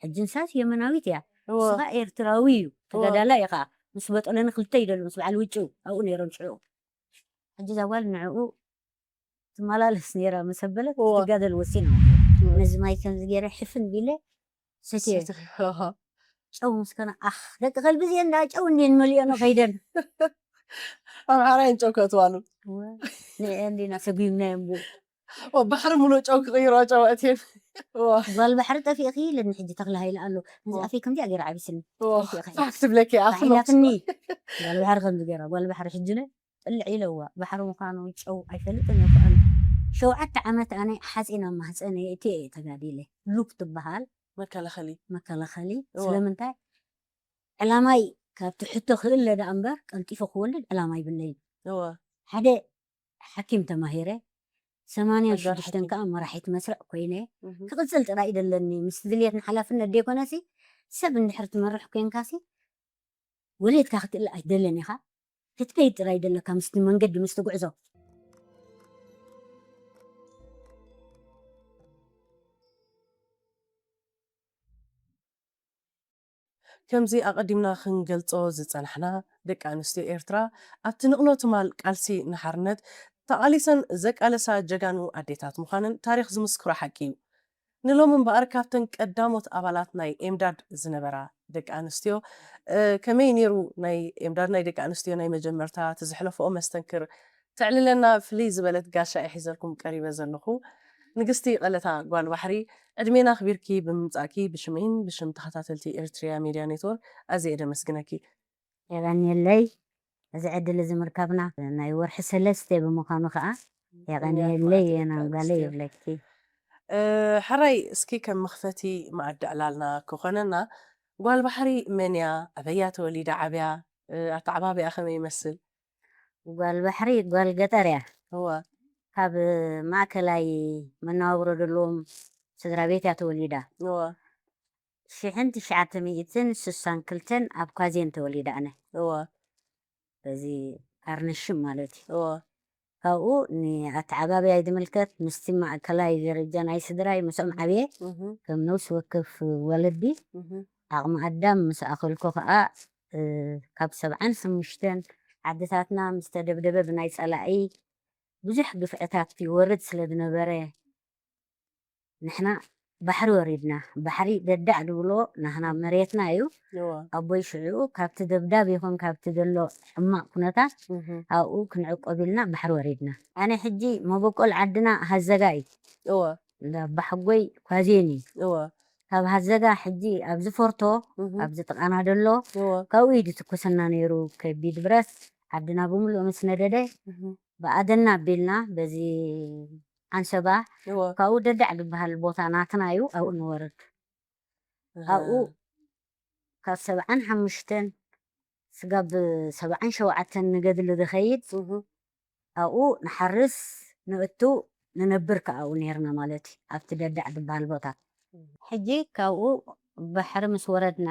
ሕጂ ንሳስ የመናዊት እያ። ንስኻ ኤርትራዊ እዩ፣ ተጋዳላይ ኢኻ። ምስ በጠለኒ ክልተ ይደሉ፣ ምስ በዓል ውጭው ኣብኡ ነይሮም ሽዑ። ሕጂ እዛ ጓል ንዕኡ ትመላለስ ነይራ፣ ምስ ኣበለት ክትጋደል ወሲና። ነዚ ማይ ከምዚ ገይረ ሕፍን ቢለ ሰትየ። ጨው ምስ ከነ፣ ኣኽ፣ ደቂ ከልቢ እዚአን ደኣ ጨው እንድየን መሊኦኖ ከይደን። ኣምሓራይን ጨው ከእትዋሉ። ንኤ እንዲና ሰጉምናየን ብኡ። ባሕሪ ሙሉእ ጨው ክቕይሮ ጨው ኣእትየን። ጓል ባሕሪ ጠፊእኺ ኢለኒ ሕጂ ተኽለ ሃይለ ኣሎ። ነዚ ኣፈይ ከምዚኣ ገይራ ዓቢስኒ። ፋክ ትብለኪ ኣፍኖት። ኢላትኒ። ጓል ባሕሪ ከምዚ ገይራ፣ ጓል ባሕሪ ሕጂ ነ ጥልዕ ኢለዋ። ባሕሪ ምዃኑ ጨው ኣይፈልጥን እየ እኮ ኣነ። ሸውዓተ ዓመት ኣነ ሓፂን ኣብ ማህፀነይ እትየ እየ ተጋዲለ። ሉፕ ትበሃል መከላኸሊ። መከላኸሊ። እዋ። ስለምንታይ? ዕላማይ ካብቲ ሕቶ ክእለ ደኣ እምበር ቀልጢፈ ክወልድ ዕላማ ይብለይን። እዋ። ሓደ ሓኪም ተማሂረ፣ ሰማንያን ሽዱሽተን ከዓ መራሒት መስርዕ ኮይነ። እህ። ክቕጽል ጥራይ ደለኒ፣ ምስ ድልየትን ሓላፍነት ደይኮነሲ፣ ሰብ እንድሕር ትመርሕ ኮይንካሲ፣ ወሌድካ ክትእለ ኣይደለን ኢኻ። ክትከይድ ጥራይ ደለካ፣ ምስቲ መንገዲ፣ ምስቲ ጉዕዞ። ከምዚ ኣቐዲምና ክንገልጾ ዝጸናሕና፣ ደቂ ኣንስትዮ ኤርትራ ኣብቲ ንቕሎ ትማል ቃልሲ ንሓርነት ተቓሊሰን ዘቃለሳ ጀጋኑ ኣዴታት ምዃነን ታሪኽ ዝምስክሮ ሓቂ እዩ። ንሎሚ እምበኣር ካብተን ቀዳሞት ኣባላት ናይ ኤምዳድ ዝነበራ ደቂ ኣንስትዮ፣ እ፣ ከመይ ነይሩ ናይ ኤምዳድ ናይ ደቂ ኣንስትዮ ናይ መጀመርታ፣ እቲ ዘሕለፈኦ መስተንክር፣ ተዕልለና ፍልይ ዝበለት ጋሻ እየ ሒዘልኩም ቀሪበ ዘለኹ። ንግስቲ ቀለታ ጓል ባሕሪ፣ ዕድሜና ኣኽቢርኪ ብምምጻእኪ ብሽመይን ብሽም ተኸታተልቲ ኤርትሪያ ሜድያ ኔትወርክ ኣዝየ እየ ደመስግነኪ። የቐንየለይ እዚ ዕድል እዚ ምርካብና። ናይ ወርሒ ሰለስተ ብምዃኑ ኸኣ የቐንየለይ የናንጋለ ይብለኪ። እ፣ ሕራይ እስኪ ከም መኽፈቲ መኣዲ ዕላልና ክኾነና፣ ጓል ባሕሪ መን እያ? ኣበያ ተወሊዳ ዓብያ? እ፣ ኣተዓባብያ ከመይ ይመስል? ጓል ባሕሪ ጓል ገጠር እያ። እወ። ካብ ማእከላይ መነባብሮ ዘለዎም ስድራ ቤት እያ ተወሊዳ። እወ። ሽሕን ትሽዓተ ሚእትን ስሳን ክልተን ኣብ ኳዜን ተወሊዳ ኣነ። እወ። በዚ ካርነሽም ማለት እዩ። እወ። ካብኡ ንኣተዓባብያይ ዝምልከት ምስቲ ማእከላይ ደረጃ ናይ ስድራይ ምስኦም ዓብየ እህ። ከም ነብሲ ወከፍ ወለዲ እህ። ዓቕሚ ኣዳም ምስ ኣኸልኩ ከኣ፣ እ፣ ካብ ሰብዓን ሓሙሽተን ዓድታትና ምስ ተደብደበ ብናይ ጸላኢ ብዙሕ ግፍዕታት ይወርድ ስለ ዝነበረ፣ ንሕና ባሕሪ ወሪድና። ባሕሪ ደዳዕ ዝብሎ ናህና መሬትና እዩ። እወ። ኣቦይ ሽዑ ካብቲ ደብዳብ ይኹን ካብቲ ዘሎ ሕማቕ ኩነታት እህ። ኣብኡ ክንዕቆብ ኢልና ባሕሪ ወሪድና። ኣነ ሕጂ መበቆል ዓድና ሃዘጋ እዩ። እወ። እንዳ ኣባሓጎይ ኳዜን እዩ። እወ። ካብ ሃዘጋ ሕጂ ኣብዚ ፎርቶ፣ እህ። ኣብዚ ጥቓና ዘሎ፣ እወ። ካብኡ እዩ ዝትኩሰና ነይሩ ከቢድ ብረት። ዓድና ብምሉኡ ምስ ነደደ፣ እህ። ብኣደና ኣቢልና በዚ ዓንሰባ፣ እወ። ካብኡ ደዳዕ ዝበሃል ቦታ ናትና እዩ፣ ኣብኡ ንወርድ። ኣብኡ ካብ ሰብዓን ሓሙሽተን ስጋብ ሰብዓን ሸውዓተን ንገድሊ ዝኸይድ፣ እህ። ኣብኡ ንሓርስ፣ ንእቱ፣ ንነብር ከኣ ኣብኡ ነይርና ማለት እዩ፣ ኣብቲ ደዳዕ ዝበሃል ቦታ። ሕጂ ካብኡ ባሕሪ ምስ ወረድና፣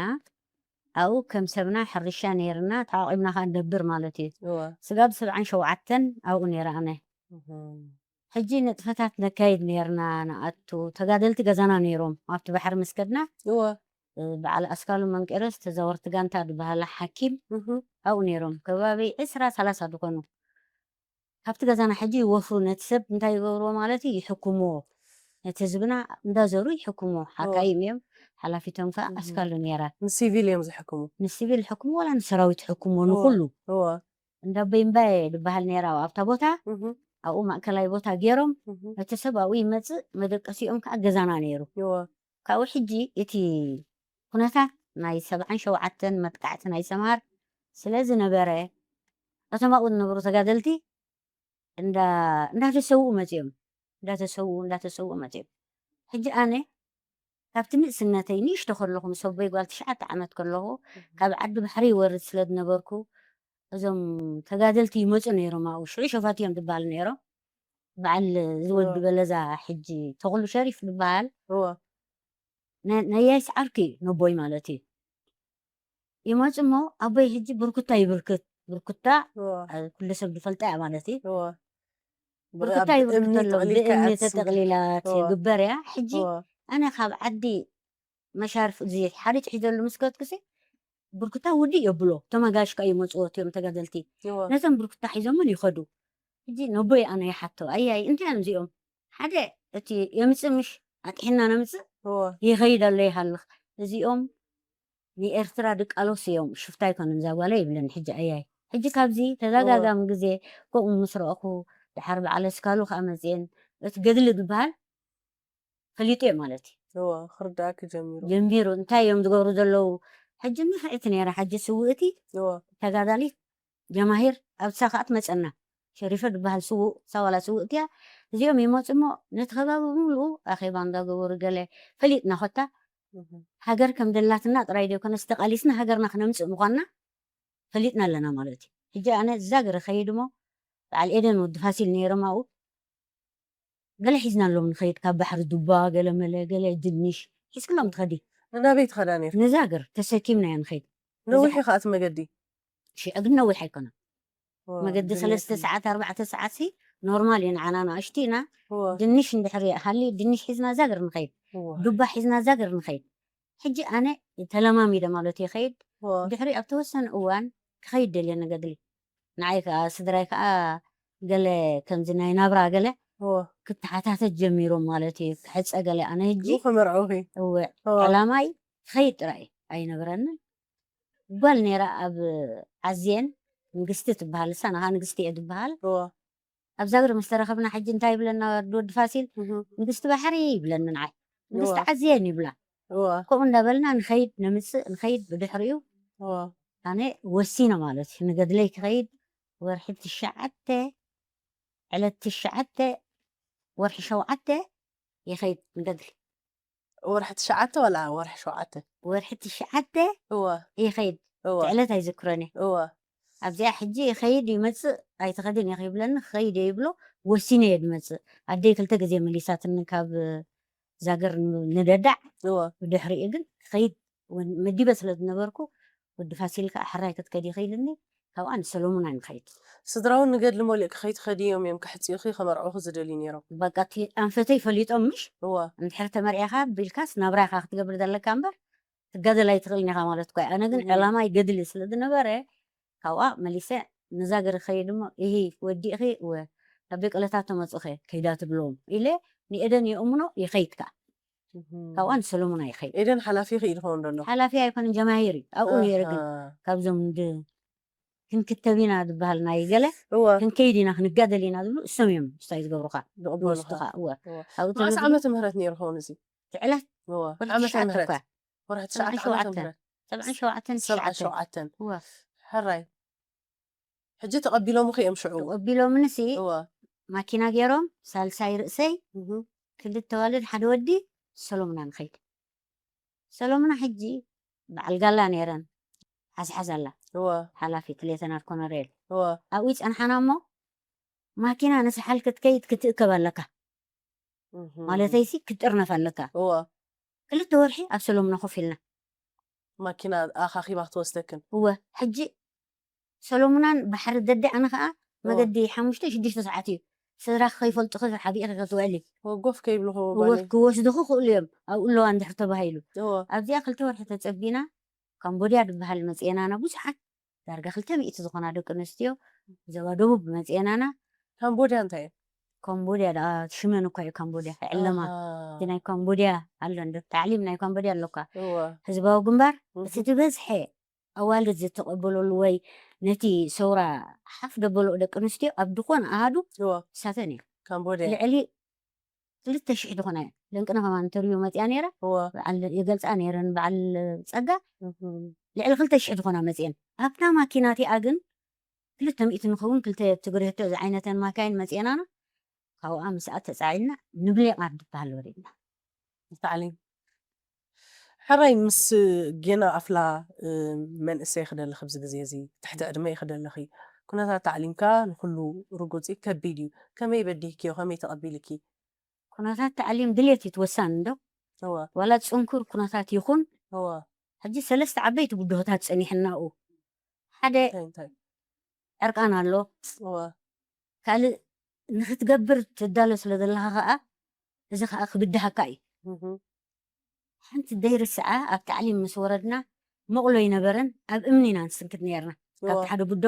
ኣብኡ ከም ሰብና ሕርሻ ነይርና፣ ተዓቂብና ከኣ ንነብር ማለት እዩ። እወ። ስጋብ ሰብዓን ሸውዓተን ኣብኡ ነይረ ኣነ። እህ። ሕጂ ንጥፈታት ነካይድ ነይርና፣ ንኣቱ፣ ተጋደልቲ ገዛና ነይሮም፣ ኣብቲ ባሕሪ ምስ ከድና፣ እወ። እ፣ በዓል ኣስካሉ መንቄሮስ ተዛወርቲ ጋንታ ዝበሃላ ሓኪም እህ። ኣብኡ ነይሮም፣ ከባቢ ዕስራ ሰላሳ ዝኾኑ። ካብቲ ገዛና ሕጂ ይወፍሩ፣ ነቲ ሰብ እንታይ ይገብርዎ ማለት እዩ? ይሕክምዎ። ነቲ ህዝብና እንዳዞሩ ይሕክምዎ። ሓካይም እዮም፣ ሓላፊቶም ከኣ እህ። ኣስካሉ ነይራ። ንሲቪል እዮም ዝሕክሙ? ንሲቪል ይሕክምዎ፣ ዋላ ንሰራዊት ይሕክምዎ፣ እወ። ንኹሉ። እወ። እንዳ በይምባየ ዝበሃል ነይራ ኣብታ ቦታ፣ እህ። ኣብኡ ማእከላይ ቦታ ገይሮም፣ እህ። እቲ ሰብ ኣብኡ ይመጽእ፣ መደቀሲኦም ከኣ ገዛና ነይሩ። እወ። ካብኡ ሕጂ እቲ ኩነታት ናይ ሰብዓን ሸውዓተን መጥቃዕቲ ናይ ሰምሃር ስለ ዝነበረ፣ እቶም ኣብኡ ዝነበሩ ተጋደልቲ እንዳ-፣ እንዳተሰውኡ መጺኦም፣ እንዳተሰውኡ፣ እንዳተሰውኡ መጺኦም። ሕጂ ኣነ ካብቲ ንእስነተይ ንእሽቶ ከለኹ፣ ምስ ኣቦይ ጓል ትሽዓተ ዓመት ከለኹ፣ ካብ ዓዲ ባሕሪ ይወርድ ስለ ዝነበርኩ፣ እዞም ተጋደልቲ ይመጹ ነይሮም ኣብኡ። ሽዑ ሸፋቱ እዮም ዝበሃሉ ነይሮም። በዓል ዝወዱ እወ። በለዛ፣ ሕጂ ተኽሉ ሸሪፍ ዝበሃል፣ እወ። ነ-፣ ነያይስ ዓርኪ እዩ፣ ነቦይ ማለት እዩ። ይመጹ እሞ ኣቦይ ሕጂ ብርኩታ ይብርክት። ብርኩታ፣ እወ። እ፣ ኩሉ ሰብ ዝፈልጣ እያ ማለት እዩ። እወ። ብርኩታ ኣብ ይብርክት እምኒ ኣሎ፣ ጠቕሊልካ ብእምኒ እያ ትስንከት። ተጠቕሊላ እወ። ትግበር እያ። ሕጂ እወ። ኣነ ካብ ዓዲ መሻርፍ እዚ ሓሪጭ ሒዘሉ ምስ ከድኩሲ ብርኩታ ውዲ የብሎ። ተመጋሽ ከኣ ይመጽዎ እዮም ተጋደልቲ። እወ ነቶም ብርኩታ ሒዞምን ይኸዱ። ሕጂ ነቦይ ኣነ ይሓቶ፣ ኣያይ እንታይ እዮም እዚኦም? ሓደ እቲ የምጽእ ምሽ ኣጥሒና ነምጽእ እወ ይኸይድ ኣሎ ይሃልኽ። እዚኦም ንኤርትራ ድቃሎስ እዮም፣ ሽፍታ ኣይኮነን እዛ ጓለ ይብለኒ። ሕጂ ኣያይ ሕጂ ካብዚ ተደጋጋሚ ግዜ ከምኡ ምስ ረእኹ፣ ድሓር በዓል ኣስካሉ ከኣ መጽየን እቲ ገድሊ ዝበሃል ፈሊጡ እየ ማለት እዩ። እወ ክርዳእኪ ጀሚሩ። ጀሚሩ እንታይ እዮም ዝገብሩ ዘለዉ? ሕጂ ምኽዕቲ ነይራ። ሕጂ ስውእቲ እወ ተጋዳሊት ጀማሂር ኣብሳ ከኣ ትመጸና። ሸሪፈ ዝበሃል ስውእ ሳዋላ ስውእቲ እያ። እዚኦም ይመጹ እሞ ነቲ ከባቢ ብምልኡ ኣኼባ እንዳገበሩ ገለ ፈሊጥና ኮታ እህ ሃገር ከም ደላትና ጥራይ ዘይኮነስ ተቓሊስና ሃገርና ክነምጽእ ምዃንና ፈሊጥና ኣለና ማለት እዩ። ሕጂ ኣነ ዛግር እኸይድ እሞ በዓል ኤደን ወዲ ፋሲል ነይሮም ኣብኡ። ገለ ሒዝናሎም ንኸይድ፣ ካብ ባሕሪ ዱባ፣ ገለ መለ፣ ገለ ድንሽ ሒዝክሎም ትኸዲ። ንናበይ ትኸዳ ነይርኪ? ንዛግር ተሰኪምና ኢና ንኸይድ። ነዊሕ እዩ ከኣ እቲ መገዲ። ሽዑ ግን ነዊሕ ኣይኮነን። ዋው፣ መገዲ ድንሽ ሰለስተ እዩ። ሰዓት ኣርባዕተ ሰዓት ሲ ኖርማል እዩ ንዓና፣ ንኣሽቱ ኢና። እወ ድንሽ እንድሕር ሃልዩ ድንሽ ሒዝና ዛግር ንኸይድ፣ እወ ዱባ ሒዝና ዛግር ንኸይድ። ሕጂ ኣነ ተለማሚደ ማለት እየ ኸይድ። እወ ድሕሪ ኣብ ተወሰነ እዋን ክኸይድ ደልየ ንገድሊ። ንዓይ ከኣ ስድራይ ከኣ ገለ ከምዚ ናይ ናብራ ገለ እወ ክተሓታተት ጀሚሮም ማለት እዩ። ክሕጸ ገለ ኣነ ሕጂ ብኡ ክመርዑኺ። እወ እወ ዕላማይ ክኸይድ ጥራይ ኣይነበረንን። ጓል ነይራ ኣብ ዓዝየን ንግስቲ ትበሃል፣ ንሳ ንኻ ንግስቲ እየ ትበሃል። እወ ኣብ ዛግር ምስ ተረኸብና ሕጂ እንታይ ይብለና ወዲ ወዲ ፋሲል? እህ ንግስቲ ባሕሪ ይብለኒ ንዓይ። ንግስቲ እወ ዓዝየን ይብላ። እወ ከምኡ እንዳበልና ንኸይድ ነምጽእ ንኸይድ ብድሕሪኡ እወ ኣነ ወሲነ ማለት እዩ። ንገድለይ ክኸይድ ወርሒ ትሽዓተ ዕለት ትሽዓተ ወርሒ ሸውዓተ ይኸይድ ንገድሊ። ወርሒ ትሽዓተ ወላ ወርሒ ሸውዓተ? ወርሒ ትሽዓተ እወ ይኸይድ። እወ እቲ ዕለት ኣይዝክሮን እየ። እወ ኣብዚኣ ሕጂ ይኸይድ ይመጽእ ኣይትኸድን ኢኺ ይብለኒ፣ ክኸይድ እየ ይብሎ፣ ወሲነ እየ ዝመጽእ። ኣደይ ክልተ ግዜ መሊሳትኒ ካብ ዛግር ን- ንደዳዕ። እወ ብድሕሪኡ ግን ክኸይድ ወን- መዲበ ስለ ዝነበርኩ ወዲ ፋሲል ከኣ ሕራይ ክትከዲ ኸይድኒ፣ ካብኣ ንሰሎሙን ኣይንኸይድ። ስድራውን ንገድሊ መሊእኪ ከይትኸዲ እዮም እዮም ከሕጽዩኺ ከመርዑኺ ዝደልዩ ነይሮም። በቃ እቲ ኣንፈተይ ፈሊጦም ምሽ እወ እንድሕር ተመርዒኻ ቢልካስ ናብራኻ ክትገብር ዘለካ እምበር ትጋደል ኣይትኽእልን ኢኻ ማለት እኮ እዩ። ኣነ ግን እህ ዕላማይ ገድሊ ስለ ዝነበረ ካብኣ መሊሰ ንዛግር ክኸይድ እሞ፣ እሂ ወዲእኺ እወ ናብ ደቂ ለታቶ መጹኸ ከይዳ ትብሎም ኢለ ንኤደን የእምኖ ይኸይድ ከኣ። እህ ካብኣ ንሰሎሙን ኣይኸይድ። ኤደን ሓላፊኺ እዩ ዝኸውን ዘሎ። ሓላፊ ኣይኮነን ጀማሂር እዩ ኣብኡ ነይረ። ግን ኣሃ ካብዞም ድ- ክንክተብ ኢና ዝበሃል ናይ ገለ እወ ክንከይድ ኢና ክንጋደል ኢና ዝብሉ እሶም እዮም ስታይ ዝገብሩኻ ዝቕበሉኻ። ዝወስዱኻ። እወ እወ ኣብኡ መዓስ ተመዝጊቡ ዓመተ ምህረት ነይሩ ኸውን እዚ? ትዕለት እወ ወርሒ ዓመተ ትሽዓተ ምህረት እኳ ወርሒ ሰብዓን ትሽዓተ ዓመተ ሸውዓተን ምህረት ሰብዓን ሸውዓተን ሰብዓ ትሽዓተን ሸውዓተን እወ ሕራይ ሕጂ ተቐቢሎምኺ እዮም ሽዑ። ተቐቢሎምንሲ እወ ማኪና ገይሮም ሳልሳይ ርእሰይ እህ ክልተ ዋልድ ሓደ ወዲ ሰሎምና ንኸይድ። ሰሎምና ሕጂ በዓል ጋላ ነይረን ሓዝሓዝ ኣላ እወ ሓላፊት ሌተናል ኮነሬል እወ ኣብኡ ይጸንሓና እሞ ማኪና ንሳሓል ክትከይድ ክትእከብ ኣለካ እህ ማለተይሲ ክትጥርነፍ ኣለካ። እወ ክልተ ወርሒ ኣብ ሰሎምና ኮፍ ኢልና ማኪና ኣኻኺባ ክትወስደክን። እወ ሕጂ ሰሎሙናን ባሕሪ ደደ ኣነ ከኣ እወ መገዲ ሓሙሽተ ሽዱሽተ ሰዓት እዩ። ስድራኺ ከይፈልጡኺ ሓቢእኺ ክትውዕሊ ወጎፍ ከይብልኹ እወ ጓለይ። ክወስዱኺ ክእሉ እዮም ኣብኡ ኣለዋ እንድሕር ተባሂሉ። እወ ኣብዚኣ ክልተ ወርሒ ተጸቢና ካምቦድያ ዝበሃል መጺኤናና ብዙሓት ዳርጋ ክልተ ሚእቲ ዝኾና ደቂ ኣንስትዮ ዞባ ደቡብ መጺኤናና። ካምቦድያ እንታይ እዩ? ካምቦድያ ደኣ ሽመን እኳ እዩ ካምቦድያ ዕለማ ኣሃ እቲ ናይ ካምቦድያ ኣሎ እንዶ ታዕሊም ናይ ካምቦድያ ኣለኳ። እወ ህዝባዊ ግንባር እህ እቲ ዝበዝሐ ኣዋልድ ዝተቐበለሉ ወይ ነቲ ሰውራ ሓፍ ደበሎ ደቂ ኣንስትዮ ኣብ ድኾነ ኣሃዱ እወ እሳተን እዩ። ካምቦድያ ልዕሊ ክልተ ሽሕ ዝኾና እየን። ለንቅነ ከማን ኢንተርቪው መጽያ ነይራ። እወ በዓል የገልጻ ነይረን በዓል ጸጋ እህ ልዕሊ ክልተ ሽሕ ዝኾና መጽየን። ኣብታ ማኪና እቲኣ ግን ክልተ ሚእቲ ንኸውን ክልተ ትግሬቶ ዝዓይነተን ማካይን መጽየናና። ካብኣ ምስኣ ተጻዒልና ንብሌ ቃር ዝበሃል ወሪድና። ታዕሊም ሕራይ ምስ ጌና ኣፍላ እ፣ መንእሰይ ክደለኺ ኣብዚ ግዜ እዚ ትሕቲ ዕድመ እዩ ክደለኺ ኩነታት ታዕሊምካ ንኩሉ ርጉጽ እዩ ከቢድ እዩ። ከመይ በዲህክዮ ከመይ ተቐቢልኪ? ኩነታት ታዕሊም ድሌት እዩ ትወሳን እንዶ እወ ዋላ ጽንኩር ኩነታት ይኹን እወ ሕጂ ሰለስተ ዓበይቲ ብድሆታት ጸኒሕናኡ ሓደ እንታይ እንታይ? ዕርቃን ኣሎ እወ ካልእ ንክትገብር ትዳሎ ስለ ዘለኻ ከዓ እዚ ከዓ ክብድሃካ እዩ እህ ሓንቲ ዘይርስዓ ኣብ ታዕሊም ምስ ወረድና መቑሎ ይነበረን ኣብ እምኒ ኢና ንስንክት ነርና። ካብቲ እዋ። ሓደ ቡዶ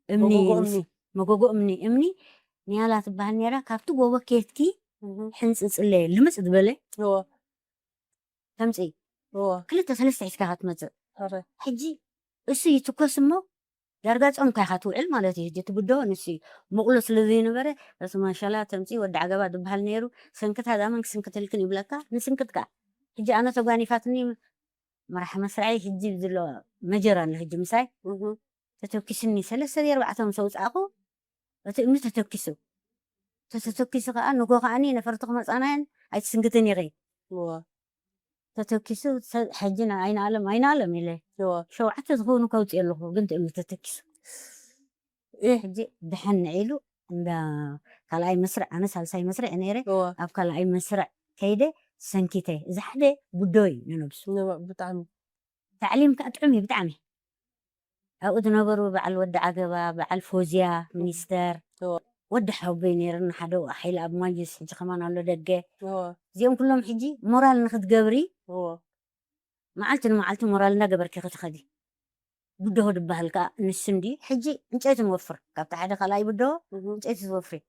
እምኒ መጎጎ ምስ- እምኒ። መጎጎ እምኒ እምኒ ንያላ ትበሃል ነራ። ካብቲ ጎቦ ኬትኪ እህ። ሕንፅፅለ ልምፅ ዝበለ እዋ። ተምፅኢ እዋ። ክልተ ሰለስተ ሒዝካ ክትመፅእ ኧረ። ሕጂ እሱ ይትኮስ እሞ ዳርጋ ጾምካ ኢኻ ትውዕል ማለት እዩ። ሕጂ እቲ ብድሆ ንሱ እዩ። መቑሎ ስለ ዘይነበረ፣ ርእሲ ማሻላ ተምጺ ወዲ ዓገባ ዝበሃል ነይሩ። ሰንክት ሃዳመን ክስንክትልክን ይብለካ፣ ንስንክት ከኣ። ሕጂ ኣነ ተጓኒፋትኒ መራሕ መስርዐይ ሕጂ ዘሎ መጀር ኣሎ ሕጂ ምሳይ እህ። ተተኪስኒ ሰለስተ ድዩ ኣርባዕተ ምስ ኣውጻእኹ እቲ እምኒ ተተኪሱ። ተተተኪሱ ከኣ ንጎ ከኣኒ ነፈርቲ ክመጻናየን ኣይትስንክትን ኢኺ። እዋ። ተተኪሱ ሰ-፣ ሕጂ ና-፣ ኣይንኣለም ኣይንኣለም ኢለ እዋ። ሸውዓተ ዝኸውን ከውፅእ ኣለኹ ግን ትእምኒ ተተኪሱ እህ። ሕጂ ድሕን ንዒሉ እንዳ ካልኣይ መስርዕ ኣነ ሳልሳይ መስርዕ ነይረ እዋ። ኣብ ካልኣይ መስርዕ ከይደ ሰንኪተ እዚ ሓደ ጉዶ እዩ ንነብሱ ንባ- ብጣዕሚ ታዕሊም ከዓ ጥዑም እዩ ብጣዕሚ ኣብኡ ዝነበሩ በዓል ወዲ ዓገባ በዓል ፎዝያ ሚኒስተር እዋ። ወዲ ሓወቦይ ነይርና ሓደ ሓይሊ ኣብ ማንጁስ ሕጂ ከማን ኣሎ ደገ እዋ። እዚኦም ኩሎም ሕጂ ሞራል ንክትገብሪ እዋ። መዓልቲ ንመዓልቲ ሞራል እንዳገበርኪ ክትኸዲ ብድሆ ድበሃል ከዓ ንሱ እንዲ ሕጂ ዕንጨይቲ ንወፍር ካብቲ ሓደ ካልኣይ ብድሆ እህ። ዕንጨይቲ ዝወፍሪ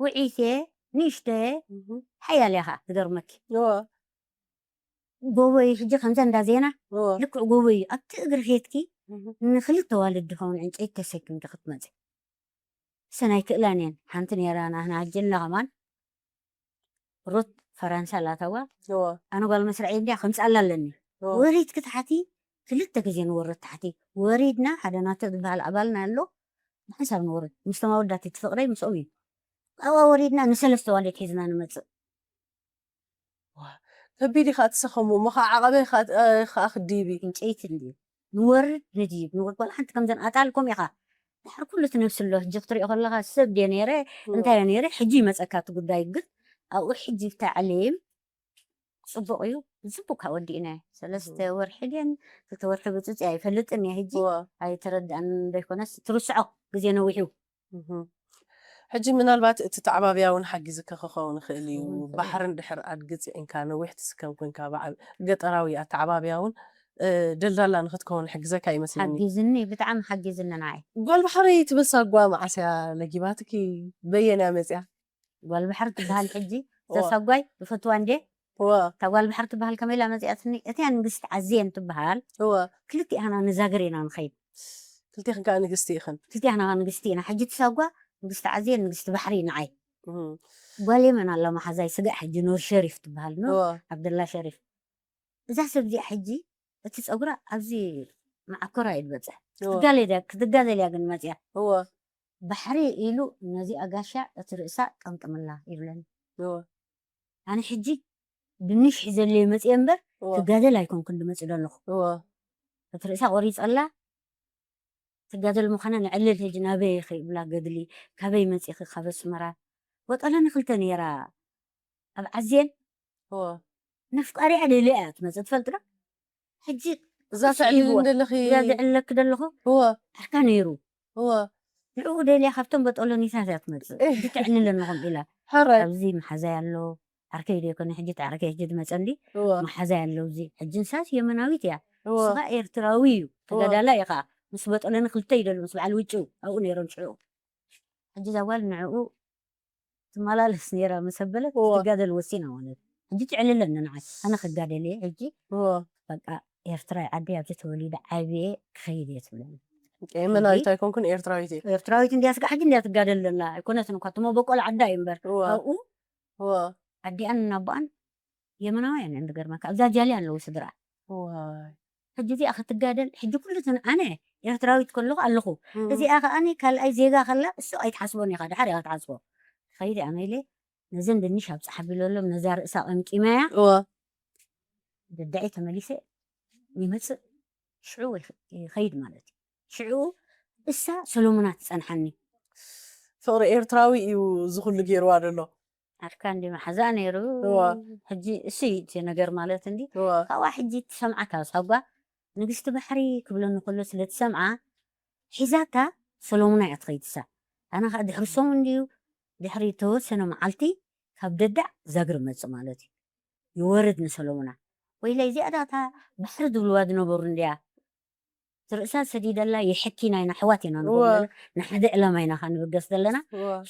ውዒት እየ ንእሽቶ እየ እህ። ሓያል እያ ከዓ ትገርመኪ እዋ። ጎቦ እዩ ሕጂ ከምዛ እንዳ ዜና እዋ። ልክዕ ጎቦ እዩ ኣብቲ እግሪ ኬትኪ እህ። ንክልተ ዋልድ ድኸውን ዕንጨይቲ ተሰኪምኪ ክትመፂ እሰን ኣይክእላን እየን ሓንቲ ነይራ ናህና ሕጂ እና ከማን ሩት ፈረንሳ ላተዋ እዋ። ኣነ ጓል መስርዐይ እንዲያ ከምፅኣላ ኣለኒ እዋ። ወሪድ ክትሓቲ ክልተ ግዜ ንወርድ ታሕቲ ወሪድና ሓደ ናቶ ዝበሃል ኣባልና ኣሎ ብሓንሳብ ንወርድ ምስቶም ኣወዳት እቲ ፍቅረይ ምስኦም እዩ ኣብኣ ወሪድና ንሰለስተ ዋልድ ሒዝና ንመፅእ ከቢድ ኢኻ ትሰኸሙ እሞ ከዓ ዓቐበ ከዓ ክድይብ እዩ ዕንጨይቲ እንድዩ ንወርድ ንድይብ ንወርድ ጓል ሓንቲ ከምዘን ኣጣል ከምኡ ኢኻ ድሓር ኩሉ እቲ ነብሲ ኣሎ ሕጂ ክትሪኦ ከለካ ሰብ ድየ ነይረ እንታይ እየ ነይረ ሕጂ ይመፀካ እቲ ጉዳይ ግን ኣብኡ ሕጂ ታዕሊም ፅቡቅ እዩ ፅቡቅ ካብ ወዲእና ሰለስተ ወርሒ ድየን ክልተ ወርሒ ብፅፅ ኣይፈልጥን እየ ሕጂ እዋ። ኣይተረዳእን ዘይኮነስ ትርስዖ ግዜ ነዊሑ እህ። ሕጂ ምናልባት እቲ ተዓባብያ እውን ሓጊዝካ ክኸውን ይኽእል እዩ ክኸውን ይኽእል። ባሕሪ እንድሕር ኣድጊ ፅዒንካ ነዊሕ ትስከም ኮንካ በዓል ገጠራዊ ኣተዓባብያ እውን እ፣ ደልዳላ ንክትከውን ይሕግዘካ ይመስለኒ ሓጊዝኒ ብጣዕሚ ሓጊዝኒ ንዓይ ጓል ባሕሪ ትበሳ ጓ መዓስ እያ ለጊባትኪ በየን እያ መፅያ ጓል ባሕሪ ትበሃል ሕጂ እዋ። ዘሳጓይ ብፈትዋ እንዴ እዋ እታ ጓል ባሕሪ ትበሃል ከመይ ኢላ መፅኣትኒ እቲያ ንግስቲ ዓዝየን ትበሃል እዋ ክልቲኣና ንዛግር ኢና ንኸይድ ክልቲኽን ከዓ ንግስቲ ኢኽን ክልቲኣና ንግስቲ ኢና ሕጂ ትሳጓ ንግስቲ ዓዝየን ንግስቲ ባሕሪ ንዓይ እም። ጓል የመን ኣላ መሓዛይ ስጋእ ሕጂ ኑር ሸሪፍ ትበሃል ኑር እዋ ዓብደላ ሸሪፍ እዛ ሰብ እዚኣ ሕጂ እቲ ፀጉራ ኣብዚ መዓኮራ እዩ ዝበፅሕ እዋ ክትጋለ ድያ ክትጋደል እያ ግን መፅያ እዋ ባሕሪ ኢሉ ነዚኣ ጋሻ እቲ ርእሳ ጠምጥምላ ይብለኒ እዋ ኣነ ሕጂ ድንሽ ሒዘለይ መፅየ እምበር እዋ ክጋደል ኣይኮንኩን ድመፅእ ዘለኹ እዋ እቲ ርእሳ ቆሪፀላ ትጋደል ምዃና ንዕልል ሕጂ ናበይ ኢኺ ይብላ ገድሊ ካበይ መፂኺ ካብ ኣስመራ ወጠለኒ ክልተ ነይራ ኣብ ዓዝየን እዋ ነፍቃሪያ ደልያ እያ ትመፅእ ትፈልጥ ዶ ሕጂ እዛ ተዕልል እንደለኺ እዛ ዘዕልለኪ ዘለኹ እዋ ዓርካ ነይሩ እዋ ንዕኡ ደልያ ካብቶም በጠሎኒታት እያ ትመፅእ ሕጂ ተዕልለኒ ከምኡ ኢላ ሓራይ ኣብዚ መሓዛይ ኣሎ ዓርከይ ዶ ይኮነ ሕጂ እቲ ዓርከይ ሕጂ ዝመፀ እንዲ እዋ መሓዛይ ኣሎ እዚ ሕጂ ንሳስ የመናዊት እያ እዋ ስኻ ኤርትራዊ እዩ ተጋዳላይ ኢኻ ምስ በጠሎኒ ክልተ ይደሉ ምስ በዓል ውጭው ኣብኡ ነይሮም ሽዑ ሕጂ እዛ ጓል ንዕኡ ትመላለስ ነይራ ምስ ኣበለት እዋ ክትጋደል ወሲና ማለት ሕጂ ትዕልለኒ ንዓይ ኣነ ክጋደል እየ ሕጂ እዋ በቃ ኤርትራዊ ዓደይ ኣብዚ ተወሊደ ዓብየ ክኸይድ እየ ትብለኒ የመናዊት ኣይኮንኩን ኤርትራዊት እየ ኤርትራዊት እንዲያ ስጋ ሕጂ እንዲያ ትጋደል ዘላ ኣይኮነትን እኳ እቲ መበቆል ዓዳ እዩ እምበር እዋ ኣብኡ እዋ ኣዲኣን እናቦኣን የመናውያን እዮም ዝገርመካ ኣብዛ ጃልያ ኣለዉ ስድራ እዋይ ሕጂ እዚኣ ክትጋደል ሕጂ ኩሉ እተን ኣነ ኤርትራዊት ከለኹ ኣለኹ እም። እዚኣ ከኣኒ ካልኣይ ዜጋ ከላ እሱ ኣይትሓስቦን ኢኻ ድሓር ኢኻ ትሓስቦ ከይዲ ኣነ ኢለ ነዘን ድንሽ ኣብ ፀሓ ቢለሎም ነዛ ርእሳ ቀምቂመያ እዋ ደዳዒ ተመሊሰ ይመፅእ ሽዑ ይኸይድ ማለት እዩ ሽዑ እሳ ሰሎሙና ትፀንሓኒ ፍቅሪ ኤርትራዊ እዩ እዚ ኩሉ ገይርዋ ዘሎ ኣርካ እንዲ መሓዛ ነይሩ እዋ ሕጂ እሱ እዩ እቲ ነገር ማለት እንዲ እዋ ካብኣ ሕጂ ትሰምዓካ ሳጓ ንግስቲ ባሕሪ ክብለኒ ከሎ ስለ ትሰምዓ ሒዛታ ሰሎሙና እያ ትኸይድ እሳ ኣነ ከዓ ድሕሪ ሰሙን እንድዩ ድሕሪ ተወሰነ መዓልቲ ካብ ደዳዕ ዛግር መፅእ ማለት እዩ ይወርድ ንሰሎሙና ወይለይ እዚኣ ዳታ ባሕሪ ዝብልዋ ዝነበሩ እንድያ ትርእሳ ሰዲደላ ይሕኪና ኢና ኣሕዋት ኢና ንብሎም ዘለና ንሓደ ዕላማ ኢና ካ ንብገስ ዘለና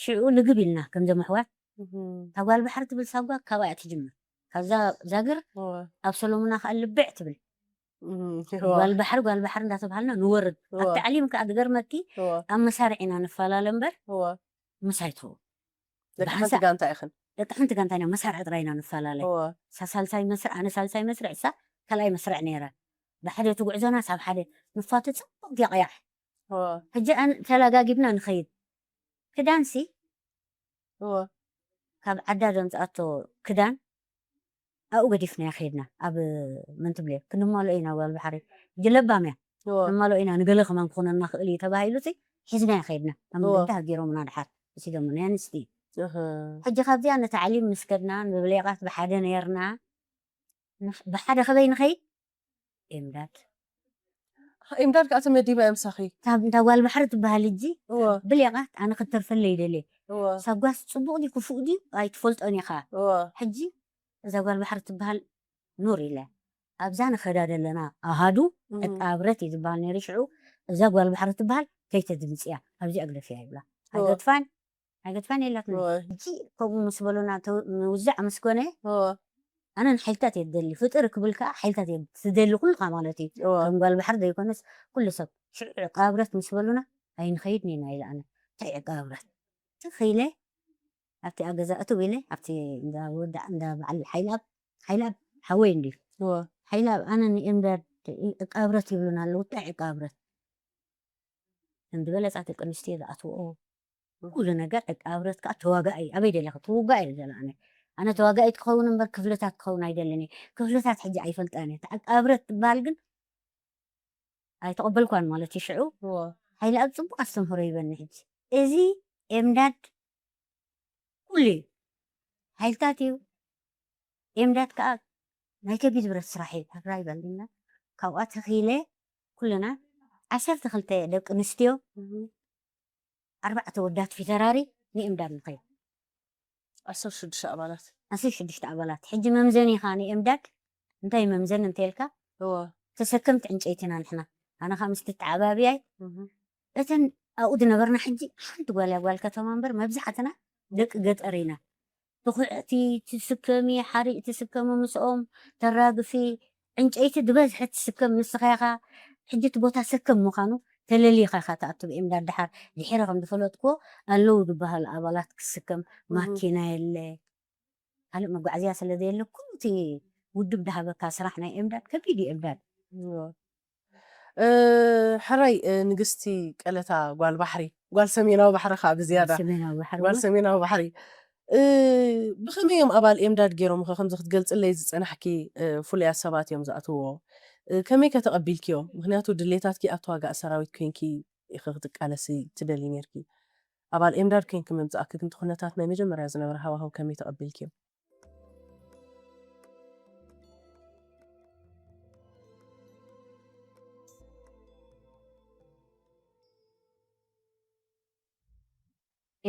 ሽዑ ልግብ ኢልና ከምዞም ኣሕዋት እታ ጓል ባሕሪ ትብል ሳጓ ካብኣ እያ ትጅምር ካብዛ ዛግር ኣብ ሰሎሙና ከዓ ልብዕ ትብል ጓል ባሕሪ ጓል ባሕሪ እንዳተባሃልና ንወርድ ኣብ ታዕሊም ከዓ ዝገርመኪ ኣብ መሳርዕ ኢና ንፈላለ እምበር ምሳይ ትኸውን ደቂ ሓንቲ ጋንታ ኢኽን ደቂ ሓንቲ ጋንታ ኢና መሳርዕ ጥራይ ኢና ንፈላለ ሳሳልሳይ መስርዕ ኣነ ሳልሳይ መስርዕ እሳ ካልኣይ መስርዕ ነይረ ብሓደ እቲ ጉዕዞና ሳብ ሓደ ንፋቶ ፅቡቅ የቕያሕ ሕጂ ተላጋጊብና ንኸይድ ክዳንሲ ካብ ዓዳ ዘምፅኣቶ ክዳን ኣብኡ ገዲፍናዮ ከይድና ኣብ መን ትብልዮ ክንማልኦ ኢና ጓል ባሕሪ ጅለባም እያ ክንማልኦ ኢና ንገለ ከማን ክኾነና ክእል እዩ ተባሂሉ ሲ ሒዝናዮ ከይድና ኣብ መገዲ ሃጊሮምና ድሓር ወሲዶምና ኣንስቲ እዩ ሕጂ ካብዚኣ ንታዕሊም ምስ ከድና ንብሌቃት ብሓደ ነርና ብሓደ ከበይ ንኸይድ ኤምዳድ ኤምዳድ ከዓ ተመዲባ እያ ምሳኺ እታ ጓል ባሕሪ ትበሃል እጂ ብሌቃት ኣነ ክትተርፈለይ ይደልየ ሳጓስ ፅቡቕ ድዩ ክፉእ ድዩ ኣይትፈልጦን ኢኻ ሕጂ እዛ ጓል ባሕሪ ትበሃል ኑር ኢለ ኣብዛ ንኸዳ ዘለና ኣሃዱ ዕቃ ብረት እዩ ዝበሃል ነይሩ ሽዑ እዛ ጓል ባሕሪ ትበሃል ከይተድምፅያ ኣብዚ ኣግደፍያ ይብላ ኣይገድፋን ኣይገድፋን የላትን ሕጂ ከምኡ ምስ በሉና ንውዛዕ ምስ ኮነ ኣነ ንሓይልታት እየ ዝደሊ ፍጥር ክብል ከዓ ሓይልታት እየ ትደሊ ኩልካ ማለት እዩ ከም ጓል ባሕሪ ዘይኮነስ ኩሉ ሰብ ሽዑ ዕቃ ብረት ምስ በሉና ኣይንኸይድን ኢና ኢለ ኣነ እንታይ ዕቃ ብረት ትኽኢለ ኣብቲ ኣገዛ እትው ኢለ ኣብቲ እንዳ ወዳዕ እንዳ በዓል ሓይልኣብ ሓይልኣብ ሓወይ እንዲ ሓይልኣብ ኣነ ንኤምዳድ ዕቃ ብረት ይብሉና ኣለዉ እንታይ ዕቃ ብረት እንድበለፃ ደቂ ኣንስትዮ ዝኣትውኦ ኩሉ ነገር ዕቃ ብረት ከዓ ተዋጋኢ ኣበይ ደለኺ ትውጋ እየ ዘለና ኣነ ኣነ ተዋጋኢት ክኸውን እምበር ክፍልታት ክኸውን ኣይደልን እየ ክፍልታት ሕጂ ኣይፈልጣን እየ ዕቃ ብረት ትበሃል ግን ኣይተቐበልኳን ማለት እዩ ሽዑ ሓይልኣብ ፅቡቅ ኣስተምህሮ ይበኒ ሕጂ እዚ ኤምዳድ ኩሉ እዩ ሓይልታት እዩ ኤምዳድ ከዓ ናይ ከቢድ ብረት ስራሕ እዩ ሕራይ በልና ካብኣ ተኺለ ኩልና ዓሰርተ ክልተ ደቂ ኣንስትዮ ኣርባዕተ ወዳት ፊተራሪ ንኤምዳድ ንኸይድ ዓሰርተ ሽዱሽተ ኣባላት ዓሰርተ ሽዱሽተ ኣባላት ሕጂ መምዘኒ ኢኻ ንኤምዳድ እንታይ መምዘኒ እንተልካ ተሰከምቲ ዕንጨይትና ንሕና ኣነ ከዓ ምስቲ ተዓባብያይ እተን ኣብኡ ዝነበርና ሕጂ ሓንቲ ጓል እያ ጓል ከተማ እምበር መብዛሕትና ደቂ ገጠር ኢና ትኹዕቲ ትስከሚ ሓሪጭ ትስከሚ ምስኦም ተራግፊ ዕንጨይቲ ዝበዝሐ ትስከም ንስኻ ኢኻ ሕጂ እቲ ቦታ ሰከም ምዃኑ ተለሊኻ ኢኻ ትኣቱ ብኤምዳድ ደሓር ድሒረ ከም ዝፈለጥክዎ ኣለዉ ዝበሃሉ ኣባላት ክስከም ማኪና የለ ካልእ መጓዓዝያ ስለ ዘየለ ኩሉ እቲ ውድብ ድሃበካ ስራሕ ናይ ኤምዳድ ከቢድ እዩ ኤምዳድ ሕራይ ንግስቲ ቀለታ ጓል ባሕሪ ጓል ሰሜናዊ ባሕሪ ከዓ ብዝያዳ ሰሜናዊ ባሕሪ ጓል ሰሜናዊ ባሕሪ ብኸመይ እዮም ኣባል ኤምዳድ ገይሮም ከ ከምዚ ክትገልፅለይ ዝፀናሕኪ ፍሉያት ሰባት እዮም ዝኣትውዎ ከመይ ከ ተቐቢልክዮ ምክንያቱ ድሌታትኪ ኣብ ተዋጋእ ሰራዊት ኮንኪ ኢኺ ክትቃለሲ ትደሊ ነርኪ ኣባል ኤምዳድ ኮንኪ ምምፃእኪ ክንቲ ኩነታት ናይ መጀመርያ ዝነበረ ሃዋህው ከመይ ተቐቢልክዮ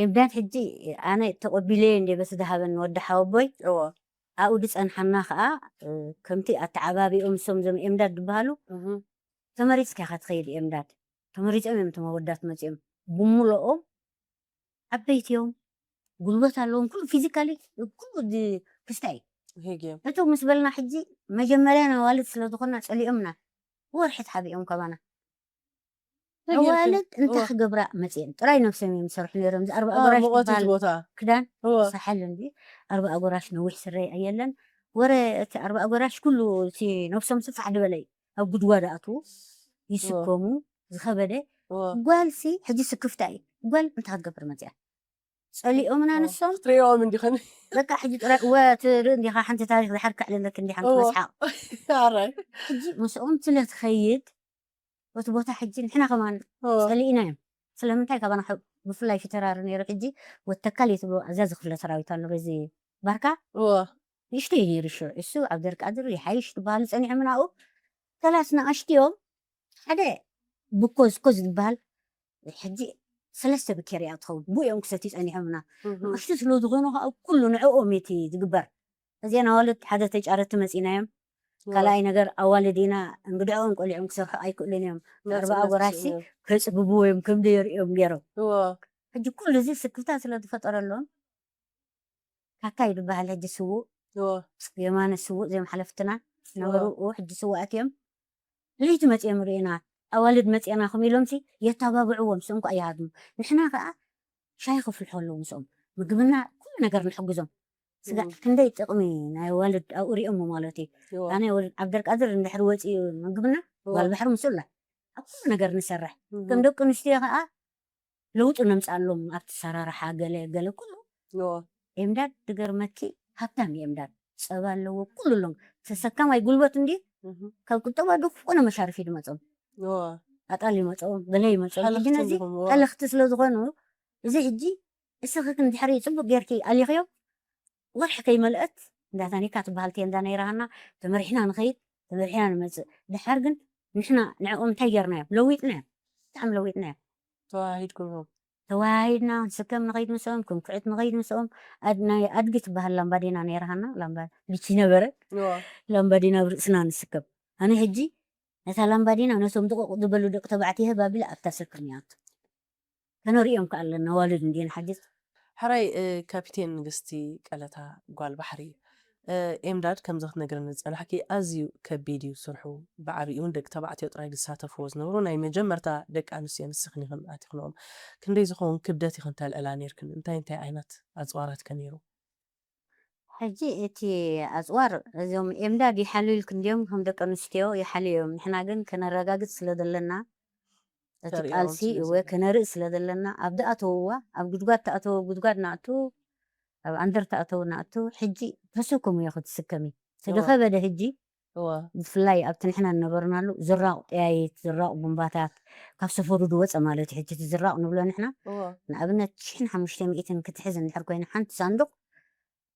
ኤምዳድ ሕጂ ኣነ ተቐቢለዮ እንደ በቲ ዝሃበኒ ወዲ ሓወቦይ ኣብኡ ዝፀንሓና ከዓ ከምቲ ኣተዓባቢኦም እሶም ዞም ኤምዳድ ዝበሃሉ ተመሪፅካ ኢኻ ትኸይድ ኤምዳድ ተመሪፆም እዮም እቶም ኣወዳት መፂኦም ብምልኦም ዓበይቲ እዮም ጉልበት ኣለዎም ኩሉ ፊዚካሊ ኩሉ ክስታይ እዩ እቶም ምስ በልና ሕጂ መጀመርያ ነዋልድ ስለ ዝኾና ፀሊኦምና ወርሒ ተሓቢኦም ካባና ኣዋልድ እንታይ ክገብራ መፅየን ጥራይ ነብሶም እዮም ዝሰርሑ ነይሮም እዚ ኣርባ ኣጎራሽ ትበሃል ክዳን ሳሕል እንዲ ኣርባ ኣጎራሽ ነዊሕ ስረ ኣየለን ወረ እቲ ኣርባ ኣጎራሽ ኩሉ እቲ ነብሶም ስፋሕ ዝበለ እዩ ኣብ ጉድጓድ ኣትዉ ይስከሙ ዝኸበደ ጓልሲ ሕጂ ስክፍታ እዩ ጓል እንታይ ክትገብር መፅያ ፀሊኦምና ንሶም ክትሪኦም እንዲኽን በቃ ሕጂ ጥረ እወ ትርኢ እንዲኻ ሓንቲ ታሪክ ዝሓር ክዕልለክ እንዲ ሓንቲ መስሓቅ ሕጂ ምስኦም ስለ ትኸይድ በቲ ቦታ ሕጂ ንሕና ከማን ፀሊእና እዮም ስለምንታይ ካባና ብፍላይ ፊተራሪ ነይሩ ሕጂ ወተካል እዩ ትብሎ ኣዛዚ ክፍለ ሰራዊት ኣሎ በዚ ባርካ ንእሽተይ ነይሩ ሽዑ እሱ ዓብደልቃድር ይሓይሽ ትበሃሉ ፀኒዖም ናብኡ ከላስ ንኣሽትዮም ሓደ ብኮዝ ኮዝ ዝበሃል ሕጂ ሰለስተ ብኬርያ ትኸውን ብኡ እዮም ክሰትዩ ፀኒሖምና ንእሽቱ ስለ ዝኾኑ ከዓ ኩሉ ንዕኦም እቲ ዝግበር እዚአን ኣዋልድ ሓደ ተጫረቲ መፂናዮም ካልኣይ ነገር ኣዋልድ ኢና፣ እንግድዖም ቆሊዖም ክሰርሑ ኣይክእሉን እዮም። ኣርባኣ ጎራሽሲ ከጽብብዎ እዮም፣ ከም ደየርእዮም ገይሮም። ሕጂ ኩሉ እዚ ስክፍታ ስለ ዝፈጠረሎም፣ ካካይ ዝበሃል ሕጂ ስዉእ፣ የማነ ስዉእ፣ እዚኦም ሓለፍትና ነበሩ። ሕጂ ስዉኣት እዮም። ለይቲ መጺኦም ርእና፣ ኣዋልድ መጺኣናኹም ኢሎምሲ የተባብዕዎም፣ ስንኳ ኣይሃድሙ። ንሕና ከኣ ሻሂ ከፍልሑ ኣለዉ ምስኦም። ምግብና ኩሉ ነገር ንሕግዞም። ስጋዕ ክንደይ ጥቕሚ ናይ ኣዋልድ ኣብኡ ሪኦሞ ማለት እዩ። ኣነ ወልድ ዓብደልቃድር እንድሕር ወፂኡ ምግብና፣ ጓል ባሕሪ ምስኡ ኣላ። ኣብ ኩሉ ነገር ንሰርሕ። ከም ደቂ ኣንስትዮ ከኣ ለውጢ ነምፅኣሎም ኣብቲ ሰራርሓ ገለ ገለ ኩሉ። ኤምዳድ ድገርመኪ ሃብታም እዩ ኤምዳድ። ጸባ ኣለዎ፣ ኩሉ ኣለዎ። ተሰካማይ ጉልበት እንዲ ካብ ቁጠባ ዶ ዝኾነ መሻርፊ ድመጾም። ኣጣል ይመጾም፣ ገለ ይመጾም። ሕጂ ነዚ ሓለኽቲ ስለ ዝኾኑ፣ እዚ ሕጂ እስኺ ክንድሕሪ ጽቡቅ ጌርኪ ኣሊኽዮ፣ ወርሒ ከይመልአት እንዳ ታኒካ ትበሃል ቴንዳ ነይራሃና፣ ተመሪሕና ንኸይድ፣ ተመሪሕና ንመጽእ። ድሓር ግን ንሕና ንዕኦም እንታይ ጌርናዮም? ለዊጥናዮም። ብጣዕሚ ለዊጥናዮም። ተዋሂድኩም ኢኹም? ተወሃሂድና፣ ንስከም ንኸይድ ምስኦም፣ ክንኩዕት ንኸይድ ምስኦም። ኣድ-፣ ናይ ኣድጊ ትበሃል ላምባዲና ነይራሃና፣ ላምባ-፣ ልቺ ነበረ። ላምባዲና ኣብ ርእስና ንስከም። ኣነ ሕጂ ነታ ላምባዲና ነቶም ድቕቕ ዝበሉ ደቂ ተባዕትዮ ይህብ ኣቢለ ኣብታ ሰክም ይኣቱ። ከነርእዮም ከኣ ኣለና፣ ኣዋልድ እንድየን ሓጅት። ሕራይ፣ እ፣ ካፒቴን ንግስቲ ቀለታ ጓል ባሕሪ፣ እ፣ ኤምዳድ ከምዚ ክትነግረኒ ዝጸናሕኪ ኣዝዩ ከቢድ እዩ ስርሑ። ብዓቢኡ እውን ደቂ ተባዕትዮ ጥራይ ዝሳተፍዎ ዝነበሩ ናይ መጀመርታ ደቂ ኣንስትዮ ንስኽን ኢኽን ኣቲኽንኦም። ክንደይ ዝኸውን ክብደት ኢኽን ተልዕላ ነይርክን? እንታይ እንታይ ዓይነት ኣጽዋራት ከ ነይሩ? ሕጂ እቲ ኣጽዋር እዞም ኤምዳድ ይሓልዩ ኢልክን ድዮም? ከም ደቂ ኣንስትዮ ይሓልዩ እዮም። ንሕና ግን ከነረጋግጽ ስለ ዘለና እቲ ተሪኦም ቃልሲ ስለ እወ ዘሎ። ከነርኢ ስለ ዘለና ኣብ ዝኣተውዋ ኣብ ጉድጓድ ተኣተወ ጉድጓድ ንኣቱ ኣብ ኣንደር ተኣተው ንኣቱ ሕጂ ተሰከሙ እዮ ክትስከሚ እቲ እወ። ዝኸበደ ሕጂ እወ። ብፍላይ ኣብቲ ንሕና እንነበርናሉ ዝራቕ ጠያይት ዝራቕ ቡምባታት ካብ ሰፈሩ ዝወፀ ማለት እዩ። ሕጂ እቲ ዝራቕ ንብሎ ንሕና እወ። ንኣብነት ሽሕን ሓሙሽተ ሚእትን ክትሕዝ እንድሕር ኮይና ሓንቲ ሳንዱቕ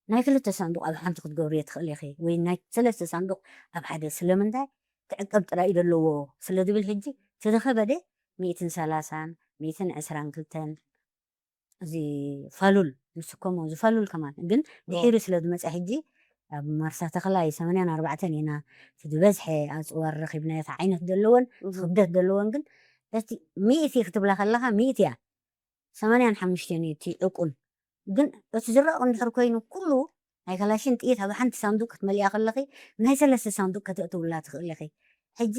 ናይ ክልተ ሳንዱቕ ኣብ ሓንቲ ክትገብርዮ ትኽእል ኢኺ ወይ ናይ ሰለስተ ሳንዱቕ ኣብ ሓደ ስለምንታይ ክዕቀብ ጥራይ እዩ ዘለዎ ስለ ዝብል ሕጂ እቲ ዝኸበደ ሚእትን ሰላሳን ሚእትን ዕስራን ክልተን እዚ ፋሉል ንስከሞ እዚ ፋሉል ከማን ግን ድሒሩ ስለ ዝመፀ ሕጂ ኣብ ማርሳ ተኽላይ ሰማንያን ኣርባዕተን ኢና እቲ ዝበዝሐ ኣፅዋር ረኺብናዮ እቲ ዓይነት ዘለወን እቲ ክብደት ዘለወን ግን እቲ ሚእቲ ክትብላ ከለኻ ሚእቲ እያ ሰማንያን ሓሙሽተን እዩ እቲ ዕቁን ግን እቲ ዝረቕ እንድሕር ኮይኑ ኩሉ ናይ ካላሽን ጥይት ኣብ ሓንቲ ሳንዱቅ ክትመልያ ከለኺ ናይ ሰለስተ ሳንዱቅ ከተእትውላ ትኽእል ኢኺ ሕጂ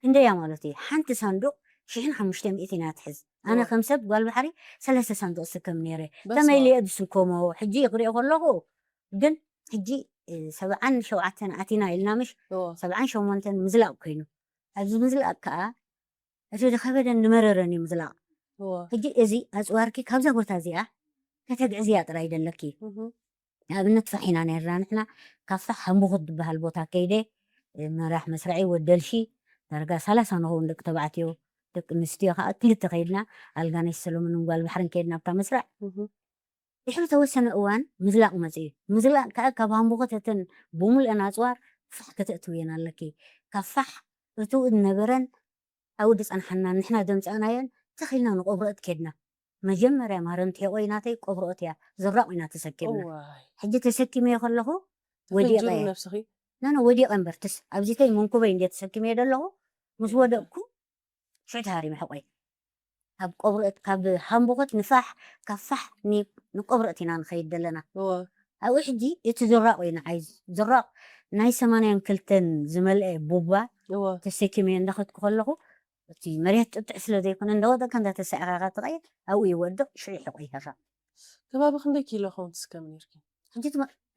ክንደያ ማለት እዩ ሓንቲ ሳንዱቅ ሽሕን ሓሙሽተ ሚእትን እያ ትሕዝ ኣነ ከም ሰብ ጓል ባሕሪ ሰለስተ ሳንዱቅ ዝስከም ነይረ ተመይልየ ዝስከሞ ሕጂ ክሪኦ ከለኹ ግን ሕጂ ሰብዓን ሸውዓተን ኣቲና ኢልና ምሽ ሰብዓን ሸሞንተን ምዝላቅ ኮይኑ ኣብዚ ምዝላቅ ከዓ እቲ ዝኸበደን ዝመረረን እዩ ምዝላቅ ሕጂ እዚ ኣፅዋርኪ ካብዛ ቦታ እዚኣ ከተግዕዝያ ጥራይ ደለኪ ንኣብነት ፋሕ ኢና ነርና ንሕና ካብ ፋሕ ሃምቡኹት ዝበሃል ቦታ ከይደ መራሕ መስርዒ ወደልሺ ዳርጋ ሰላሳ ንኸውን ደቂ ተባዕትዮ ደቂ ኣንስትዮ ከዓ ክልተ ከይድና ኣልጋነሽ ሰሎሞንን ጓል ባሕርን ከይድና ኣብታ መስርዕ ድሕሪ ተወሰነ እዋን ምዝላቕ መፅኡ ምዝላቕ ከዓ ካብ ሃምቡኾት እተን ብሙልአን ኣፅዋር ፋሕ ከተእትውየን ኣለኪ ካብ ፋሕ እትው ዝነበረን ኣብኡ ዝፀንሓና ንሕና ዘምፃእናየን ተኺልና ንቆብረኦት ከድና መጀመርያ ማረምቲ ሒቆይ ናተይ ቆብረኦት እያ ዝራቕ ኢና ተሰኪምና ሕጂ ተሰኪመዮ ከለኹ ወዲቐ ነነ ወዲቐ እምበርትስ ኣብዚተይ መንኩበይ እንደ ተሰኪመዮ ዘለኹ ምስ ወደቕኩ ሽዑ ተሃሪመ ሕቆይ ካብ ቆብረኦት ካብ ሃምቡኾት ንፋሕ ካብ ፋሕ ንቆብረኦት ኢና ንኸይድ ዘለና ኣብኡ ሕጂ እቲ ዝራቕ እዩ ንዓይ ዝራቕ ናይ ሰማንያን ክልተን ዝመልአ ቡባ ተሰኪመዮ እንዳኸድኩ ከለኹ እቲ መሬት ጥጥዕ ስለ ዘይኮነ እንዳወደቅካ እንዳተሳኢኻ ትቐይር ኣብኡ ይወድቕ ሽዑ ይሕቆ ይሃራ ከባቢ ክንደይ ኪሎ ኸውን ትስከሚ ነርኪ ሕጂ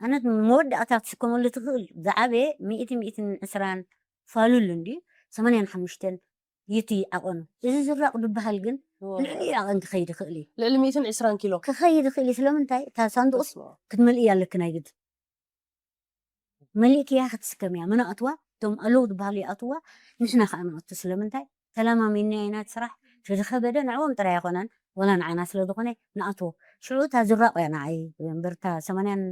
ኣነ መወዳእታ ትስከመሉ ትኽእል ዝዓበየ ሚእቲ ሚእትን ዕስራን ፋሉል እንዲ ሰማንያን ሓሙሽተን ይቲ ዓቐኑ እዚ ዝራቕ ዝበሃል ግን ልዕሊኡ ዓቐን ክኸይድ ይኽእል እዩ ልዕሊ ሚእትን ዕስራን ኪሎ ክኸይድ ይኽእል እዩ ስለምንታይ እታ ሳንዱቕስ ክትመልእያ ኣለኪ ናይ ግድ መሊእክያ ክትስከምያ መናእትዋ እቶም ኣለዉ ዝበሃሉ ይኣትዋ ንሕና ከዓ ንኣቱ ስለምንታይ ተለማሚና ኢና እቲ ስራሕ እቲ ዝኸበደ ንዕኦም ጥራይ ኣይኮነን ወላ ንዓና ስለ ዝኾነ ንኣትዎ ሽዑ እታ ዝራቕ እያ ንዓይ እምበር እታ ሰማንያን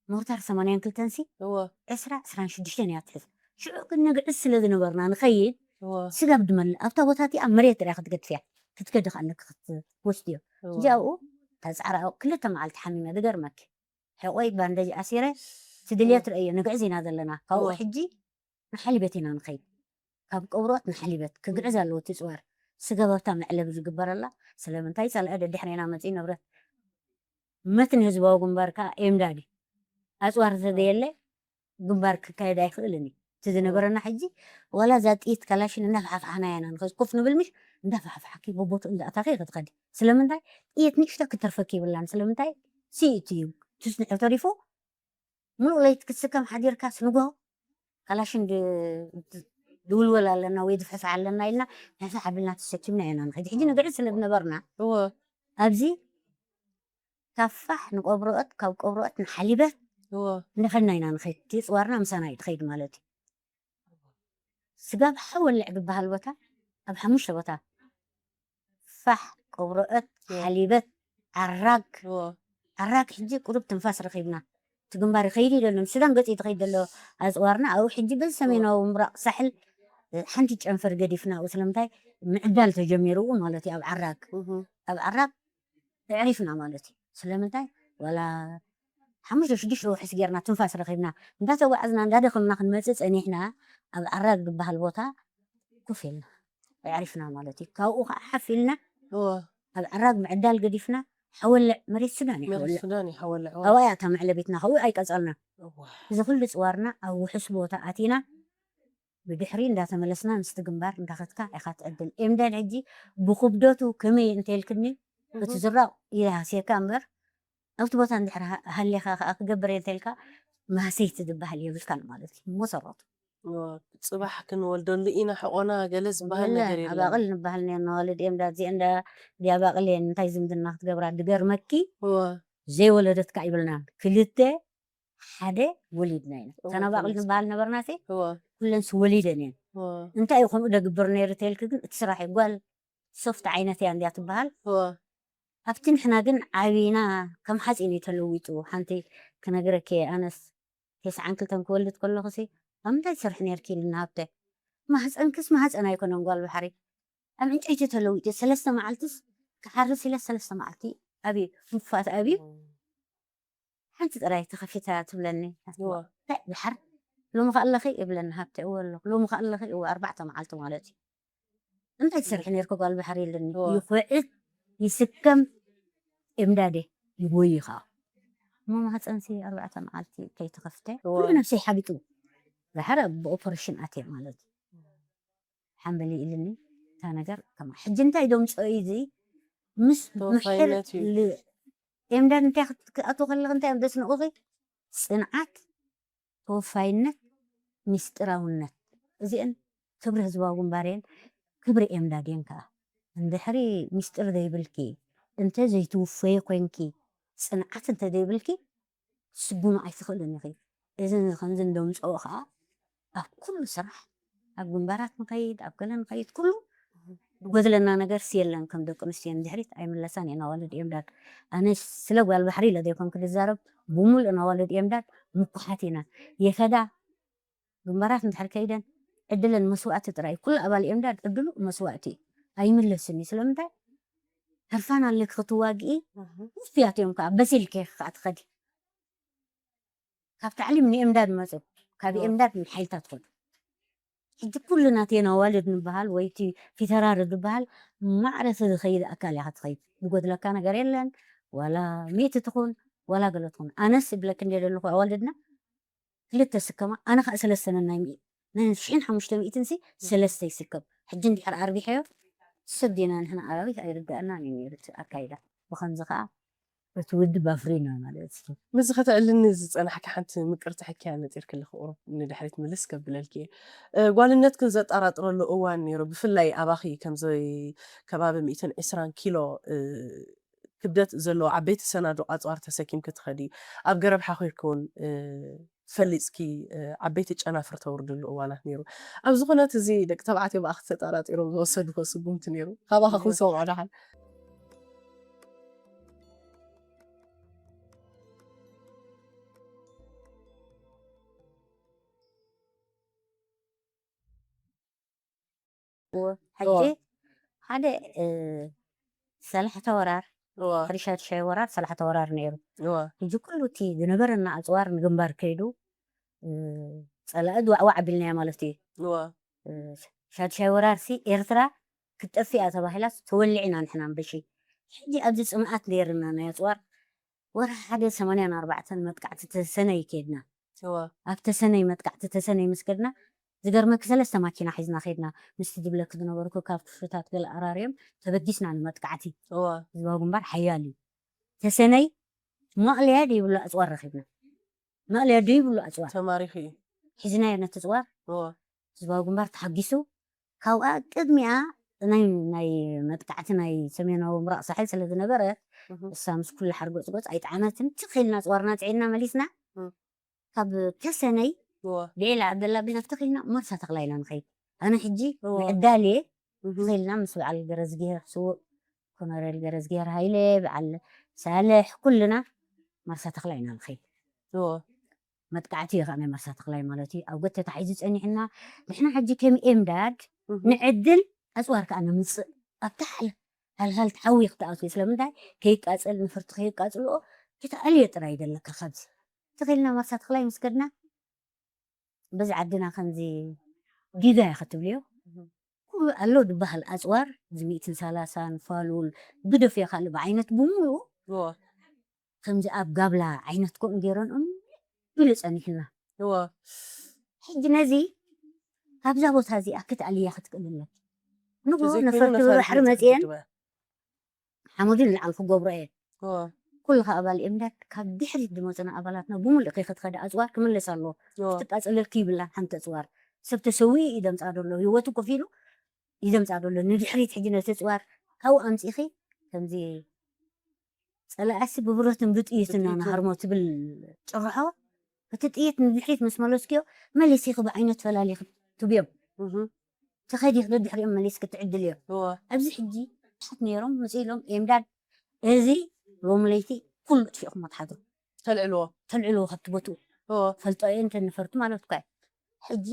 ሞርታር ሰማንያን ክልተን ሲ እወ ዕስራ ዕስራን ሽዱሽተን እያ ትሕዝ ሽዑ ግን ንግዕዝ ስለ ዝነበርና ንኸይድ እወ ስጋብ ድመልእ ኣብታ ቦታ እቲኣ መሬት ጥራይ ክትገድፍያ ክትገድኽ ኣለክ ክትወስድዮ እወ እዚኣኡ እታ ፃዕራ ክልተ መዓልቲ ሓሚመ ዝገርመኪ ሕቆይ ባንደጅ ኣሲረ ትድልያ ትርእዮ ንግዕዝ ኢና ዘለና። ካብኡ ሕጂ ንሓሊበት ኢና ንኸይድ። ካብ ቀብሮት ንሓሊበት ክግዕዝ ኣለዎ እቲ ጽዋር። ስጋብ ኣብታ መዕለቢ ዝግበረላ። ስለምንታይ ጸላኢ ደድሕሬና መጺኡ ንብረት መትኒ ህዝባዊ ግንባር ከኣ ኤምዳድ እዩ። ኣጽዋር እንተዘየለ ግንባር ክካየድ ኣይኽእልን እዩ። እቲ ዝነበረና ሕጂ ዋላ እዛ ጥይት ካላሽን እንዳፋሕፋሕና ኢና ንኸ ኮፍ ንብል ምሽ እንዳፋሕፋሕኪ በቦትኡ እንዳእታኺ ክትኸዲ። ስለምንታይ ጥይት ንእሽቶ ክትተርፈኪ ይብላን። ስለምንታይ ስኢት እዩ። ትስንሑ ተሪፉ ምሉእ ለይቲ ክትስከም ሓዲርካስ ንጎ ካላሽን ድ- ድ- ድውልወል ኣለና ወይ ድፍሕፍሕ ኣለና ኢልና ሕፍሕ ኣቢልና ተሰኪምና ኢና ንኸይድ። ሕጂ ንግዕዝ ስለ ዝነበርና እወ ኣብዚ ካብ ፋሕ ንቆብሮኦት ካብ ቆብሮኦት ንሓሊበት እወ እንዳኸድና ኢና ንኸይድ። እቲ ጽዋርና ምሳና እዩ ትኸይድ ማለት እዩ። ስጋብ ሓወልዕ ዝበሃል ቦታ ኣብ ሓሙሽተ ቦታ ፋሕ፣ ቆብሮኦት፣ ሓሊበት፣ ዓራግ። ዓራግ ሕጂ ቁሩብ ትንፋስ ረኺብና። እቲ ግንባር ይኸይድ እዩ ዘሎ፣ ንሱዳን ገጺ ትኸይድ ዘሎ ኣጽዋርና ኣብኡ ሕጂ በዚ ሰሜናዊ ምብራቕ ሳሕል ሓንቲ ጨንፈር ገዲፍና ኣብኡ ስለምንታይ ምዕዳል ተጀሚሩ ማለት እዩ። ኣብ ዓራግ ኣብ ዓራግ ኣዕሪፍና ማለት እዩ። ስለምንታይ ዋላ ሓሙሽተ ሽዱሽተ ወርሕስ ጌርና ትንፋስ ረኺብና እንዳተጓዓዝና እንዳደኸምና ክንመጽእ ጸኒሕና ኣብ ዓራግ ዝበሃል ቦታ ኮፍ ኢልና ኣዕሪፍና ማለት እዩ። ካብኡ ከዓ ሓፍ ኢልና እወ ኣብ ዓራግ ምዕዳል ገዲፍና ሓወልዕ መሬት ሱዳን እዩ መሬት ሓወልዕ። ሱዳን እዩ ሓወልዕ እወ ኣብኣ እያ እታ መዕለቢትና ካብኡ ኣይቀጸልና። እወ እዚ ኩሉ ጽዋርና ኣብ ውሑስ ቦታ ኣቲና ብድሕሪ እንዳተመለስና ምስቲ ግንባር እንዳኸድካ ኢኻ ትዕድል። ኤምዳድ ሕጂ ብክብደቱ ከመይ እንተልክኒ እቲ ዝራቕ ይሃስየካ እምበር ኣብቲ ቦታ እንድሕር ሃ- ሃሊኻ ከዓ ክገብር እየ እንተልካ ማህሰይቲ ዝበሃል የብልካን ማለት እዩ። መሰረቱ ጽባሕ ክንወልደሉ ኢና ሕቆና ገለ ዝበሃል የለን። ነገር የለን። ኣባቕል ንበሃል ነ ነዋልድ እዮም ዳዚ እንዳ ዲኣባቕል እየን እንታይ ዝምድና ክትገብራ ድገርመኪ እወ ዘይወለደትካ ይብልናን ክልተ ሓደ ወሊድና ኢና። እወ፣ ተናባቕል ተመስ- ንበሃል ነበርና ሲ እወ፣ ኩለንስ ወሊደን እየን። እወ። እንታይ እዩ ከምኡ ደግብር ነይሩ ተልክ ግን እቲ ስራሕ እዩ። ጓል ሶፍት ዓይነት እያ እንድያ ትበሃል። እወ። ኣብቲ ንሕና ግን ዓቢና ከም ሓፂን እዩ ተለዊጡ። ሓንቲ ክነግረኪ እየ፣ ኣነስ ተስዓን ክልተን ክወልድ ከለኹ ሲ ኣብ ምንታይ ትሰርሒ ነርኪ ኢልና ሃብተ። ማህፀንክስ ማህፀን ኣይኮነን ጓል ባሕሪ ኣብ ዕንጨይቲ ተለዊጡ። ሰለስተ መዓልትስ ክሓርስ ኢለ ሰለስተ መዓልቲ ኣብዩ ምፋት ኣብዩ ሓንቲ ጥራይ ተኸፊታ ትብለኒ። እዋ። እንታይ ድሓር ሎሚ ከ ኣለኺ ይብለኒ ሃብተ። እወ ኣለኹ። ሎሚ ከ ኣለኺ? እወ ኣርባዕተ መዓልቲ ማለት እዩ። እንታይ ትሰርሒ ነርኪ ጓል ባሕሪ ኢልኒ። እዋ። ይኹዕት ይስከም እምዳዴ ይጎይ ከዓ እሞ ማህፀንሲ ኣርባዕተ መዓልቲ ከይተኸፍተ እዋ። ኩሉ ነብሰይ ሓቢጡ። ድሓር ብኦፐሬሽን ኣትየ ማለት እዩ። ሓምበል ኢልኒ እታ ነገር ከማ ሕጂ እንታይ ዶም ፀኡ እዚ ምስ ምሕር ተወፋይነት እዩ። ል- ኤምዳድ እንታይ ክት- ክኣቱ ከለኽ እንታይ እዮም ደስንቑኺ? ጽንዓት፣ ተወፋይነት፣ ሚስጥራውነት፣ እዚአን ክብሪ ህዝባዊ ግንባር እየን። ክብሪ ኤምዳድ እየን ከዓ። እንድሕሪ ሚስጥር ዘይብልኪ እንተ ዘይትውፈየ ኮንኪ ጽንዓት እንተ ዘይብልኪ ስጉኑ ኣይትኽእልን ኢኺ። እዚ ከምዚ እንደምፅኦ ከዓ ኣብ ኩሉ ስራሕ ኣብ ግንባራት ንኸይድ ኣብ ገለ ንኸይድ ኩሉ ዝጎድለና ነገርስ የለን። ከም ደቂ ኣንስትዮ ንድሕሪት ኣይምለሳን እየን ኣዋልድ እዮም ዳር። ኣነ ስለ ጓል ባሕሪ ኢለ ዘይኮንኩ ዝዛረብ ብምሉእ ኣዋልድ እዮም ዳር ምኩሓት ኢና። የፈዳ ግንባራት እንድሕር ከይደን ዕድለን መስዋእቲ ጥራይ ኩሉ ኣባል እዮም ዳር ዕድሉ መስዋእቲ እዩ ኣይምለስን እዩ። ስለምንታይ ሕርፋን ኣለኪ ክትዋግኢ ውፍያት እዮም ከዓ በሲልኪ ከዓ ትኸዲ ካብ ታዕሊም ንኤምዳድ መፁ ካብ ኣዎ። ኤምዳድ ንሓይልታት ኮኑ ሕጂ ኩሉ ናቴና ዋልድ ንበሃል ወይ እቲ ፊተራሪ ዝበሃል ማዕረ እቲ ዝኸይድ ኣካል እያ ክትኸይድ ዝጎድለካ ነገር የለን። ዋላ ሚእቲ ትኹን ዋላ ገለ ትኹን ኣነስ ይብለክ እንደ ዘለኹ ኣዋልድና ክልተ ስከማ ኣነ ከዓ ሰለስተ ነናይ ሚእቲ ናይ ሽሕን ሓሙሽተ ሚእትን ሲ ሰለስተ ይስከም ሕጂ እንድሕር ኣርቢሐዮ ሰብ ዲና ንሕና ኣራዊት ኣይርዳእናን እዩ ነይሩ እቲ ኣካይዳ ብኸምዚ ከዓ እቲ ውድብ ኣፍሪና ማለት እዩ። ምስዚ ከተዕልኒ ዝጸናሕኪ ሓንቲ ምቅርቲ ሕክያ ነጢርክሊ ክቑሩብ ንድሕሪት ምልስ ከብለልኪ እየ። እ፣ ጓልነትክን ዘጠራጥረሉ እዋን ነይሩ፣ ብፍላይ ኣባኺ ከምዚ ከባቢ ሚእትን ዕስራን ኪሎ፣ እ፣ ክብደት ዘለዎ ዓበይቲ ሰናዱቕ ኣጽዋር ተሰኪምኪ ትኸዲ፣ ኣብ ገረብ ሓኺርኪ እውን፣ እ፣ ፈሊጽኪ፣ እ፣ ዓበይቲ ጨናፍር ተውርድሉ እዋናት ነይሩ። ኣብዚ ኩነት እዚ ደቂ ተባዕትዮ ብኣኺ ተጠራጢሮም ዝወሰድዎ ስጉምቲ ነይሩ? ካባኺ እወ። ክንሰምዖ ደሓን። እወ፣ ሕጂ እወ። ሓደ፣ እ፣ ሰላሕታ ወራር እዋ ሕሪ ሻድሻይ ወራር ሰላሕተ ወራር ነይሩ። እዋ ሕጂ ኩሉ እቲ ዝነበረና ኣፅዋር ንግንባር ከይዱ እ፣ ፀላኢ ድዋዕዋዕ ኣቢልናዮ ማለት እዩ። እዋ እ፣ ሻድሻይ ወራርሲ ኤርትራ ክትጠፍእ እያ ተባሂላስ ተወሊዕና ንሕና እምበሺ። ሕጂ ኣብዚ ፅምኣት ነይርና ናይ ኣፅዋር ወርሒ ሓደ ሰማንያን ኣርባዕተን መጥቃዕቲ ተሰነይ ከድና። እዋ ኣብ ተሰነይ መጥቃዕቲ ተሰነይ ምስ ከድና ዝገርመኪ ሰለስተ ማኪና ሒዝና ከድና። ምስቲ ዝብለኪ ዝነበርኩ ካብ ክፍልታት ገለ ኣራርዮም ተበጊስና ንመጥቃዕቲ። እዋ ህዝባዊ ግንባር ሓያል እዩ። ተሰነይ ማእለያ ደይብሉ ኣፅዋር ረኺብና። ማእለያ ደይብሉ ኣፅዋር ተማሪኺ እዩ ሒዝናዮ ነቲ ኣፅዋር። እዋ ህዝባዊ ግንባር ተሓጊሱ ካብኣ ቅድሚኣ ናይ ናይ መጥቃዕቲ ናይ ሰሜናዊ ምብራቕ ሳሕል ስለ ዝነበረ እህ እሳ ምስ ኩሉ ሓርጎፅጎፅ ኣይጠዓመትን። ትኽ ኢልና ኣፅዋርና ፅዒንና መሊስና እም። ካብ ተሰነይ እዋ ብዒላ ዓብደላ ቢና ትኽ ኢልና መርሳ ተኽላይ ኢና ንኸይድ። ኣነ ሕጂ እዋ ምዕዳል እየ እህ ትኽ ኢልና ምስ በዓል ገረዝግሄር ስዉእ ኮነሬል ገረዝግሄር ሃይለ በዓል ሳልሕ ኩልና መርሳ ተኽላይ ኢና ንኸይድ። እዋ መጥቃዕቲ እዩ ከዓ ናይ መርሳ ተኽላይ ማለት እዩ። ኣብ ጎተ ተታሒዙ ፀኒሕና ንሕና ሕጂ ከም ኤምዳድ እህ ንዕድል ኣፅዋር ከዓ ንምፅእ ኣብታ ሓል ሃልሃል ተሓዊ ክትኣትዩ ስለምንታይ ከይቃፀል ንፍርቲ ከይቃፅልኦ ክትኣልዮ ጥራይ ዘለካ ካብዚ ትኽልና መርሳ ተኽላይ ምስ ከድና በዚ ዓድና ከምዚ ጊጋ እያ ክትብልዮ እህ ኩሉ ኣሎ ዝበሃል ኣፅዋር እዚ ሚእትን ሰላሳን ፋሉል ግደፍዮ ካልእ ብዓይነት ብምሉኡ እዋ ከምዚ ኣብ ጋብላ ዓይነት ከምኡ ገይረን እም ኢሉ ጸኒሕና። እዋ ሕጂ ነዚ ካብዛ ቦታ እዚኣ ክትኣልያ ክትክእል ኣለኪ። ንጎ ተዘይኮይኑ ነፈርቲ ነፋሪት ብባሕሪ መፂኣ መጺኤን ትድበ ሓሙድን ንላዕሊ ክገብሮ እየን። እዋ ኩሉ ካብ ኣባል እምነት ካብ ድሕሪት ዝመፁና ኣባላትና ብምሉእ ከይክትኸደ ኣፅዋር ክምለስ ኣለዎ። እዋ ክትቃፅለልኪ ይብላን ሓንቲ ኣፅዋር ሰብ ተሰዊኡ እዩ ደምፃ ደሎ ህይወቱ ከፊሉ እዩ ደምፃ ደሎ ንድሕሪት ሕጂ ነቲ ኣፅዋር ካብኡ ኣምፂኺ ከምዚ ፀላእሲ ብብረትን ብጥይትን ኢና ብጥይትን። ንሃርሞ ትብል ጭርሖ እቲ ጥይት ንድሕሪት ምስ መለስክዮ መሊስኺ ብዓይነት ፈላሊኺ ትብዮም እህ ተኸዲኽ ደድሕሪኦም መሊስኪ ትዕድልዮ እዋ ኣብዚ ሕጂ ብዙሓት ነይሮም መፂእ ኢሎም ኤምዳድ እዚ ሎም ለይቲ ኩሉ ጥፊእኹም ትሓድሩ ተልዕልዎ ተልዕልዎ ካብቲ ቦትኡ እዋ ፈልጦ እየ እንተ ንፈርቱ ማለት እኳ እዩ። ሕጂ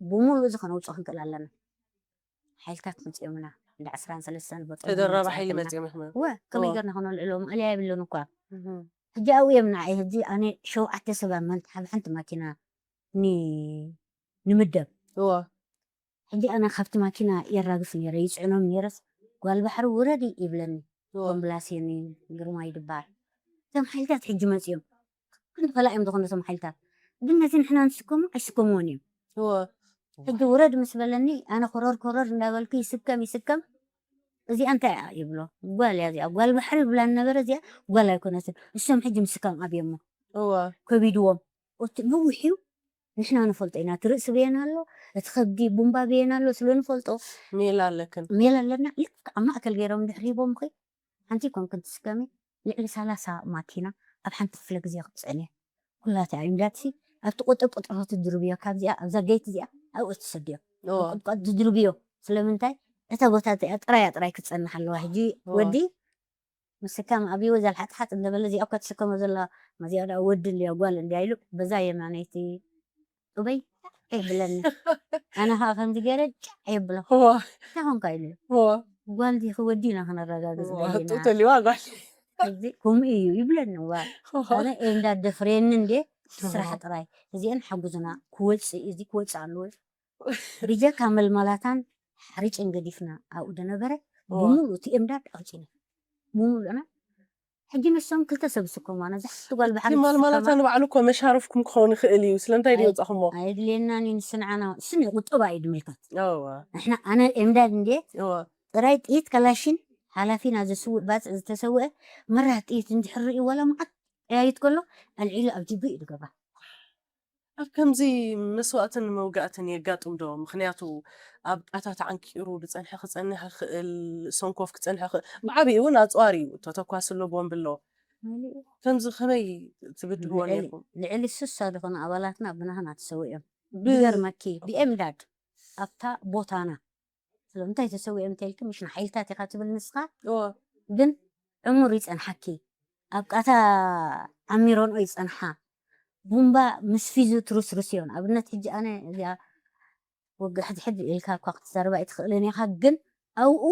ብምሉእ እዚ ከነውፅኦ ክንክእል ኣለና ሓይልታት መፂኦምና እንደ ዕስራን ሰለስተን በጦም ተደራቢ መፂኦም ሓይሊ ከለና መፂኦም ይሕመ እወ ከመይ እወ። ገርና ከነልዕሎም ኣልያ የብልን እኳ እህ ሕጂ ኣብኡ እዮም ንዓይ ሕጂ ኣነ ሸውዓተ ሰብ ኣብ መንት ኣብ ሓንቲ ማኪና ኒ- ንምደብ እዋ ሕጂ ኣነ ካብቲ ማኪና የራግፍ ነይረ ይፅዕኖም ነይረስ ጓል ባሕሪ ውረዲ ይብለኒ እዋ ኮምብላሴኒ ግርማ ይድበሃል እቶም ሓይልታት ሕጂ መፂኦም ክንዲ ከላ እዮም ዝኾኑ እቶም ሓይልታት ግን ነዚ ንሕና ንስከሞ ኣይስከምዎን እዮም እዋ ሕጂ ውረድ ምስ በለኒ ኣነ ኮረር ኮረር እንዳበልኩ ይስከም ይስከም እዚኣ እንታይ እያ ይብሎ ጓል እያ እዚኣ ጓል ባሕሪ ይብላ ነበረ እዚኣ ጓል ኣይኮነትን እሶም ሕጂ ምስካም ኣብዮሞ እዋ ከቢድዎም እቲ ነዊሕ እዩ ንሕና ንፈልጦ ኢና እቲ ርእሲ በየን ኣሎ እቲ ከብዲ ቡምባ በየን ኣሎ ስለ ንፈልጦ ሜላ ኣለክን ሜል ኣለና ልክዕ ኣብ ማእከል ገይሮም ድሕሪቦም ኸ ሓንቲ ይኮንክን ትስከሚ ልዕሊ ሰላሳ ማኪና ኣብ ሓንቲ ክፍለ ግዜ ክትፅዕን እየ ኩላታ እዩ እንዳትሲ ኣብቲ ቁጥር ቁጥር ክትድርብዮ ካብዚኣ ኣብዛ ገይት እዚኣ ኣብኡ ትሰድዮ እዋ ቁጥቋጥ ትድርብዮ ስለምንታይ እታ ቦታ እዚኣ ጥራያ ጥራይ ክትፀንሕ ኣለዋ ሕጂ እዋ። ወዲ ምስካም ኣብይዎ ዘልሓጥሓጥ እንደበለ እዚኣ እኳ ትስከሞ ዘላ መዚኣ ደኣ ወዲ እንድያ ጓል እንድያ ኢሉ በዛ የማነይቲ ጡበይ ጫዕ የብለኒ ኣነ ከዓ ከምዚ ገይረ ጫዕ የብሎ እዋ እንታይ ኾንካ ኢሉ እዋ ጓል ዲኺ ወዲ ኢና ክነረጋግፅ እዋ ደሊና ጡብ ተልዋ ጓል እዚ ከምኡ እዩ ይብለኒ ዋ እዋ ኣነ እንዳደፍረየኒ እንዴ ስራሕ ጥራይ እዚአን ሓጉዝና ክወፅእ እዚ ክወፅእ ኣለዎ ብጀካ መልመላታን ሓሪጭን ገዲፍና ኣብኡ ደነበረ እዋ ብምሉእ እቲ እምዳድ ኣውፂና ብምሉእና ሕጂ ንሶም ክልተ ሰብ ዝስከሙ ኣነ ዝሓፍቲ ጓል እቲ ባሕሪ ማልማላታ ትስከማ ንባዕሉ እኮ መሻረፍኩም ክኸውን ይኽእል እዩ ስለምንታይ ድዩ ኣይ- ወፃኹሞ ኣየድልየናን እዩ ንስንዓና ስኒ ቁጠባ እዩ ድምልከት እዋ ንሕና ኣነ እምዳድ እንዴ እዋ ጥራይ ጥይት ከላሽን ሓላፊና ዘስውእ ባፅእ ዝተሰውአ መራት ጥይት እንድሕር ርእዩ ዋላ መዓት ጠያይት ከሎ ኣልዒሉ ኣብ ጅቡ እዩ ዝገብራ ኣብ ከምዚ መስዋእትን መውጋእትን የጋጥም ዶ? ምኽንያቱ ኣብ ቃታ ተዓንቂሩ ዝጸንሐ ክጸንሕ ይኽእል፣ ሰንኮፍ ክጸንሕ ይኽእል። ብዓቢኡ እውን ኣጽዋር እዩ፣ ተተኳሲ ኣሎ፣ ቦምብ ኣሎ። ከምዚ ከመይ ትብድህዎ ልዕሊ ነይርኩም? ልዕሊ ስሳ ዝኾኑ ኣባላትና ብናህና ተሰዊኦም ብ- ይገርመኪ ብኤምዳድ ኣብታ ቦታና ስለምንታይ ተሰዊኦም እንተልኪ ምሽ ንሓይልታት ኢኻ ትብል ንስኻ እዎ። ግን ዕሙር ይጸንሓኪ ኣብ ቃታ ዓሚረንኦ ይጸንሓ ቡምባ ምስ ፊዙ ትሩስሩስ እዮም ኣብነት ሕጂ ኣነ እዚኣ ወግሕ ሕድሕድ ኢልካ እኳ ክትዛረባ ኣይትኽእልን ኢኻ ግን ኣብኡ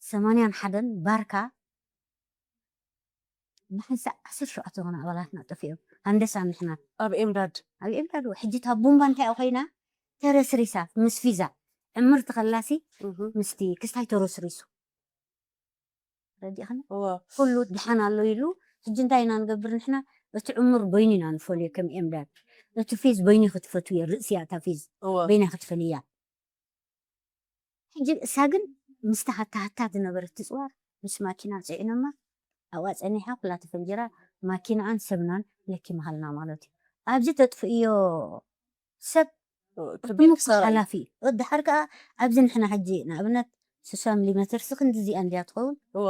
ሰማንያን ሓደን ባርካ ብሓንሳእ ዓሰርተ ሸውዓተ ዝኾኑ ኣባላትና ጠፊኦም። ሃንደሳ ንሕና ኣብ ኤምዳድ ኣብ ኤምዳድ ሕጂ እታ ቡምባ እንታይ ኮይና ተረስሪሳ ምስ ፊዛ ዕምርቲ ከላሲ ምስቲ ክስታይ ተረስሪሱ ረዲእኽና እዋ ኩሉ ድሓን ኣሎ ኢሉ ሕጂ እንታይ ኢና ንገብር ንሕና እቲ ዕሙር በይኑ ኢና ንፈልዮ ከም ኤምዳድ እቲ ፊዝ በይኑ ክትፈትዮ ርእስያ እታ ፊዝ እዋ በይና ክትፈልያ ሕጂ እሳ ግን ምስታ ሃታ ሃታ ዝነበረት ትፅዋር ምስ ማኪና ፅዒኖማ ኣብኣ ፀኒሓ ኩላ ተፈንጂራ ማኪናኣን ሰብናን ለኪምሃልና ማለት እዩ ኣብዚ ተጥፍእዮ ሰብ ከቢድ ክሳራ እዩ። ሓላፊ እዩ ድሓር ከዓ ኣብዚ ንሕና ሕጂ ንኣብነት ስሳ ሚሊሜትር ሲ ክንዲ እዚኣ እንድያ ትኸውን እዋ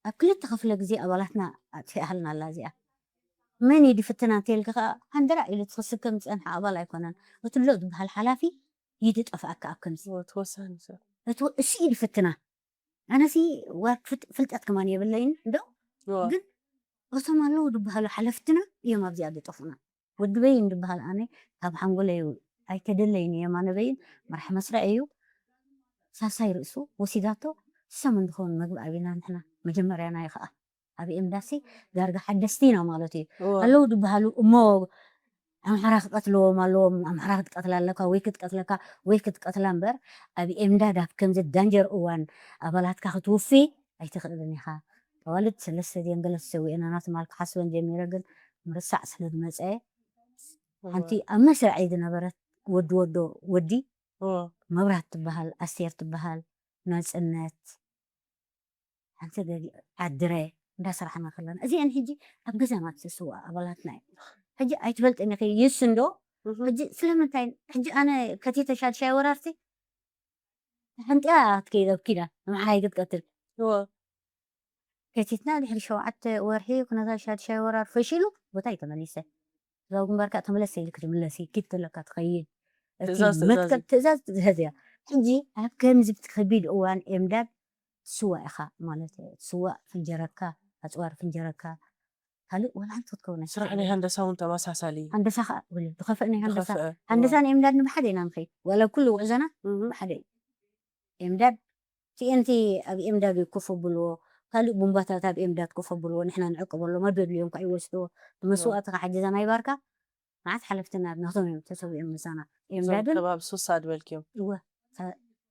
ኣብ ክልተ ክፍለ ግዜ ኣባላትና ኣጥፊኣሃልና ኣላ እዚኣ መን እዩ ድፍትና እንተልኪ ከዓ ሃንደራ ኢሉ ትኽስከም ዝፀንሐ ኣባል ኣይኮነን እቲ ሎ ዝበሃል ሓላፊ ይድጠፍኣካ ኣብ ከምዚ እዋ ተወሳኒ ሰብ እቲ እሱ እዩ ድፍትና ኣነሲ ዋር ክፍት- ፍልጠት ከማን የብለይን እንዶ እዋ ግን እቶም ኣለዉ ዝበሃሉ ሓለፍትና እዮም ኣብዚኣ ዝጠፉና ወዲ በይን ዝበሃል ኣነ ካብ ሓንጎለይ ኣይተደለይን እየ ማነ በይን መራሕ መስርዕ እዩ ሳሳይ ርእሱ ወሲዳቶ ሰሙን ዝኸውን መግቢ ኣቢና ንሕና መጀመርያና እዩ ከዓ ኣብ ኤምዳሲ ዳርጋ ሓደስቲ ኢና ማለት እዩ እዋ ኣለዉ ዝበሃሉ እሞ ኣምሓራ ክቀትልዎም ኣለዎም ኣምሓራ ክትቀትላ ኣለካ ወይ ክትቀትለካ ወይ ክትቀትላ እምበር ኣብ ኤምዳድ ኣብ ከምዚ ዳንጀር እዋን ኣባላትካ ክትውፊ ኣይትኽእልን ኢኻ ኣዋልድ ሰለስተ ድየን ገለ ተሰዊአን ኣና ትማል ክሓስበን ጀሚረ ግን ምርሳዕ ስለ ዝመፀ ሓንቲ ኣብ መስርዐይ ዝነበረት ወዲ ወዶ ወዲ እዋ መብራት ትበሃል ኣስቴር ትበሃል ናፅነት ሓንቲ ገሊ ዓድረ እንዳሰራሕና ከለና እዚአን ሕጂ ኣብ ገዛና ትስዋ ኣባላትና እዩ ሕጂ ኣይትፈልጥን ኢኺ ይስ እንዶ ሕጂ ስለምንታይ ሕጂ ኣነ ከቲተ ሻድሻይ ወራርቲ ሓንጢያ ክትከይድ ኣብ ኪዳ ንምሓይ ክትቀትል እዋ ከቲትና ድሕሪ ሸውዓተ ወርሒ ኩነታት ሻድሻይ ወራር ፈሺሉ ቦታ እዩ ተመሊሰ እዛው ግንባርካ ተመለስ ኢሉ ክትምለስ እዩ ኪድ ተለካ ትኸይድ እቲ ትእዛዝ ትእዛዝ መትከል ትእዛዝ ትእዛዝ እያ ሕጂ ኣብ ከምዚ ከቢድ እዋን ኤምዳድ ስዋ ኢኻ ማለት እዩ ስዋ ፍንጀረካ ኣፅዋር ፍንጀረካ ካልእ ወላ ሓንቲ ክትከውን ስራሕ ናይ ሃንደሳ እውን ተመሳሳሊ እዩ። ሃንደሳ ከዓ ብለ ዝኸፍአ ናይ ሃንደሳ ዝኸፍአ ሃንደሳ ንኤምዳድ ንብሓደ ኢና ንኸይድ ዋላ ኩሉ ውዕዘና እህ፣ ብሓደ እዩ ኤምዳድ ቲኤንቲ ኣብ ኤምዳድ እዩ ኮፍ ኣብልዎ ካልእ ቡምባታት ኣብ ኤምዳድ ኮፍ ኣብልዎ ንሕና ንዕቅበሎም ኣብ ደድልዮም ከዓ ይወስድዎ ብመስዋእቲ ከዓ ሕጂ እዛ ናይ ባርካ መዓት ሓለፍትና ናቶም እዮም ተሰዊኦም ምሳና እዞም ኤምዳድን ከባቢ ሱሳ ዝበልክዮም እወ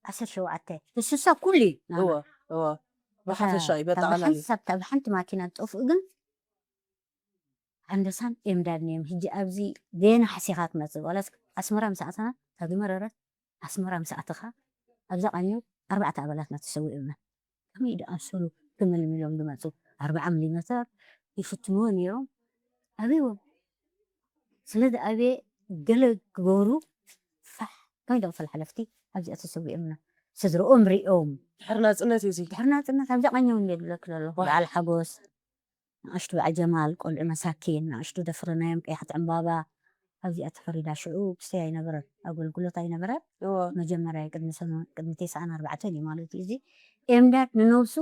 ዓሰርተ ሸውዓተ ንስሳ ኩሉ እዩ ናና። እወ እወ ብሓፈሻ እዩ በጠቓላሊ ሓንሳብ ካብ ሓንቲ ማኪና ዝጠፍኡ ግን ሃንደሳን ኤምዳድን እዮም ሕጂ ኣብዚ ዜና ሓሲኻ ትመፅእ ዋላስ ኣስመራ ምስ ኣተና ካብ ዝመረረት ኣስመራ ምስ ኣተኻ ኣብዛ ቃኘው ኣርባዕተ ኣባላትና ተሰዊኦምና ከመይ ደኣሰሉ ተመልሚሎም ዝመፁ ኣርባዓ ሚሊሜተር ይፍትንዎ ነይሮም ኣብዎም ስለዚ ኣበየ ገለ ክገብሩ ፋሕ ከመይ ደቕፈል ሓለፍቲ ኣብዚኣ ተሰዊኦምና ስድረኦም ሪኦም ድሕሪ ናፅነት እዩ እዚ ድሕሪ ናፅነት ኣብዛ ቃኘው እንደ ዝብለክ ዘሎ ዋሕ። በዓል ሓጎስ ንኣሽቱ በዓል ጀማል ቆልዑ መሳኪን ንኣሽቱ ደፍርናዮም ቀያሕቲ ዕምባባ ኣብዚኣ ተፈሪዳ ሽዑ ክስተይ ኣይነበረን ኣገልግሎት ኣይነበረን እወ መጀመርያ ቅድሚ ሰሙን ቅድሚ ተስዓን ኣርባዕተን እዩ ማለት እዩ እዚ ኤምዳድ ንነብሱ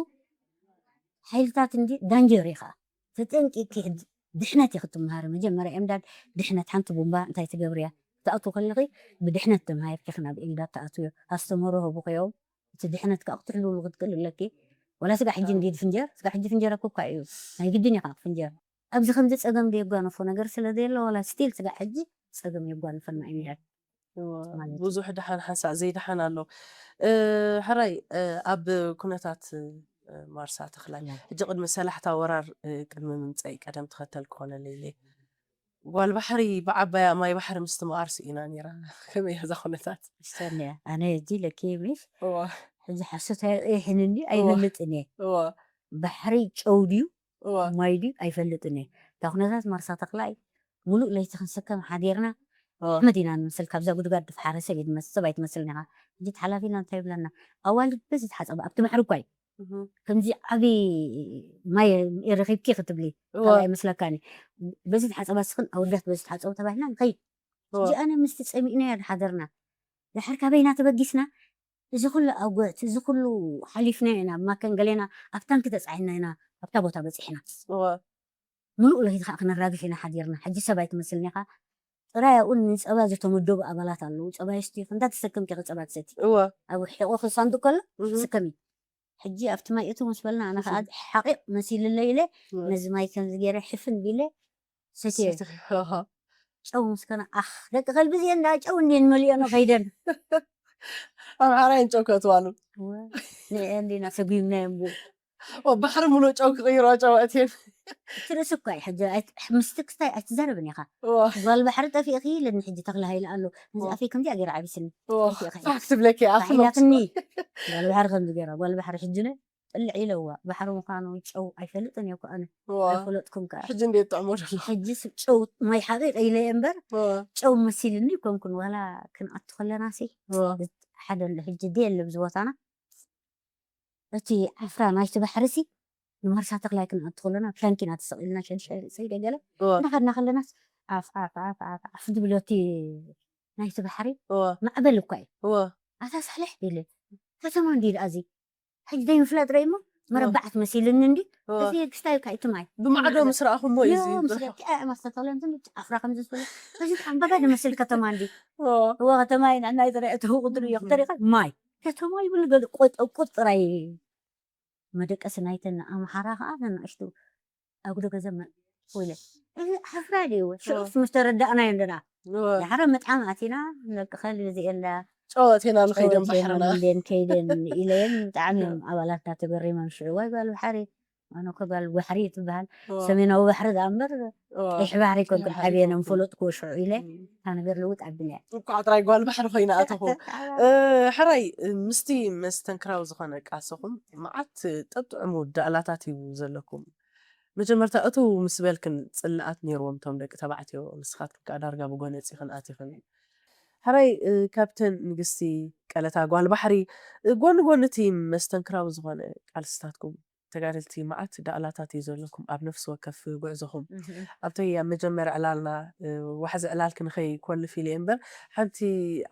ሓይልታት እንዲ ዳንጀር ኢኻ ተጠንቂቂ ድሕነት ኢኺ ትምሃሪ መጀመርያ ኤምዳድ ድሕነት ሓንቲ ቡምባ እንታይ ትገብርያ ትኣቱ ከለኺ ብድሕነት ተምሃርኪ ናብ ኤምዳድ ትኣትዮ ኣስተምህሮ ህቡኽዮም እቲ ድሕነት ከዓ ክትሕልውሉ ክትክእል ኣለኪ ወላ ስጋ ሕጂ እንዲ ፍንጀር ስጋ ሕጂ ፍንጀር ኣኮኳ እዩ ናይ ግድን ኢኻ ፍንጀር ኣብዚ ከምዚ ፀገም ዘየጓነፎ ነገር ስለ ዘየለ ዋላ ስቲል ስጋ ሕጂ ፀገም የጓንፈና እዩ እወ፣ ማለት እዩ። ብዙሕ ደሓን ሓንሳእ ዘይደሓን ኣሎ። እ፣ ሕራይ እ፣ ኣብ ኩነታት እ፣ ማርሳ ተኽላይ ሕጂ ቅድሚ ሰላሕታ ወራር እ፣ ቅድሚ ምምፀኢ ቀደም ተኸተል ክኾነለይ ኢለ ጓል ባሕሪ ብዓባያ ማይ ባሕሪ ምስትምቓር ስኢና ነይራ። ከመይ እያ እዛ ኩነታት? ስተንያ ኣነ ሕጂ ለኪ ሚስ እዋ ሕጂ ሓሶት ይሕንኒ ኣይፈልጥን እየ እዋ ባሕሪ ጨው ድዩ እዋ ማይ ድዩ ኣይፈልጥን እየ እታ ኩነታት ማርሳ ተኽላይ ሙሉእ ለይቲ ክንስከም ሓዲርና እዋ ኣሕመድ ኢና ንመስል ካብዛ ጉድጋድ ዝፈሓረሰ እዩ ዝመስል ሰብ ኣይትመስልን ኢኻ ሕጂ ተሓላፊና እንታይ ይብለና ኣዋልድ በዚ ተሓፀባ ኣብቲ ባሕሪ እኳ እዩ እህ፣ ከምዚ ዓብዪ ማይ ረኺብኪ ክትብሊ እዋ ካልኣይ መስለካኒ በዚ ተሓፀባ ስኽን ኣወዳት በዚ ተሓፀቡ ተባሂልና ንኸይድ እዋ ሕጂ ኣነ ምስቲ ፀሚእናዮ ዝሓደርና ድሓር ካበይና ተበጊስና እዚ ኩሉ ኣጎት እዚ ኩሉ ሓሊፍና ኢና ማከን ገሌና ኣብ ታንኪ ተፃዒና ኢና ኣብታ ቦታ በፂሕና እዋ ሙሉእ ለይቲ ከዓ ክነራግፍ ኢና ሓዲርና ሕጂ ሰብ ኣይትመስልን ኢኻ ጥራይ ኣብኡ ንፀባ ዝተመደቡ ኣባላት ኣለዉ ፀባ የስትዩ ክንዳ ተሰክምኪ ፀባ ትሰቲ እዋ ኣብ ሕቆ ክሳንዱ ከሎ እህ፣ ስከሚ ሕጂ ኣብቲ ማይ እቱ ምስ በልና ኣነ ከዓ ሓቂቕ መሲልለይ ኢለ ነዚ ማይ ከምዚ ገይረ ሕፍን ቢለ ሰትየ። ሰትየ። ጨው ምስ ከነ ኣኽ ደቂ ከልቢ እዚአን እንዳ ጨው እንዲን መሊኦኖ ከይደን ኣምሓራይን ጨው ከእትዋሉ ንኤ እንዲና ሰጉምናዮም ብኡ ባሕሪ ሙሉእ ጨው ክቕይሮ ጨው ኣእትየን ትርእስ እኳ እዩ ሕጂ ምስቲ ክስታይ ኣይትዛረብን ኢኻ ጓል ባሕሪ ጠፊእኺ ኢለኒ ሕጂ ተኽለ ሃይለ ኣሎ ነዚ ኣፈይ ከምዚኣ ገይረ ዓቢስኒ ፋሕ ክትብለኪ ኣፍኖ ሓይላትኒ ጓል ባሕሪ ከምዚ ገይራ ጓል ባሕሪ ሕጂ ነ ጥልዕ ኢለዋ ባሕሪ ምዃኑ ጨው ኣይፈልጥን እየ እኮ ኣነ ኣይፈለጥኩም ከዓ ሕጂ እንዴት ጥዕሞ ዘሎ ሕጂ ጨው ማይ ሓቂቀ ኢለ እየ እምበር ጨው መሲልኒ ኮንኩን ዋላ ክንኣቱ ከለና ሲ ሓደ ኣሎ ሕጂ ደ የለ ብዚ ቦታና እቲ ዓፍራ ናይቲ ባሕሪ ሲ ንማርሳ ተክላይ ክንኣቱ ከለና ፕላንኪና ተሰቂልና ሸድሸ ሰይደ ገለ እናኸድና ከለናስ ዓፍ ዓፍ ዓፍ ዓፍ ዓፍ ዝብሎ እቲ ናይቲ ባሕሪ ማዕበል እኳ እዩ ኣታ ሳልሕ ኢለ ከተማ እንዲ ደኣ እዚ ሕጂ ዘይምፍላጥ ረእሞ መረባዓት መሲልኒ እንዲ እዚ ክስታይ ኢልካ እቲ ማይ ብማዕዶ ምስ ረኣኹሞ እዩ እዚ ምስ ረኪዐ መስተተለን ዝም ዓፍራ ከም ዝስለ እዚ ኣንበባ ዝመስል ከተማ እንዲ እዎ ከተማ ኢና ናይ ዝረአ እቲ ቁጥሪ እዩ ክተሪኸ ማይ ከተማ ይብል ገለ ቆጠቁጥ ጥራይ መደቀሲ ናይተን ኣምሓራ ከዓ ነናእሽቱ ኣጉዶ ገዘ ኢለ እዚ ሓፍራ ድዩ ሽዑስ ምስ ተረዳእናዮ እንደና ድሓረ ምጥዓም ኣቲና ደቂ ከልቢ እዚ የላ ጨወቴና ንኸይደን ባሕርና ን ከይደን ኢለየን ብጣዕሚ እዮም ኣባላትና ተገሪሞም ሽዑ ዋይ ጓል ባሕሪ ኣነ እኮ ጓል ባሕሪ ትበሃል ሰሜናዊ ባሕሪ ዳ እምበር ቀይሕ ባሕሪ ኮንኩም ዓብየን ንፈልጥክዎ ሽዑ ኢለ እታ ነገር ልውጥ ኣቢለ እያ እንኳዕ ጥራይ ጓል ባሕሪ ኮይና ኣተኹ ሕራይ ምስቲ መስተንክራዊ ዝኾነ ቃልስኹም መዓት ጠጥዕሙ ዳእላታት እዩ ዘለኩም መጀመርታ እቱ ምስ በልክን ጽላኣት ነይርዎም እቶም ደቂ ተባዕትዮ ንስኻትክን ከዓ ዳርጋ ብጎነፂኽን ኣቲኽን ሕራይ ካብተን ንግስቲ ቀለታ ጓል ባሕሪ ጎኒ ጎኒ እቲ መስተንክራዊ ዝኾነ ቃልስታትኩም ተጋደልቲ መዓት ዳእላታት እዩ ዘለኩም ኣብ ነፍሲ ወከፍ ጉዕዞኹም ኣብተይ ኣብ መጀመርያ ዕላልና ዋሕዚ ዕላል ክንኸይ ኮልፍ ኢለ እምበር ሓንቲ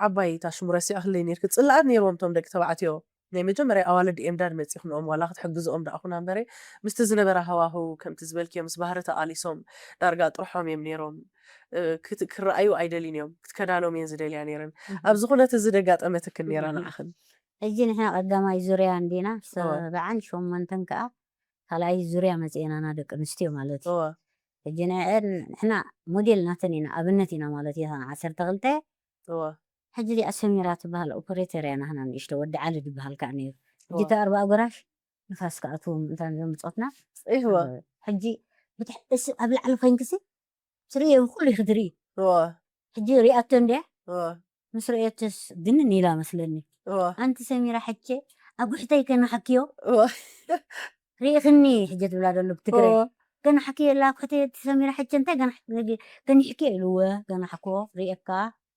ዓባይ እታ ሽሙ ረሲዐ ክለይ ነርክ ፅላኣት ነይርዎም እቶም ደቂ ተባዕትዮ ናይ መጀመርያ ኣዋልድ እዮም ዳድ መፂኹንኦም ዋላ ክትሕግዝኦም ደኣኹና እምበረ ምስቲ ዝነበረ ሃዋህው ከምቲ ዝበልክዮ ምስ ባህሪ ተቓሊሶም ዳርጋ ጥርሖም እዮም ነይሮም ክረኣዩ ኣይደልዩን እዮም ክትከዳሎም እየን ዝደልያ ነይረን ኣብ ዝኾነት እዚ ደጋጠመትክን ነይራ ንዓኽን ሕጂ ንሕና ቀዳማይ ዙርያ እንዲና ሰብዓን ሸሞንተን ከዓ ካልኣይ ዙርያ መፅኤናና ደቂ ኣንስትዮ ማለት እዩ ሕጂ ንዕን ንሕና ሞዴል ናተን ኢና ኣብነት ኢና ማለት እዩ ዓሰርተ ክልተ ሕጂ እዚኣ ሰሚራ ትበሃል ኦፐሬተር እያ ናህና ንእሽቶ ወዲ ዓሊ ዝበሃል ከዓ ነይሩ ሕጂ እቲ ኣርባኣ ጎራሽ ንፋስ ከኣትዎም እንታ ዘምፆትና ሕጂ ኣብ ላዕሊ ኮይንክሲ ትርእዮ ኩሉ ክትርኢ ሕጂ ሪኣቶ እንድያ ምስ ርእየትስ ግንን ኢላ መስለኒ ኣንቲ ሰሚራ ሕቼ ኣጉሕተይ ከናሓክዮ ርኢኽኒ ሕጂ ትብላ ዘሎ ብትግረ ገናሕክዮ ኣላ ኣጉሕተይ ሰሚራ ሕቼ እንታይ ገናሕክዮ ኢልወ ገናሕኮ ርኤካ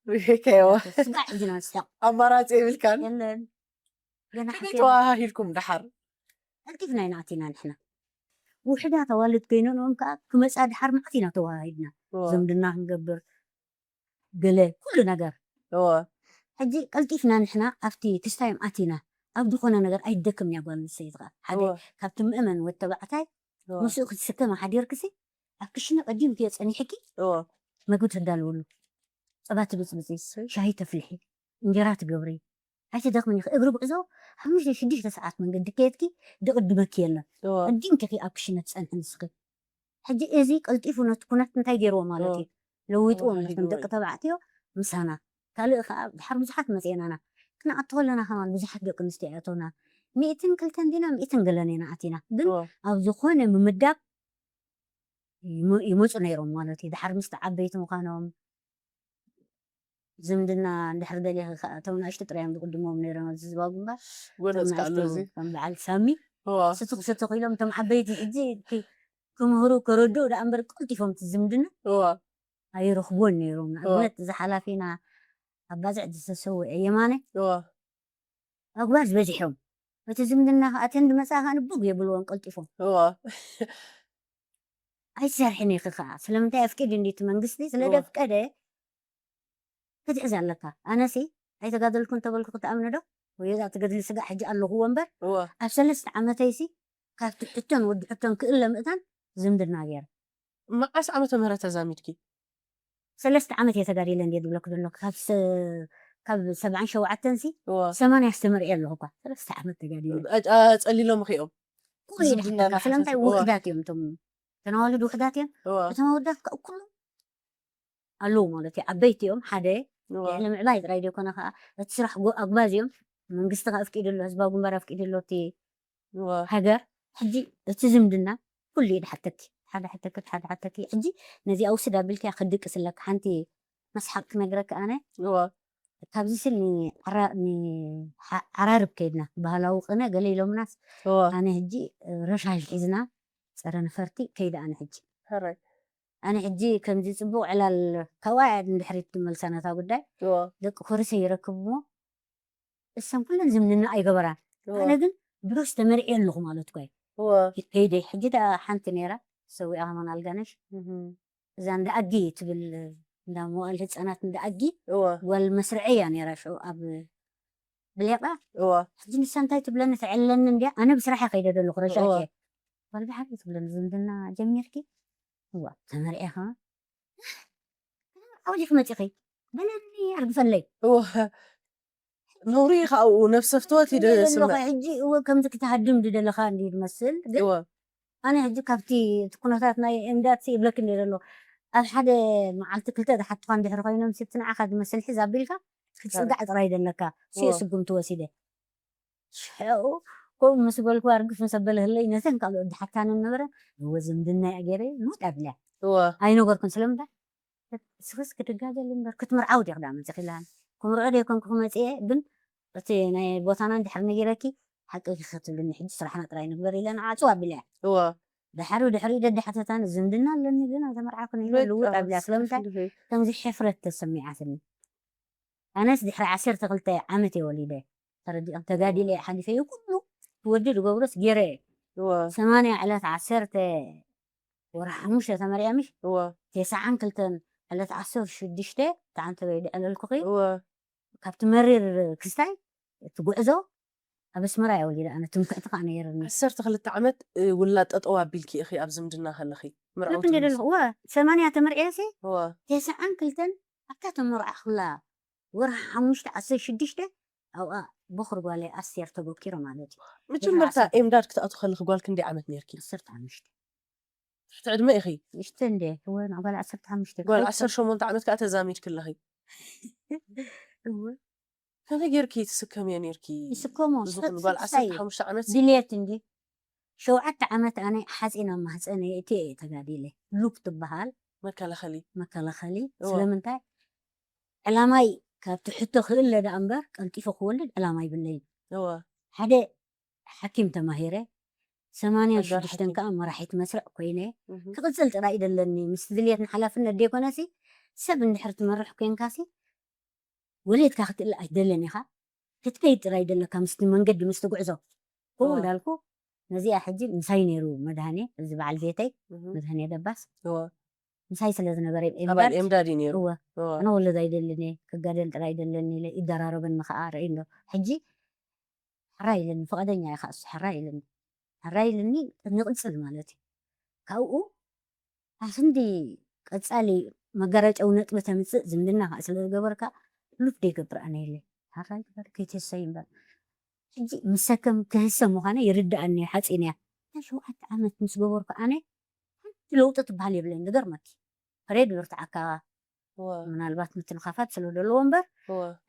ርኢከዮ ስጋዕ ሕጂ ናንስሕቕ ኣማራፂ የብልካን የለን ከመይ ተዋሃሂድኩም ደሓር ቀልጢፍና ኢና ኣቲና ንሕና ውሕዳት ኣዋልድ ኮይነንኦም ከዓ ክመፃ ድሓር መዓት ኢና ተዋሃሂድና ዝምድና ክንገብር ገለ ኩሉ ነገር ሕጂ ቀልጢፍና ንሕና ኣብቲ ክስታዮም ኣቲና ኣብ ዝኾነ ነገር ኣይደክም እያ ጓል ኣንስተይቲ ከዓ ሓደ ካብቲ ምእመን ወዲ ተባዕታይ ምስኡ ክትስከም ሓዲርክሲ ኣብ ክሽነ ቀዲምክዮ ፀኒሕኪ መግቢ ተዳልውሉ ፀባ ትብፅብፂ ሻሂ ተፍልሒ እንጀራ ትገብሪ ኣይትደኽምን ኢኺ እግሪ ጉዕዞ ሓሙሽተ ሽዱሽተ ሰዓት መንገዲ ከየድኪ ድቕድመኪ የለን ቀዲምኪ ኢኺ ኣብ ክሽነ ትፀንሒ ንስኺ ሕጂ እዚ ቀልጢፉ ነቲ ኩነት እንታይ ገይርዎ ማለት እዩ ለዊጥዎ ነቶም ደቂ ተባዕትዮ ምሳና ካልእ ከዓ ድሓር ብዙሓት መፅኤናና ክንኣቱ ከለና ከማን ብዙሓት ደቂ ኣንስትዮ ኣእተውና ሚእትን ክልተን ዲና ሚእትን ገለን ኢና ኣቲና ግን ኣብ ዝኾነ ምምዳብ ይመፁ ነይሮም ማለት እዩ ድሓር ምስቲ ዓበይቲ ምዃኖም ዝምድና እንድሕር ደሊኺ ከዓ እቶም ንእሽቱ ጥራዮም ዝቅድሞም ነይሮም ኣብዚ ዝባ ግንባር ጎነዝ ከዓ ኣሎ እዚ ከም በዓል ሳሚ እዋ ስቱክ ስቱክ ኢሎም እቶም ዓበይቲ ሕጂ እቲ ክምህሩ ከረድኡ ደኣ እምበር ቀልጢፎም እቲ ዝምድና እዋ ኣይረኽቡን ነይሮም ንኣብነት እዚ ሓላፊና ኣባፅዕ ዝተሰውአ የማነ እዋ ኣጉባዝ በዚሖም እቲ ዝምድና ከዓ እተን ዝመፃ ከዓ ንቦግ የብልዎን ቀልጢፎም እዋ ኣይትሰርሕን ኢኺ ከዓ ስለምንታይ ኣፍቂድ እንዲ እቲ መንግስቲ ስለ እዋ። ደፍቀደ ክትሕዝ ኣለካ ኣነሲ ኣይተጋደልኩ እንተበልኩ ክትኣምኒ ዶ ወይ እዛ ትገድሊ ስጋዕ ሕጂ ኣለኹዎ እምበር እዋ ኣብ ሰለስተ ዓመተይሲ ካብቲ ሕቶን ወዲ ሕቶን ክእለ ምእታን ዝምድና ገይረ መዓስ ዓመተ ምህረት ተዛሚድኪ ሰለስተ ዓመት እየ ተጋዲለ እንድየ ዝብለኩ ዘለኩ ካብ ሰ- ካብ ሰብዓን ሸውዓተን ሲ እዋ ሰማንያ ኣስተምርየ ኣለኹ እኳ ሰለስተ ዓመት ተጋዲለ። ኣጸሊሎም ኺኦም ኩሉ ይድሕተካ። ስለምንታይ ውሕዳት እዮም እቶም ተናዋልድ ውሕዳት እዮም። እቶም ኣወዳት ከዓ ኩሎም ኣለዉ ማለት እዩ። ዓበይቲ እዮም። ሓደ ንምዕባይ ጥራይ ዘይኮነ ከዓ እቲ ስራሕ ኣጉባዝ እዮም። መንግስቲ ከዓ ኣፍቂዱ ኣሎ፣ ህዝባዊ ግንባር ኣፍቂዱ ኣሎ። እቲ ሃገር ሕጂ እቲ ዝምድና ኩሉ ይድሓተኪ፣ ሓደ ሓተኪ፣ ሓደ ሓተኪ። ሕጂ ነዚኣ ውስድ ኣቢልኪያ ክድቅስ ኣለካ። ሓንቲ መስሓቅ ክነግረካ ኣነ ካብዚ ስል ዓራርብ ከይድና ባህላዊ ቅነ ገለ ኢሎምናስ ኣነ ሕጂ ረሻሽ ሒዝና ፀረ ነፈርቲ ከይደ ኣነ ሕጂ ሕራይ ኣነ ሕጂ ከምዚ ፅቡቅ ዕላል ካብኣ እያ ንድሕሪት ትመልሳ ነታ ጉዳይ ደቂ ኮርሰ ይረክብዎ እሰን ኩለን ዝምድና ኣይገበራን ኣነ ግን ድሮስ ተመርዕየ ኣለኹ ማለት እኳ እዩ ከይደ ሕጂ ደኣ ሓንቲ ነይራ ሰዊኣ ከማን ኣልጋነሽ እዛ እንዳ ኣጊ ትብል እንዳ መዋእል ህፃናት እንዳ ኣጊ ጓል መስርዐ እያ ነይራ ሽዑ ኣብ ብሌቃ ሕጂ ንሳ እንታይ ትብለኒ ተዕለኒ እንዲያ ኣነ ብስራሕ ከይደ ዘለኹ ረሻ ጓል ብሓቂ ትብለኒ ዝምድና ጀሚርኪ እዋ ተመርዒኻ ኣውሊኽ መፂኺ በለኒ ኣርግፈለይ ነውሪ ካብኡ ነብሰ ፍትወት ይደ ስምዕ ሕጂ እወ ከምዚ ክትሃድም ድደለኻ እንዲ ዝመስል ግን ኣነ ሕጂ ካብቲ እቲ ኩነታት ናይ ኤምዳት ይብለክ እንዲ ዘሎ ኣብ ሓደ መዓልቲ ክልተ ዝሓትኳ እንድሕር ኮይኖም ስብቲ ንዓኻ ዝመስል ሕዝ ኣቢልካ ክትፅጋዕ ጥራይ ዘለካ ስኡ ስጉምቲ ወሲደ ሽዑ ከምኡ ምስ በልኩ ኣርግፍ ምስ ኣበለ ህለይ ነተን ካልኦት ዝሓታንን ነበረ እወ ዝምድና እያ ገይረ ልውጥ ኣብልያ ኣይነገርኩን ስለምንታይ ስኽስ ክትጋገል እምበር ክትምርዓው ዲኽ ዳ መፅኺ ኢላኒ ክምርዖ ደይኮንኩ ክመፅየ ግን እቲ ናይ ቦታና እንድሕር ነጊረኪ ሓቂ ክትብልኒ ሕጂ ስራሕና ጥራይ ንግበር ኢለ ንዓፅው ኣቢለያ ድሓር ድሕሪ ደድሓተታን ዝምድና ኣለኒ ግን ኣይተመርዓኩን ኢለ ልውጥ ኣብልያ ስለምንታይ ከምዚ ሕፍረት ተሰሚዓትኒ ኣነስ ድሕሪ ዓሰርተ ክልተ ዓመት እየ ወሊደ ተረዲኦም ተጋዲለ እየ ሓሊፈ እዩ ኩሉ ወዲ ዝገብሮስ ገይረ እየ ሰማንያ ዕለት ዓሰርተ ወርሒ ሓሙሽተ ተመርያ ምሽ ተስዓን ክልተን ዕለት ዓሰርተ ሽዱሽተ ተዓንተ በይ ድዕለልኩኺ ካብቲ መሪር ክስታይ እቲ ጉዕዞ ኣብ ኣስመራ እየ ወሊደ ኣነ ትምክሕቲ ከዓ ነይርኒ ዓሰርተ ክልተ ዓመት ውላድ ጠጠው ኣቢልኪ ኢኺ ኣብ ዝምድና ከለኺ ምርዓውቲ እንደ ደለኹ እወ ሰማንያ ተመርዕየሲ እወ ተስዓን ክልተን ኣብታ ተመርዓኹላ ወርሒ ሓሙሽተ ዓሰርተ ሽዱሽተ ኣብኣ ቦኽሪ ጓለይ ኣስቴር ተበኪሩ ማለት እዩ መጀመርታ ኤምዳድ ክትኣቱ ከለኺ ጓል ክንደይ ዓመት ነርኪ ዓሰርተ ሓሙሽተ ትሕቲ ዕድመ ኢኺ ንእሽተ እንደ እወ ንዕጓል ዓሰርተ ሓሙሽተ ጓል ዓሰርተ ሸሞንተ ዓመት ከዓ ተዛሚድኪ ኣለኺ እወ ከመይ ጌርኪ ትስከምዮ ኔርኪ? ይስከሞ እዚ ኩሉ ጓል ዓሰርተ ሓሙሽተ ዓመት ድልየት እንዲ ሸውዓተ ዓመት ኣነ ሓፂን ኣብ ማህፀነይ እትየ እየ ተጋዲለ። ሉፕ ትበሃል መከላኸሊ መከላኸሊ እወ። ስለምንታይ ዕላማይ ካብ ትሕቶ ክእለ ደኣ እምበር ቀልጢፈ ክወልድ ዕላማ ይብለይን። እወ። ሓደ ሓኪም ተማሂረ ሰማንያን ሽዱሽተን ከዓ መራሒት መስርዕ ኮይነ እህ። ክቕፅል ጥራይ ደለኒ ምስ ድልየትን ሓላፍነት ደይኮነሲ ሰብ እንድሕር ትመርሕ ኮንካሲ ወሊድካ ክትእለ ኣይትደልን ኢኻ ክትከይድ ጥራይ ደለካ ምስቲ መንገዲ ምስቲ ጉዕዞ ከምኡ እንዳልኩ ነዚኣ ሕጂ ምሳይ ነይሩ መድሃኔ እዚ በዓል ቤተይ መድሃኔ ደባስ ምሳይ ስለ ዝነበረ ኣባል ኤምዳድ እዩ ነይሩ ኣነ ወለድ ኣይደልን እየ ክጋደል ጥራይ ደለኒ ኢለ ይደራረበኒ ከዓ ርኢ ኣሎ ሕጂ ሕራይ ኢለኒ ፍቓደኛ እየ ከዓ እሱ ሕራይ ኢለኒ ሕራይ ኢለኒ ንቕፅል ማለት እዩ ካብኡ ኣክንዲ ቀጻሊ መጋረጫዊ ነጥቢ ተምጽእ ዝምድና ከዓ ስለ ዝገበርካ ሉፍ ደይገብር ኣነ የለ ሓራይ ግበር ከይትህሰይ እምበር ሕጂ ምሰከም ክህሰ ምዃነ ይርድኣኒ ሓፂን እያ እታ ሸውዓተ ዓመት ምስ ገበርኩ ኣነ ሓንቲ ለውጢ ትበሃል የብለን ዝገርመኪ ፕሬድ ብርትዓካ ምናልባት ምትንኻፋት ስለ ዘለዎ እምበር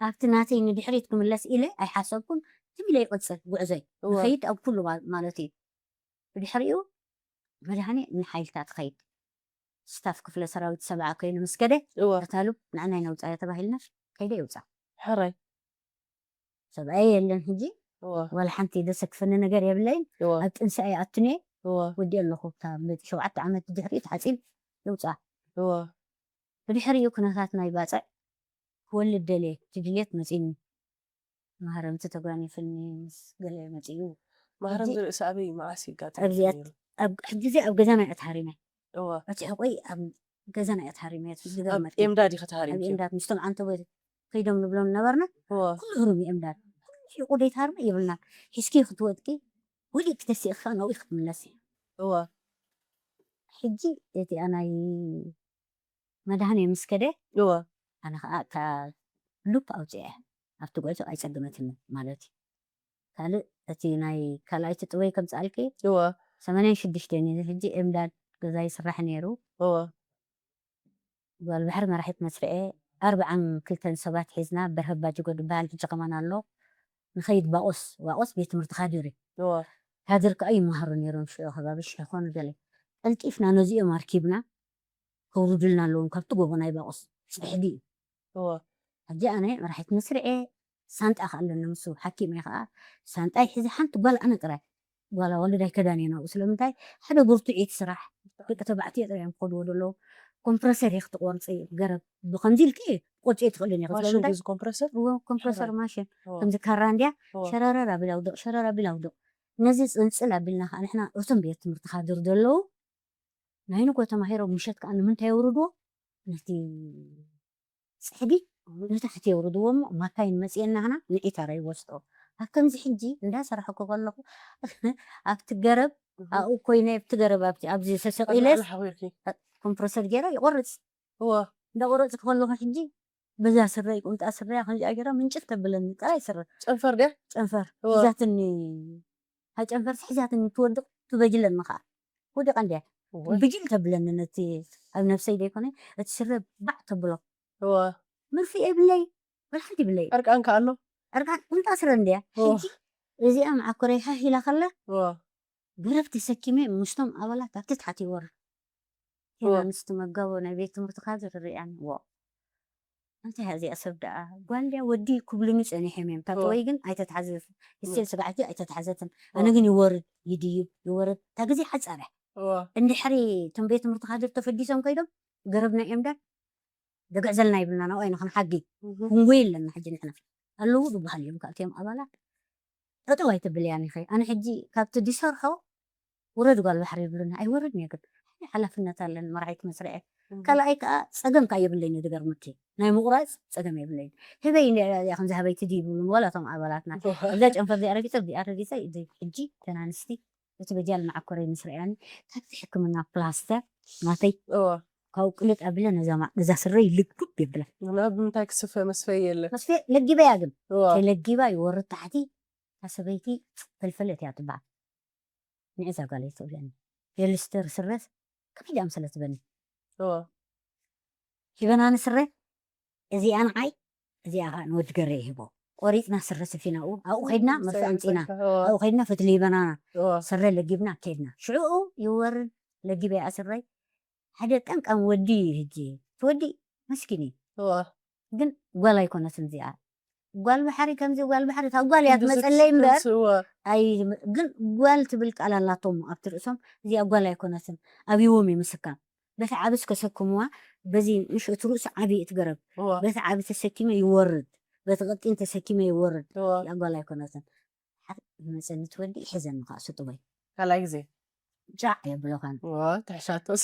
ኣብቲ ናተይ ንድሕሪት ክምለስ ኢለ ኣይሓሰብኩን ትም ኢለ ይቕፅል ጉዕዞይ ንኸይድ ኣብ ኩሉ ማለት እዩ ብድሕሪኡ መድሃኔ ንሓይልታት ኸይድ ስታፍ ክፍለ ሰራዊት ሰብዓ ኮይኑ ምስ ከደ እወ እታ ሉብ ንዓና ይነውፃዮ ተባሂልና ከይደ ይውፃ ሕራይ ሰብኣይ የለን ሕጂ እወ ዋላ ሓንቲ ደሰክፈኒ ነገር የብለይን እወ ኣብ ጥንሲ ኣይኣቱን እየ እወ ወዲ ኣለኹ እታ በቲ ሸውዓተ ዓመት ድሕሪኡ ተሓፂብ ይውፃ እወ ብድሕሪኡ ኩነታት ናይ ባፅዕ ክወልድ ደልየ እቲ ድልየት መፂኒ ማህረምቲ ተጓኒፍኒ ምስ ገለ መፂኡ ማህረም ሕጂ ዝርእሲ ኣበይ መዓስ ይጋጥም ኣብዚኣ ነይሩ? ኣብ ሕጂ እዚ ኣብ ገዛና እያ ተሃሪመ እወ እቲ ሕቆይ ኣብ ገዛና እያ ተሃሪመ ኣብ ዝገርመት ኤምዳ ዲኸ ኣብ ተሃሪምኪ? ኤምዳት ምስቶም ዓንተቦ ከይዶም ንብሎም ነበርና እወ ኩሉ ህሩም እዩ ኤምዳት ኩሉ ሒቁ ደይትሃርመ ይብልና ሒዝኪ ክትወጥቂ ወዲቅ ክተሲእካ ናብኡ ክትምለስ እዩ እወ ሕጂ እቲኣ ናይ መድሃኔ ምስ ከደ እወ ኣነ ከዓ እታ ሉፕ ኣውፅአ ኣብቲ ጉዕዞ ኣይፀገመትኒ ማለት እዩ። ካልእ እቲ ናይ ካልኣይቲ ጥበይ ከምፅኣልኪ እወ ሰማንያን ሽዱሽተን እዩ ሕጂ ኤምዳድ ገዛ ይስራሕ ነይሩ። እወ ጓል ባሕሪ መራሒት መስርዐ ኣርብዓን ክልተን ሰባት ሒዝና በርሀ ባጅጎ ዝበሃል ሕጂ ከማን ኣሎ ንኸይድ ባቆስ ዋቆስ ቤት ትምህርቲ ካድር እዩ። እወ ካድር ከዓ ይመሃሩ ነይሮም ሽዑ ከባቢ ሽሕኾን ገለ ቀልጢፍና ነዚኦም ኣርኪብና ከውርዱልና ኣለዎም ካብቲ ጎቦ ናይ ባቆስ ፅሕዲ እዩ። እወ ሕጂ ኣነ መራሒት መስርዐ ሳንጣ ከ ኣለኒ ምስ ሓኪም እየ ከዓ ሳንጣይ ሒዘ ሓንቲ ጓል ኣነ ጥራይ ጓል ኣዋልድ ኣይከዳን እየ ናብኡ ስለምንታይ ሓደ ብርቱዒት ስራሕ ደቂ ተባዕትዮ ጥራይ እዮም ክኸድዎ ዘለዉ ኮምፕረሰር እየ ክትቆርፂ ገረብ ብከምዚ ኢልኪ ቆርፂ ትኽእልን ኢኺ ማሽን ስለምንታይ ድዩ ኮምፕረሰር እዎ ኮምፕረሰር ሕራይ። ማሽን እወ ከምዚ ካራ እንድያ እወ ሸረረር ኣቢላ ውድቕ ሸረር ኣቢላ ውድቕ ነዚ ፅንፅል ኣቢልና ከዓ ንሕና እቶም ቤት ትምህርቲ ካድር ዘለዉ ናይ ንጎ ተማሂሮም ምሸት ከዓ ንምንታይ የውርድዎ ነቲ ፅሕዲ ንታሕቲ የውርድዎ እሞ ማካይን መፅኤና ህና ንዒታራ ይወስዶ ኣብ ከምዚ ሕጂ እንዳሰራሕኩ ከለኹ ኣብቲ ገረብ ኣብኡ ኮይነ ኣብቲ ገረብ ኣብቲ ኣብዚ ተሰቂለስ ኣርባዕለ ሓዊርኪ ኮምፕረሰር ገይረ ይቆርፅ እወ እንዳቆረፅኩ ከለኹ ሕጂ በዛ ስረይ ቁምጣ ስረያ ከምዚኣ ገይራ ምንጭፍ ተብለኒ ጥራይ ስረ ጨንፈር ድያ ጨንፈር እወ ሒዛትኒ ሃጨንፈርሲ ሒዛትኒ ትወድቕ ትበጅለኒ ከዓ ወዲቐ እንድያ እወ ብጅል ተብለኒ ነቲ ኣብ ነብሰይ ዘይኮነ እቲ ስረ ባዕ ተብሎ እወ ምርፊ የብለይ ወላ ሓንቲ የብለይ ዕርቃንካ ኣሎ ዕርቃን ቁምጣ ስረ እንድያ እወ ሕጂ እዚኣ መዓኮረይ ሃህ ኢላ ከላ እወ ገረብ ተሰኪመ ምስቶም ኣባላት ኣብቲ ታሕቲ ይወርድ እወ ቴና ምስቲ መጋቦ ናይ ቤት ትምህርቲ ካድር ሪኣኒ ዎ እንታይ እያ እዚኣ ሰብ ደኣ ጓል ድያ ወዲ ክብሉኒ ፀኒሖም እዮም እታ እወ ጥበይ ግን ኣይተትሓዘት ስቲል ስጋዕ ሕጂ ኣይተትሓዘትን ኣነ እወ ግን ይወርድ ይድይብ ይወርድ እታ ግዜ ሓፃረ እወ እንድሕሪ እቶም ቤት ትምህርቲ ካድር ተፈዲሶም ከይዶም ገረብና እዮም ዳ ደግዕዘልና ይብልና ናብኡ ኣይንኽንሓጊ እህ ክንጎ የለና ሕጂ ንሕና ኣለዉ ዝበሃል እዮም ካብቲኦም ኣባላት ጠጠው ኣይትብል እያ ኒኸ ኣነ ሕጂ ካብቲ ድሰርሖ ውረድ ጓል ባሕሪ ይብሉና ኣይወረድን እየ ግን ሓደ ሓላፍነት ኣለኒ መራሒት መስርዐ እህ ካልኣይ ከዓ ፀገም ከዓ የብለይን እዩ ዝገርምኪ ናይ ምቁራፅ ፀገም የብለይን ህበይ እንዲያ እያ ከምዚ ሃበይ ትዲ ይብሉን ዋላ እቶም ኣባላትና እዛ ጨንፈር እዚኣ ረጊፀ እዚኣ ረጊፀ እዚ ሕጂ ተናንስቲ እቲ በጃል መዓኮረይ ምስ ረኣያኒ ካብቲ ሕክምና ፕላስተር ናተይ እወ ካብኡ ቅልጥ ኣቢለ ነዛ ማ- ነዛ ስረይ ልግብ የብላ እና ብምንታይ ክስፈ መስፈይ የለ መስፌ ለጊበያ ግን እወ ተለጊባ ይወርድ ታሕቲ እታ ሰበይቲ ፈልፈለት እያ ትበሃል ንዕዛ ጓለይ ትብለኒ ፌልስተር ስረስ ከመይ ድኣ ምሰለ ትበኒ እወ ሂበናኒ ስረ እዚኣ ንዓይ እዚኣ ከዓ ንወዲ ገረ ይህቦ ቆሪፅና ስረ ስፊናኡ ኣብኡ ከይድና መርፌ ኣምፂና ኣብኡ ከይድና ፈትሊ ሂበናና ስረ ለጊብና ከይድና ሽዑኡ ይወርድ ለጊበ ይኣ ስረይ ሓደ ቀምቃም ወዲ እዩ ህጂ እቲ ወዲ መስኪን እዩ ግን ጓል ኣይኮነትን እዚኣ ጓል ባሕሪ ከምዚ ጓል ባሕሪ እታ ጓል እያ ትመፀለይ እምበር ኣይ ግን ጓል ትብል ቃል ኣላቶም ኣብቲ ርእሶም እዚኣ ጓል ኣይኮነትን ኣብዎም እዩ ምስካም በቲ ዓብስ ከሰክምዋ በዚ ምሽ እቲ ርእሱ ዓብዪ እቲ ገረብ በቲ ዓቢ ተሰኪመ ይወርድ በቲ ቀጢን ተሰኪመ ይወርድ እዚኣ ጓል ኣይኮነትን መፀኒ ትወዲ ይሕዘኒ ከዓ ስጥወይ ካልኣይ ግዜ ጫዕ የብሎኻን ተሕሻቶስ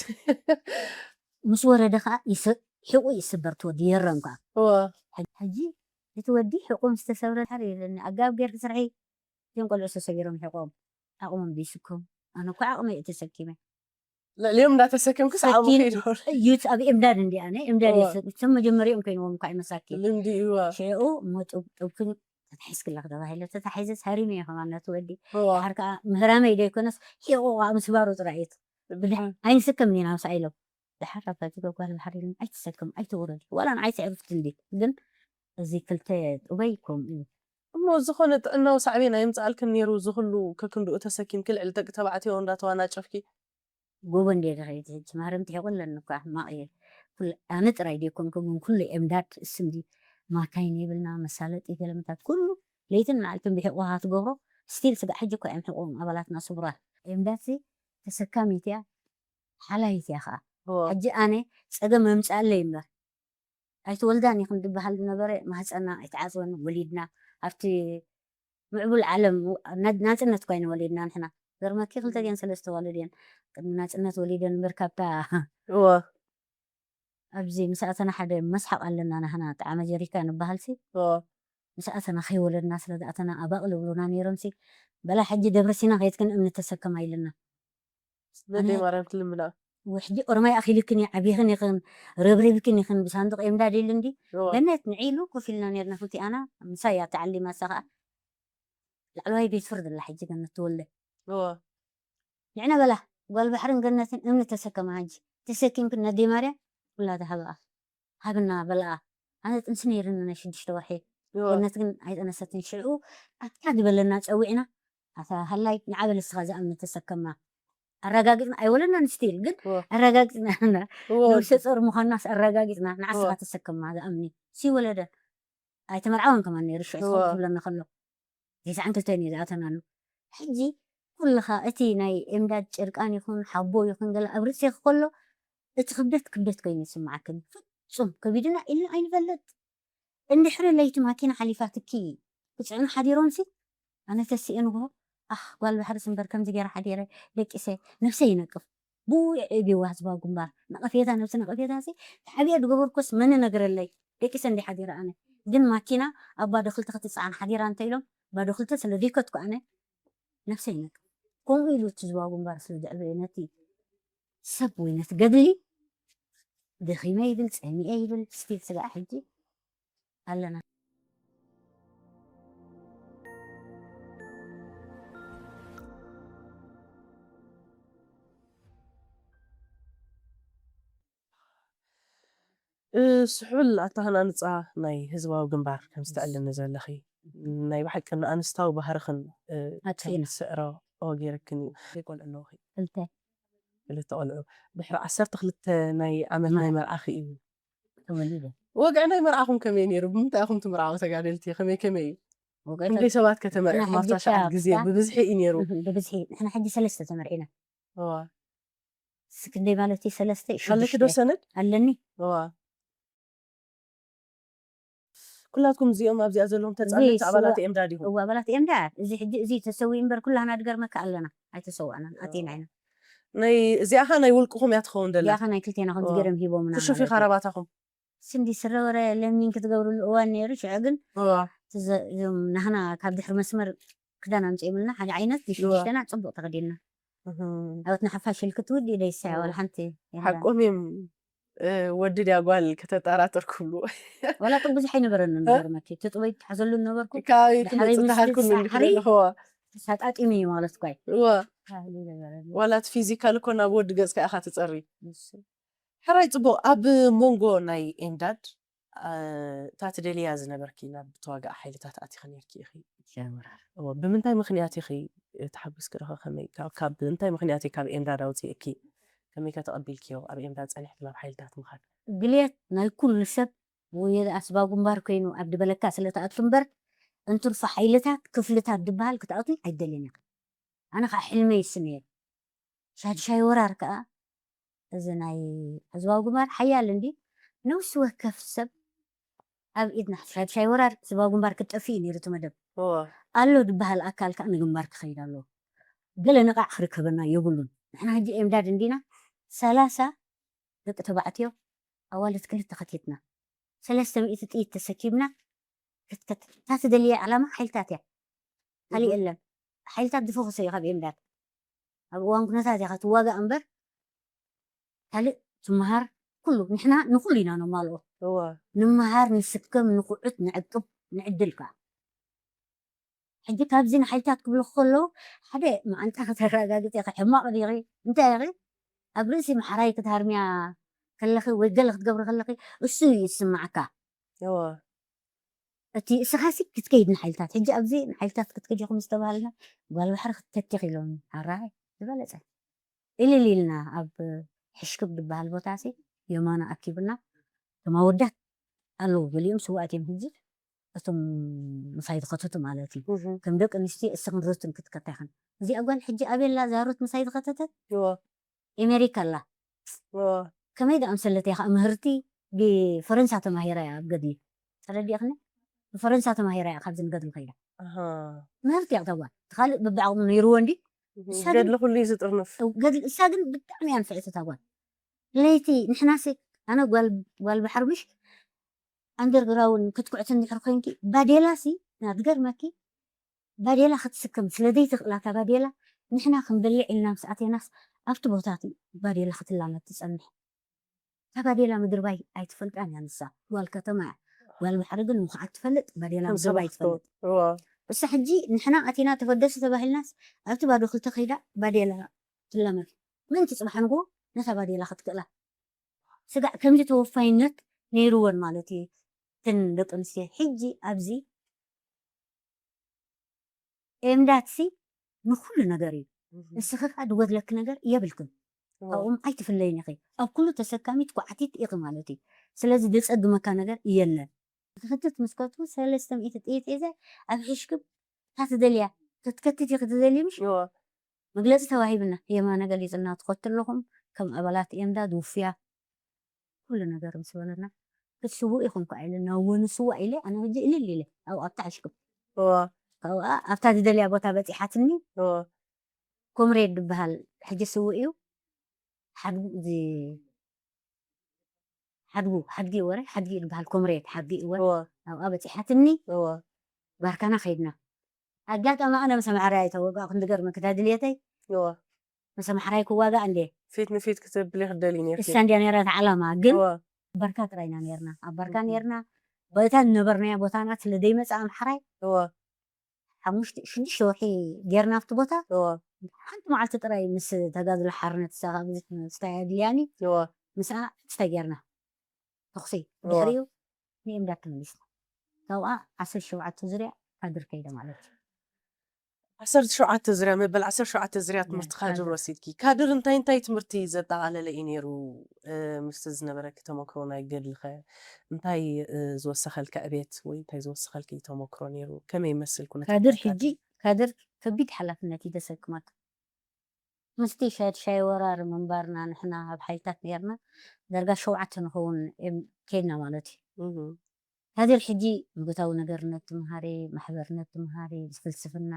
ምስ ወረደ ከዓ ይስ- ሕቁ ይስበር ትወዲ የረም ከዓ ሕጂ እቲ ወዲ ሕቁ ምስ ተሰብረ ድሓር ይብለኒ ኣጋብ ጌርኪ ስርሒ እዚኦም ቆልዑ ተሰቢሮም ሕቆም ዓቕሞም ቢስኩም ኣነ እኮ ዓቕመይ እዩ ተሰኪመ ልዕሊኦም እንዳተሰከምክስ ዓቕሙ ሰኪን- ከይድሆን እዩ እቲ ኣብ ኤምዳድ እንዲኣነ ኤምዳድ እወ። ይሰ- እቶም መጀመሪኦም ኮይንዎም ከዓ ይመሳኪ ልምዲ እዩ እወ። ሽዑ እሞ ጥብ- ጥብክን ተታሒዝክላ ተባሂለ ተታሒዘ ሃሪመ እየ ከማን ነቲ ወዲ እወ። ድሓር ከዓ ምህራመይ ዶ ይኮነስ ሒቑ ከዓ ምስባሩ ጥራይ እዩ ብድሓን ኣይንስከምን ኢና ምሳኣ ኢሎም ድሓር ኣባጅ ጓል ባሕሪ ኢሎም ኣይትሰክም ኣይትውረድ ዋላ ንዓይ ስዕርፍቲ እንዲ ግን እዚ ክልተ ጥበይ ከምኡ እዩ እሞ ዝኾነ ጥዕናዊ ሳዕቤን ኣይምፅኣልክን ነይሩ ዝኽሉ ከክንድኡ ተሰኪምኪ ልዕሊ ደቂ ተባዕትዮ እንዳተዋናጨፍኪ ጎቦ እንደ ድኸይድ ሕጂ ማርያም ትሒቑ ኣለኒ እኳ ሕማቕ እየ ኩሉ- ኣነ ጥራይ ደይኮንኩ ግን ኩሉ ኤምዳድ እስምዲ ማካይን የብልና መሳለጢ ገለመታት ኩሉ ለይትን መዓልትን ብሒቑኻ ትገብሮ ስቲል ስጋዕ ሕጂ እኳ እዮም ሕቑም ኣባላትና ስቡራት ኤምዳድ ሲ ተሰካሚት እያ ሓላይት እያ ከዓ እወ። ሕጂ ኣነ ፀገም መምፅኣለይ እምበር ኣይትወልዳን ኢኽን ዝበሃል ዝነበረ ማህፀና ኣይተዓፅወን ወሊድና ኣብቲ ምዕቡል ዓለም ና- ናፅነት ኮይነ ወሊድና ንሕና ገርመኪ ክልተ ድየን ሰለስተ ዋልድ እየን ቅድሚ ናፅነት ወሊደን እምበር ካብታ እወ። ኣብዚ ምስ ኣተና ሓደ መስሓቕ ኣለና ናህና ጣዕመ ጀሪካ ንበሃል ሲ እወ። ምስ ኣተና ከይወለድና ስለ ዝኣተና ኣባቕ ልብሉና ነይሮም ሲ በላ ሕጂ ደብረ ሲና ከይትክን እምኒ ተሰከማ ኢልና ነደይ ማርያም ትልምና ሕጂ ኦሮማይ ኣኺልክን እዩ ዓቢኽን ኢኽን ረብሪብክን ኢኽን ብሳንዱቕ ኤምዳድ ኢሉ እንዲ እወ ገነት ንዒሉ ኮፍ ኢልና ነርና ክልቲኣና ምሳይ እያ ተዓሊማ እሳ ከዓ ላዕለዋይ ቤት ፍርድ ኣላ ሕጂ ገነት ትወልደ እወ ንዕና በላ ጓል ባሕርን ገነትን እምኒ ተሰከማ ሕጂ ተሰኪምክን ነደይ ማርያ ኩላ ተሃብኣ ሃብና በልኣ ኣነ ጥንሲ ነይርኒ ናይ ሽዱሽተ ወርሒ እወ ገነት ግን ኣይጠነሰትን ሽዑ ኣታ ዝበለና ፀዊዕና ኣታ ሃላይ ንዓ በል እስኻ ዝኣምኒ ተሰከማ ኣረጋጊፅና ኣይወለናን ስቲል ግን እወ ኣረጋጊፅና እወ ነብሰ ፆር ምዃናስ ኣረጋጊፅና ንዓስኻ እወ ተሰከማ ዝኣምኒ ሲወለደ ኣይተመርዓወን ከማን ነይሩ ሽዑ እወ ትኸውን ትብለና ከሎ ጌሳዕን ክልተን እየ ዝኣተናሉ ሕጂ ኩልኻ እቲ ናይ ኤምዳድ ጭርቃን ይኹን ሓቦ ይኹን ገለ ኣብ ርእሴኺ ከሎ እቲ ክብደት ክብደት ኮይኑ ይስምዓክን ፍጹም ከቢድና ኢልና ኣይንፈልጥ እንድሕሪ ለይቲ ማኪና ሓሊፋትኪ ክፅዕኑ ሓዲሮምሲ ኣነ ተሲኤ ንግሆ ኣኽ ጓል ባሕርስ እምበር ከምዚ ገይረ ሓዲረ ደቂሰ ነብሰይ ይነቅፍ ብኡ የዕብዋ ህዝባዊ ግንባር ነቐፌታ ነብሲ ነቐፌታ ሲ ተሓቢአ ዝገበርኩስ መን ነገረለይ ደቂሰ እንዲ ሓዲረ ኣነ ግን ማኪና ኣብ ባዶ ክልተ ክትፅዓን ሓዲራ እንተ ኢሎም ባዶ ክልተ ስለ ዘይከትኩ ኣነ ነብሰይ ይነቅፍ ከምኡ ኢሉ እቲ ህዝባዊ ግንባር ስለ ዘዕበየ ነቲ ሰብ ወይ ነቲ ገድሊ ደኺመ ይብል ፀሚኤ ይብል ስቲል ስጋዕ ሕጂ ኣለና ስሑል ኣተሃናንፃ ናይ ህዝባዊ ግንባር ከም ዝተዕልኒ ዘለኺ ናይ ብሓቂ ንኣንስታዊ ባህርኽን ኣጥፊእና ስዕሮ ገይረክን እዩ። ቆልዑ ኣለውኺ? ክልተ ክልተ ቆልዑ። ድሕሪ ዓሰርተ ክልተ ናይ ዓመት ናይ መርዓኺ እዩ። ተወሊደ ወግዒ ናይ መርዓኹም ከመይ ነይሩ? ብምንታይ ኢኹም ትምርዓው ተጋደልቲ? ከመይ ከመይ እዩ? ክንደይ ሰባት ከተመርዒኹም ኣብታ ሰዓት ግዜ? ብብዝሒ እዩ ነይሩ። ብብዝሒ ንሕና ሕጂ ሰለስተ ተመርዒና። ክንደይ ማለት እዩ ሰለስተ ኣለኪ ዶ ሰነድ? ኣለኒ። ኩላትኩም እዚኦም ኣብዚኣ ዘለዎም ተፃለቲ ኣባላት ኤምዳድ ኢኹም? እዋ ኣባላት ኤምዳድ እዚ ሕጂ እዚ ተሰዊኡ እምበር ኩላህና ድገርመካ ኣለና ኣይተሰዋእናን ኣቲና ኢና። ናይ እዚኣኻ ናይ ውልቅኹም እያ ትኸውን ደላ? እዚኣኻ ናይ ክልቴና ከምዚ ገይሮም ሂቦምና ትሹፊ ካራባታኹም? ስንዲ ስረ ወረ ለሚን ክትገብርሉ እዋን ነይሩ ሽዑ ግን እዞም ናህና ካብ ድሕሪ መስመር ክዳን ኣምፂኦምልና ሓደ ዓይነት ንሽዱሽተና ፅቡቅ ተኸዲንና ኣብትና ሓፋሽ ኢልኪ ትውዲ ደይሳያ ዋላ ሓንቲ ሓቆም እዮም። ወዲ ድያ ጓል ከተጠራጠር ክብሉ ዋላ ጥብ ብዙሕ ኣይነበረንን ገርመኪ ትጥበይ ትሓዘሉ ነበርኩ ከባቢ ትመፅእ ተሃልኩ ኣለኹዋ ተሳጣጢሙ እዩ ማለት ኳይ ዋላ እቲ ፊዚካል እኮ ናብ ወዲ ገፅካ ኢኻ ትፀሪ ሕራይ ፅቡቕ ኣብ መንጎ ናይ ኤምዳድ እታ ትደልያ ዝነበርኪ ናብ ተዋጋእ ሓይልታት ኣቲኺ ነርኪ ኢኺ ብምንታይ ምኽንያት ኢኺ ተሓጒስኪ ዶ ከመይ ካብ እንታይ ምኽንያት እዩ ካብ ኤምዳድ ኣውፅእኪ ከመይ ከ ተቐቢልክዮ ኣብ ኤምዳድ ፀኒሕኪ ናብ ሓይልታት ምኻድ ድልየት ናይ ኩሉ ሰብ ወይ ኣስባ ጉንባር ኮይኑ ኣብ ድበለካ ስለ ተኣቱ እምበር እንትርፎ ሓይልታት ክፍልታት ድበሃል ክትኣቱ ኣይደልን ኢኺ ኣነ ከዓ ሕልመይ እሱ ነይሩ ሻድሻይ ወራር ከዓ እዚ ናይ ህዝባዊ ግንባር ሓያል እንዲ ነብሲ ወከፍ ሰብ ኣብ ኢድና ሻድሻይ ወራር ህዝባዊ ግንባር ክትጠፍእ እዩ ነይሩ እቲ መደብ ኣሎ ዝበሃል ኣካል ከዓ ንግንባር ክኸይድ ኣለዎ ገለ ንቓዕ ክርከበና የብሉን ንሕና ሕጂ ኤምዳድ እንዲና ሰላሳ ደቂ ተባዕትዮ ኣዋልድ ክልተ ከቲትና ሰለስተ ሚእቲ ጥይት ተሰኪምና ክትከት እታ ትደልየ ዓላማ ሓይልታት እያ ካሊእ የለን ሓይልታት ዝፈኸሰ እዩ ካብ ኤምዳድ ኣብ እዋን ኩነታት ኢኻ ትዋጋእ እምበር ካልእ ትመሃር ኩሉ ንሕና ንኩሉ ኢና ነማልኦ እወ ንምሃር ንስከም ንኩዕት ንዕቅብ ንዕድል ከዓ ሕጂ ካብዚ ንሓይልታት ክብሉ ከለዉ ሓደ መዓንጣ ከተረጋግፅ ኢኺ ሕማቕ ዲኺ እንታይ ኢኺ ኣብ ርእሲ ማሕራይ ክትሃርምያ ከለኺ ወይ ገለ ክትገብሪ ከለኺ እሱ እዩ ዝስማዓካ እወ እቲ እስኻሲ ክትከይድ ንሓይልታት ሕጂ ኣብዚ ንሓይልታት ክትከይድ ኢኹም ዝተባሃልና ጓል ባሕሪ ክትተኪኽ ኢሎም ሓራይ ዝበለፀ እልል ኢልና ኣብ ሕሽክብ ዝበሃል ቦታሲ የማና ኣኪብና እቶም ኣወዳት ኣለዉ ገሊኦም ስዋኣት እዮም ሕጂ እቶም ምሳይ ዝኸተቱ ማለት እዩ ከም ደቂ ኣንስትዮ እስኽን ሩትን ክትከታ ኢኽን እዚኣ ጓል ሕጂ ኣበላ እዛ ሩት ምሳይ ዝኸተተት ኣሜሪካ ኣላ ከመይ ደኣ ምሰለት እያ ከዓ ምህርቲ ብፈረንሳ ተማሂራ እያ ኣብ ገድሊ ተረዲእኽኒ ብፈረንሳ ተማሂራ እያ ካብዚ ንገድሊ ከይዳ ምህርቲ እያ እታ ጓል እቲ ካልእ በብዓቕሙ ነይርዎ እንዲ ገድሊ ኩሉ እዩ ዝጥርንፍ እሳ ግን ብጣዕሚ እያ ንፍዕቲ እታ ጓል ለይቲ ንሕናሲ ኣነ ጓል ባሕሪ ምሽ ኣንደርግራውን ክትኩዕቲ እንድሕር ኮይንኪ ባዴላ ሲ ናትገርመኪ ባዴላ ክትስከም ስለ ዘይትኽእላ እታ ባዴላ ንሕና ክንበልዕ ኢልና ምስ ኣቴናስ ኣብቲ ቦታ እቲ ባዴላ ክትላመድ ትጸንሕ። እታ ባዴላ ምድርባይ ኣይትፈልጣን እያ ንሳ። ጓል ከተማ እያ። ጓል ባሕሪ ግን ምኹዓት ትፈልጥ፣ ባዴላ ከም ምድርባይ ሰባኽቶ ትፈልጥ። እዋ እሳ ሕጂ ንሕና ኣቲና ተፈደሱ ተባሂልናስ ኣብቲ ባዶ ክልተ ከይዳ ባዴላ ትላመድ። ምእንቲ ጽባሕ ንግሆ ነታ ባዴላ ክትክእላ። ስጋዕ ከምዚ ተወፋይነት ነይርወን ማለት እዩ። እተን ደቂ ኣንስትዮ ሕጂ ኣብዚ ኤምዳትሲ ንኩሉ ነገር እዩ። ንስኺ ከኣ ዝጎድለኪ ነገር የብልክን። ካብኦም ኣይትፍለይን ኢኺ። ኣብ ኩሉ ተሰካሚት ኳዕቲት ኢኺ ማለት እዩ። ስለዚ ዘጸግመካ ነገር የለን። ክትክትት ምስ ከድኩ ሰለስተ ሚእቲ ጥይት ሒዘ ኣብ ሕሽክብ እታ ትደልያ ክትከትት ኢኺ ትደልዪ ምሽ? እዋ መግለጺ ተዋሂብና፣ የማነ ገሊጽልና ትኸቱ ኣለኹም፣ ከም ኣባላት ኤምዳድ ውፍያ ኩሉ ነገር ምስ በለና፣ ክትስውእ ኢኹም ከኣ ኢለና፣ እወ ንስዋእ ኢለ፣ ኣነ ሕጂ እልል ኢለ ኣብኡ ኣብታ ሕሽክብ። እዋ ካብኣ ኣብታ ዝደልያ ቦታ በጺሓትኒ፣ እዋ ኮምሬድ ዝበሃል ሕጂ ስውእ እዩ። ሓድጉ እዚ ሓድጉ ሓድጊ ወረ ሓድጊ ዝበሃል ኮምሬድ ሓድጊ እወ እዋ ኣብኣ በጺሓትኒ። እዋ ባርካና ከይድና። ኣጋጣሚ ኣነ ምስ ኣምሓራይ ኣይተወጋእኩን ዝገርመኪ እታ ድልየተይ እዋ ምስ ኣምሓራይ ክዋጋእ እንዴ ፊት ንፊት ክትብሊ ክትደሊ ነርኪ እሳ እንድያ ነይራ እቲ ዓላማ። ግን እዋ ባርካ ጥራይ ኢና ነርና ኣብ ባርካ ነርና። በታ ዝነበርናዮ ቦታና ስለ ዘይመጽእ ኣምሓራይ እዋ ሓሙሽተ ሽዱሽተ ወርሒ ጌርና ኣብቲ ቦታ። እዋ ሓንቲ መዓልቲ ጥራይ ምስ ተጋድሎ ሓርነት እሳ ካብ ስታይ ኣድልያኒ እዋ ምስኣ ስታይ ጌርና ተኹሲ። እዋ ድሕሪኡ ንኤምዳድ ተመሊስና። ካብኣ ዓሰርተ ሸውዓተ ዙርያ ካድር ከይደ ማለት እዩ። ዓሰርተ ሸውዓተ ዙርያ መበል ዓሰርተ ሸውዓተ ዙርያ ትምህርቲ ካድር። ካድር ወሲድኪ። ካድር እንታይ እንታይ ትምህርቲ ዘጠቓለለ እዩ ነይሩ? እ፣ ምስቲ ዝነበረኪ ተመክሮ ናይ ገድልኸ እንታይ እ፣ ዝወሰኸልኪ ዕቤት ወይ እንታይ ዝወሰኸልኪ ተመክሮ ነይሩ? ከመይ ይመስል ኩነታት ካድር ናይ ካድር? ሕጂ ካድር ከቢድ ሓላፍነት እዩ ዘሰክመካ። ምስቲ ሻድሻይ ወራር ምንባርና ንሕና ኣብ ሓይልታት ነርና ዳርጋ ሸውዓተ ንኸውን እም፣ ከይድና ማለት እዩ። እህ፣ ካድር ሕጂ መጎታዊ ነገርነት ትምሃሪ፣ ማሕበርነት ትምሃሪ፣ ፍልስፍና፣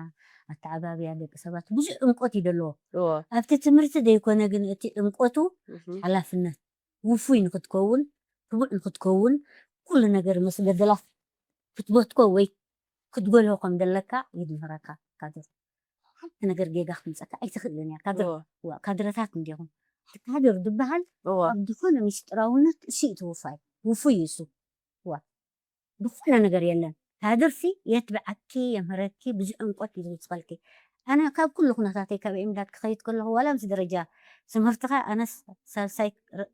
ኣተዓባብያ ደቂ ሰባት ብዙሕ ዕምቆት እዩ ዘለዎ። እዎ፣ ኣብቲ ትምህርቲ ዘይኮነ ግን እቲ ዕምቆቱ እህ፣ ሓላፍነት ውፉይ ንክትከውን፣ ክቡዕ ንክትከውን፣ ኩሉ ነገር ምስ ገደላት ክትበትኮ ወይ ክትጎልሆ ከም ዘለካ ይድምረካ። ካድር ሓንቲ ነገር ጌጋ ክትምፀካ ኣይትኽእልን እያ። ካድር እዎ፣ ዋ፣ ካድረታት እንዲኹም። ካድር ዝበሃል እዎ፣ ኣብ ዝኾነ ምስጢራውነት እሱ እዩ ትውፋይ። ውፉይ እዩ እሱ። ዋ፣ ዝኾነ ነገር የለን። ካድርሲ የትብዓኪ፣ የምህረኪ፣ ብዙሕ ዕምቆት እዩ ዝውስኸልኪ። ኣነ ካብ ኩሉ ኩነታተይ ካብ ኤምዳድ ክኸይድ ከለኹ ዋላ ምስ ደረጃ ትምህርትኻ ኣነ ሳልሳይ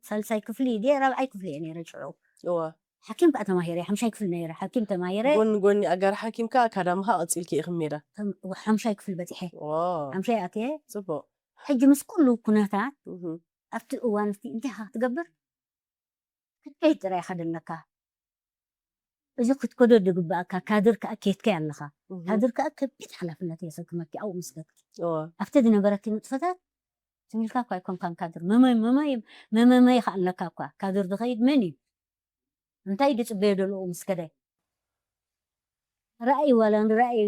ሳልሳይ ክፍሊ ድየ ራብዓይ ክፍሊ እየ ነይረ ሽዑ። እዎ። ሓኪም ከኣ ተማሂረ፣ ሓምሻይ ክፍሊ ነይረ፣ ሓኪም ተማሂረ፣ ጎኒ ጎኒ ኣጋር ሓኪም ከኣ ኣካዳሚ ከኣ ቀጺልኪ ኢኺ ሜዳ። ከም ሓምሻይ ክፍሊ በጺሐ፣ ዎ፣ ሓምሻይ ኣትየ። ጽቡቕ። ሕጂ ምስ ኩሉ ኩነታት እህ፣ ኣብቲ እዋን እቲ እንታይ ኢኻ ክትገብር? ክትከይድ ጥራይ ኢኻ ዘለካ። እዚ ክትከዶ ዝግባኣካ ካድር ከኣ ኬድካዮ ኣለኻ። እህ፣ ካድር ከኣ ከቢድ ሓላፍነት የሰክመኪ ኣብኡ ምስ ከድኪ። እዎ፣ ኣብቲ ዝነበረኪ ንጥፈታት ትም ኢልካ እኳ ኣይኮንካን ካድር። መመይ መመይ መመመይ ከኣ ኣለካ እኳ። ካድር ዝኸይድ መን እዩ? እንታይ ድጽበዮ ደለዉ ምስ ከደ? ራእይ ዋላ ንራእይ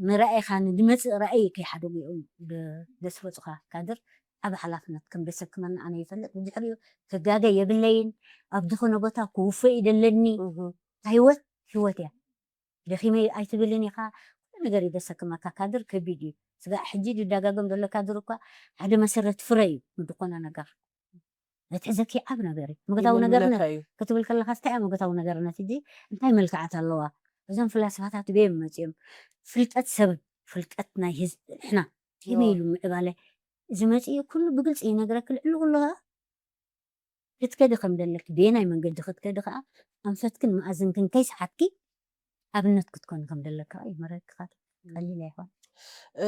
ንራእይኻ ንድመጽእ ራእይ ከይሓደጉ እዮም ደ-፣ ደስረጹኻ። ካድር ዓቢ ሓላፍነት ከም ደሰክመና ኣነ ይፈልጥ። ብድሕሪኡ ክጋገ የብለይን። ኣብ ዝኾነ ቦታ ክውፈ እዩ ደለኒ። እህ፣ እታ ህይወት ህይወት እያ። ደኺመ ኣይትብልን ኢኻ። ኩሉ ነገር እዩ ደሰክመካ። ካድር ከቢድ እዩ። ስጋዕ ሕጂ ዝደጋገም ዘሎ ካድር እኳ ሓደ መሰረት ፍረ እዩ ንድኾነ ነገር። ዘትሕዘኪ ዓቢ ነገር እዩ። መጎታዊ ነገርነት ይምልመለካ እዩ። ክትብል ከለኻ እንታይ እያ መጎታዊ ነገርነት? ሕጂ እንታይ መልክዓት ኣለዋ? እዞም ፍላስፋታት በየም መጺኦም? ፍልጠት ሰብ፣ ፍልጠት ናይ ህዝቢ፣ ንሕና ከመይ እዎ። ኢሉ ምዕባለ ዝመጽእ እዩ። ኩሉ ብግልጺ ይነግረኪ። ልዕሊ ኩሉ ኸኣ ክትከዲ ከም ዘለኪ፣ በየናይ መንገዲ ክትከዲ ኸኣ ኣንፈትክን መኣዝንክን ከይሰሓትኪ ኣብነት ክትኮኒ ከም ዘለካ ይመረኪ። ቀሊል ኣይኮን። እ፣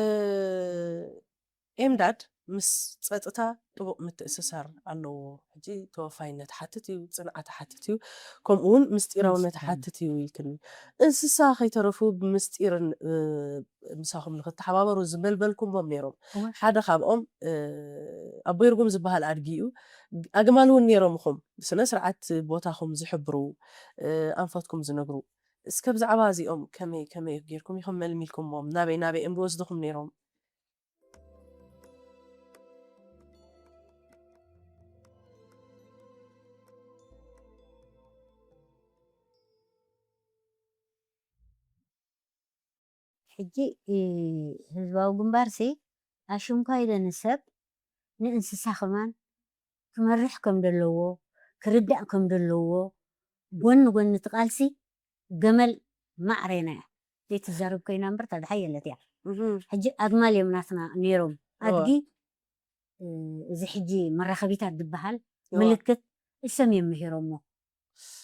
ኤምዳድ ምስ ጸጥታ ጥቡቕ ምትእስሳር ኣለዎ። ሕጂ ተወፋይነት ሓትት እዩ፣ ጽንዓት ሓትት እዩ፣ ከምኡ እውን ምስጢራውነት ምስጢር። ሓትት እዩ ኢልክኒ። እንስሳ ከይተረፉ ብምስጢርን፣ እ፣ ምሳኹም ንክተሓባበሩ ዝመልመልኩምዎም ነይሮም። እወ። ሓደ ካብኦም፣ እ፣ ኣቦይ ርጉም ዝበሃል ኣድጊ እዩ። ኣግማል እውን ነይሮምኹም፣ ብስነ ስርዓት ቦታኹም ዝሕብሩ፣ እ፣ ኣንፈትኩም ዝነግሩ። እስከ ብዛዕባ እዚኦም ከመይ፣ ከመይ ጌርኩም ኢኹም መልሚልኩምዎም? ናበይ፣ ናበይ እዮም ዝወስድኹም ነይሮም? ሕጂ፣ እ፣ ህዝባዊ ግንባርሲ ኣሽምኳ ኢለ ንሰብ ንእንስሳ ከማን ክመርሕ ከም ዘለዎ፣ ክርዳእ ከም ዘለዎ፣ ጎኒ ጎኒ እቲ ቃልሲ ገመል ማዕሬና እያ። ዘይትዛረብ ኮይና እምበር፣ እታ ደሓየለት እያ። ሕጂ ኣግማል እዮም ናትና ነይሮም። ኣድጊ፣ እ፣ እዚ ሕጂ መራኸቢታት ዝበሃል ምልክት እሰም እዮም ምሂሮሞ።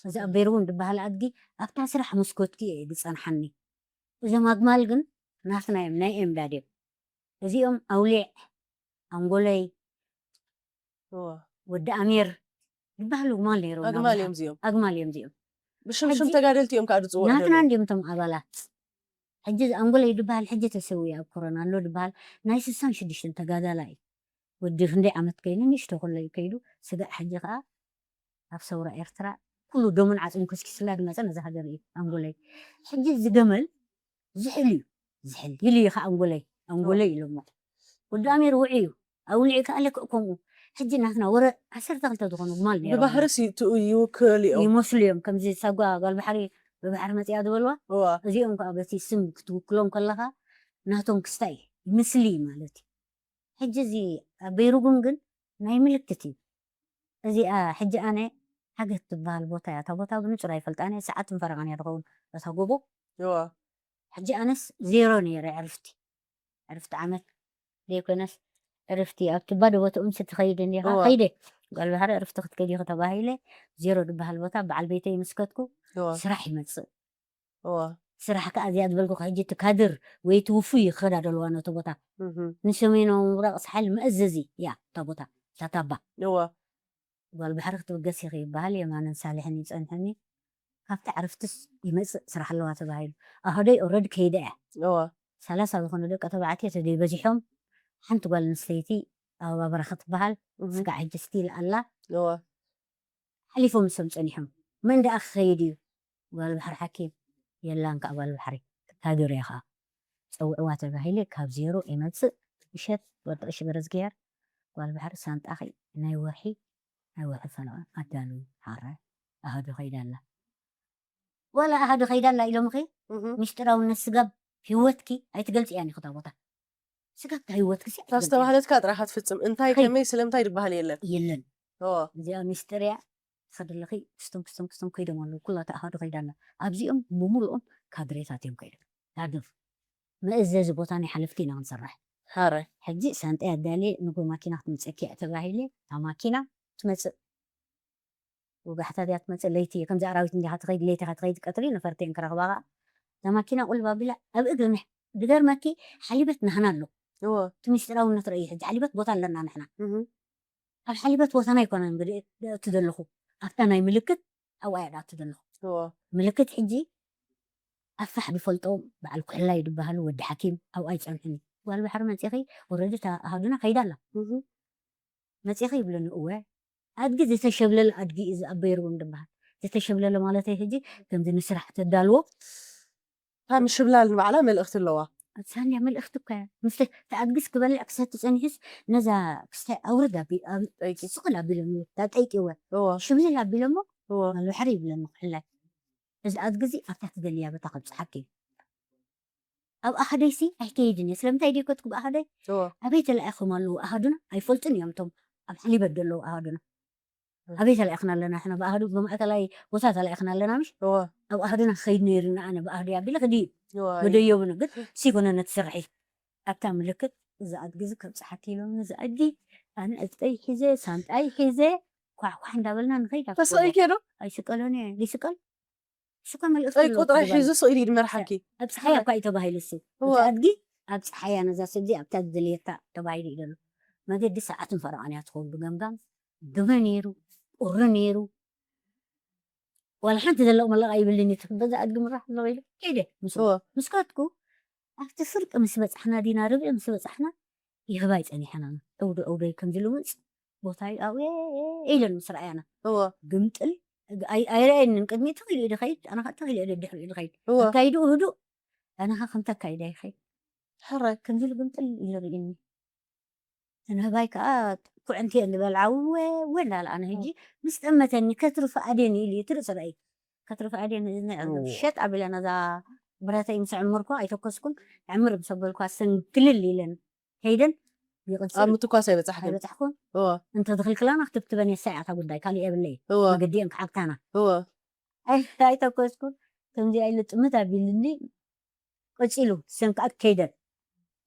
እዚ ኣበይርውን ዝበሃል ኣድጊ ኣብታ ስራሕ መስኮትኪ እየ ዝጸንሓኒ። እዞም ኣግማል ግን ናትና እዮም፣ ናይ ኤምዳድ እዮም። እዚኦም ኣውሊዕ፣ ኣንጎለይ፣ ወዲ ኣሜር ዝበሃሉ ኣግማል ነይሮም። ኣግማል እዮም እዚኦም። ኣግማል እዮም እዚኦም። ብሽም ሽም ተጋደልቲ እዮም ከዓ ዝፅውዑ ናትና እንዲዮም እቶም ኣባላት። ሕጂ ኣንጎለይ ዝበሃል ሕጂ ተሰዊኡ ኣብ ኮሮና ኣሎ ዝበሃል ናይ ስሳን ሽዱሽተን ተጋዳላይ እዩ። ወዲ ክንደይ ዓመት ከይኑ ንእሽቶ ከሎ እዩ ከይዱ። ስጋዕ ሕጂ ከዓ ኣብ ሰውራ ኤርትራ ኩሉ ደሙን ዓፅሙ ከስኪስላ ዝመፀ ነዚ ሃገር እዩ ኣንጎለይ። ሕጂ እዚ ገመል ዝሕል እዩ። ዝሕል ኢሉ እዩ ከዓ ኣንጎለይ፣ ኣንጎለይ ኢሎሞ። ወዲ ኣሜር ውዒ እዩ። ኣውሊዕ ከዓ ልክዕ ከምኡ። ሕጂ ናትና ወረ ዓሰርተ ክልተ ዝኾኑ ግማል ነይሮም። ብባህርስ ይትኡ ይውክል እዮም። ይመስሉ እዮም። ከምዚ ሳጓ ጓል ባሕሪ ብባሕሪ መፂኣ ዝበልዋ። እዋ። እዚኦም ከዓ በቲ ስም ክትውክሎም ከለኻ ናቶም ክስታይ እዩ። ምስሊ ማለት እዩ። ሕጂ እዚ ኣብ በይሩጉም ግን ናይ ምልክት እዩ። እዚኣ ሕጂ ኣነ ሓገት ትበሃል ቦታ እያ። እታ ቦታ ብንጹር ኣይፈልጣን እየ። ሰዓትን ፈረቓን እያ ትኸውን እታ ጎቦ። እዋ። ሕጂ ኣነስ ዜሮ ነይረ ዕርፍቲ። ዕርፍቲ ዓመት ዘይኮነስ ዕርፍቲ ኣብቲ ባዶ ቦታኡ ምስ ትኸይድ እንዲኻ እዋ። ከይደ። ጓል ባሕሪ ዕርፍቲ ክትከይድ ኢኺ ተባሂለ። ዜሮ ዝበሃል ቦታ በዓል ቤተይ ምስ ከድኩ እዋ። ስራሕ ይመጽእ። እዋ። ስራሕ ከኣ እዚኣ ዝበልኩ ሕጂ እቲ ካድር ወይ እቲ ውፉይ ይኸዳደልዋ ነቲ ቦታ። እህ። ንሰሜናዊ ምብራቕ ሳሕል መእዘዚ እያ እታ ቦታ፣ እታ ታባ። እዋ። ጓል ባሕሪ ክትብገስ ኢኺ ይበሃል፣ የማንን ሳልሕን ይጸንሕኒ። ካብቲ ዕረፍትስ ይመጽእ ስራሕ ኣለዋ ተባሂሉ። ኣህደይ ኦረድ ከይደ እያ። እዋ። ሰላሳ ዝኾኑ ደቂ ተባዕትዮ ተደይ በዚሖም፣ ሓንቲ ጓል ኣንስተይቲ ኣበባ በረኸት ትበሃል፣ እህ። ስጋዕ ሕጂ ስቲል ኣላ። እዋ። ሓሊፎም ንሶም ጸኒሖም። መን ደኣ ክኸይድ እዩ? ጓል ባሕሪ ሓኪም የላን ከኣ ጓል ባሕሪ። ካድር እያ ከኣ። ጸውዕዋ ተባሂለ ካብ ዜሮ ይመጽእ። ምሸት ወዲ ቀሺ ገረዝግሄር ጓል ባሕሪ ሳንጣኺ ናይ ወርሒ፣ ናይ ወርሒ ፈለቓ ኣዳልዊ ሓረ ኣሃዱ ከይዳ ኣላ። ዋላ ኣሃዱ ከይዳ ኣላ ኢሎምኺ? እህ። ምስጢራውነት ስጋብ ህይወትኪ ኣይትገልጽያን ኢኺ እታ ቦታ። ስጋብ እታ ህይወትኪ ሲ እታ ኣይትገልጽያን። ዝተባህለትካ ጥራይ ኢኻ ትፍጽም። እንታይ ከይድ። ከመይ ስለምንታይ ዝበሃል የለን። የለን። እዎ። እዚኣ ምስጢር እያ። ትኸዲ ኣለኺ፣ ክስቶም፣ ክስቶም፣ ክስቶም ከይዶም ኣለዉ። ኩላ እታ ኣሃዱ ከይዳ ኣላ። ኣብዚኦም ብምሉኦም ካድሬታት እዮም ከይዶም። ካድር። መእዘዚ ቦታ ናይ ሓለፍቲ ኢና ክንሰርሕ። ሓረ። ሕጂ ሳንጣይ ኣዳልየ፣ ንጎ ማኪና ክትመጸኪ እያ ተባሂለ፣ እታ ማኪና ትመጽእ። ወጋሕታ ድያ ትመጽእ ለይቲ፣ ከምዚ ኣራዊት እንዲኻ ትኸይድ፣ ለይቲ ኢኻ ትኸይድ፣ ቀትሪ ነፈርቲ እየን ክረኽባ ኸኣ። እዛ ማኪና ቁልብ ኣቢላ ኣብ እግሪ ንሕ-፣ ዝገርመኪ ሓሊበት ናህና ኣሎ። እዎ። እቲ ምስጢራውነት ረእዩ ሕጂ ሓሊበት ቦታ ኣለና ንሕና። እህ። ኣብ ሓሊበት ቦታና ኣይኮነን እንግዲህ እቱ ዘለኹ፣ ኣብታ ናይ ምልክት ኣብኣ እየ ዝኣቱ ዘለኹ። እዎ። ምልክት ሕጂ ኣፋሕ ዝፈልጦም በዓል ኩሕላይ ዝበሃሉ ወዲ ሓኪም ኣብኣ ይጸንሑኒ። ጓል ባሕሪ መጺኺ፣ ወረዲ እታ ኣሃዱና ከይዳ ኣላ። እህ። መጺኺ ይብለኒ፣ እወ። ኣድጊ ዝተሸብለለ ኣድጊ እዩ ዝኣበየርዎም ዝበሃል። ዝተሸብለለ ማለተይ ሕጂ ከምዚ ንስራሕ ተዳልዎ። እታ ምሽብላል ንባዕላ መልእኽቲ ኣለዋ። ሳንያ መልእኽቲ እኮ እያ። ምስተ-፣ እቲ ኣድጊስ ክበልዕ ክሰቲ ጸኒሑስ ነዛ ክስታይ ኣውርድ ኣቢ-፣ ኣብ-፣ ጠይቂ። ስቕል ኣቢሎምዎ፣ እታ ጠይቂ እወ። እዎ። ሽብልል ኣቢሎሞ፣ እዎ። ማልባሕሪ ይብለኒ ኩሕላይ። እዚ ኣድጊ እዚ ኣብታ ትደልያ ቦታ ከብጽሓኪ እዩ። ኣብ ኣሃደይሲ ኣይከይድን እየ። ስለምንታይ ደይከድኩ ብኣሃደይ? እዎ። ኣበይ ተላኢኾም ኣለዉ ኣሃዱና? ኣይፈልጡን እዮም እቶም ኣብ ሓሊበት ዘለዉ ኣሃዱና። እም። ኣበይ ተላኢኽና ኣለና ንሕና ብኣሃዱ? ብማእከላይ ቦታ ተላኢኽና ኣለና ምሽ? እዎ። ኣብ ኣሃዱና ክኸይድ ነይሩና ኣነ ብኣሃደይ ኣቢለ ክዲ እዩ። እዎ፣ ኣይ። መደየቡኒ ግን ሲኮነ ነቲ ስርሒ። ኣብታ ምልክት እዚ ኣድጊ እዚ ከብጽሓኪ ኢሎም እዚ ኣድጊ ኣነ ዕጥቀይ ሒዘ፣ ሳንጣይ ሒዘ፣ ኳሕኳሕ እንዳበልና ንኸይድ ኣብ ተሰቒልኪ ዶ? ኣይስቀሎን እየ። ይስቀል? እሱ እኮ መልእኽቲ ጠይቁ ኣለዎ ጥራይ ትግባለ። ሒዙ ስቕ ኢሉ ይድመርሓኪ። ኣብ ፀሓይ እኳ እዩ ተባሂሉ እሱ። እዋ። እቲ ኣድጊ ኣብ ፀሓያ ነዛ ሰብዚ ኣብታ ዝደልየታ ተባሂሉ እዩ ዘሎ። መገዲ ሰዓትን ፈረቓን እያ ትኸውን ብገምጋም። ግመ ነይሩ፣ ቁሪ ነይሩ። ዋላ ሓንቲ ዘለቕ መለቓ ይብልን እዩ። በዛ ኣድጊ ምራሕ ኣለዎ ኢሉ ከይደ ምስኡ። እዋ። ምስ ከድኩ ኣብቲ ፍርቂ ምስ በጻሕና ዲና ርብዒ ምስ በጻሕና ይህባይ ጸኒሐና። ዕውዱ ዕውደይ ከምዚ ልሙጽ ቦታ እዩ ኣብኡ ኢለን ምስ ረኣያና። እዎ። ግምጥል ኣይ-፣ ኣይረኣየንን። ቅድሚኡ ትኽ ኢሉ እዩ ድኸይድ፣ ኣነ ኸኣ ትኽ ኢለ እየ ደድሕሪኡ ድኸይድ። እዎ። ኣካይድኡ ህዱእ፣ ኣነ ኸኣ ከምቲ ኣካይዳ ይኸይድ። ሕራይ። ከምዚ ኢሉ ግምጥል ኢሉ ርእዩኒ። ንህባይ ከኣ ኩዕንቲ እየን ዝበልዓ፣ እወ፣ እወ እንዳበላ ኣነ ህጂ ምስ ጠመተኒ ከትርፍ ኣድየን ኢሉ እዩ ትርኢ ስረኢ። ከትርፍ ኣድየን እዝኒ እዋ። ሸጥ ኣቢለ ነዛ ብረተይ ምስ ዕምርኳ ኣይተኮስኩን። ዕምር ምስ ኣበልኳ ሰንክልል ኢለን ከይደን ይቕጽል ኣብ ምትኳስ ኣይበጻሕክን። ኣይበጻሕኩን። እወ እንተ ዝኽልክላና ክትብትበን የሳይ ኣታ ጉዳይ ካልእ የብለይ። እወ መገዲኦም ክዓግታና። እወ ኣይ ኣይተኮስኩን። ከምዚ ኢለ ጥምት ኣቢልኒ ቀጺሉ ሰንካ ከይደን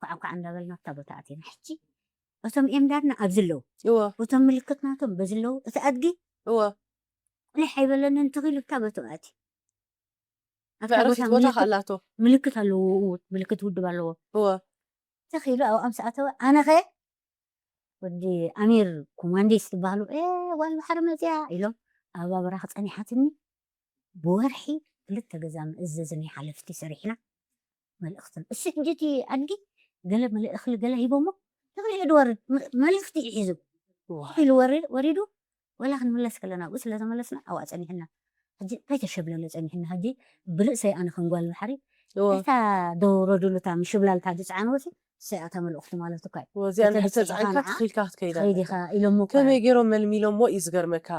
ኳዕ ኳዕ እንዳበልና ኣብታ ቦታ ኣቲና። ሕጂ እቶም ኤምዳድና ኣብዚ ኣለዉ። እወ እቶም ምልክት ናቶም በዚ ኣለዉ። እቲ ኣድጊ እወ ቁሊሕ ኣይበለንን ትኺሉ ኣብታ ቦታ ኣትዩ። ኣብታ መዕረፊት ቦታ ቦታ ምልክት ከኣላቶ። ምልክት ኣለዎ። ምልክት ውድብ ኣለዎ። እወ ተኺሉ ኣብኡ ምስ ኣተወ ኣነኸ ወዲ ኣሚር ኮማንዲስ ትበሃሉ "ኤ ጓል ባሕሪ መፅያ" ኢሎም ኣብ ኣበራኽ ፀኒሓትኒ። ብወርሒ ክልተ ገዛ መእዘዝኒ ሓለፍቲ ሰሪሕና። መልእኽትን እሱ ሕጂ እቲ ኣድጊ ገለ መለ እኽሊ ገለ ሂቦሞ ተኽሊ ኢሉ ወርድ መ- መልእኽቲ እዩ ሒዙ ኢሉ ወሪ- ወሪዱ። ወላ ክንምለስ ከለና ኣብኡ ስለ ተመለስና ኣብኣ ፀኒሕና። ሕጂ እንታይ ተሸብለለ ፀኒሕና። ሕጂ ብርእሰይ ኣነ ከም ጓል ባሕሪ እወ እታ ደውረዱሉ እታ ምሽብላልታ ዝፀዓንወሲ ሰይኣታ መልእኽቲ ማለት እኳ እዩ። እወ እዚኣ እንድሕር ተተብፅሒኻ ተፃዒንካ ንዓ ትኺልካ ክትከይዳ ትኸይድ ኣለካ። ኢኻ ኢሎሞ እኳ ከመይ እዮም። ገይሮም መልሚሎሞ እዩ ዝገርመካ።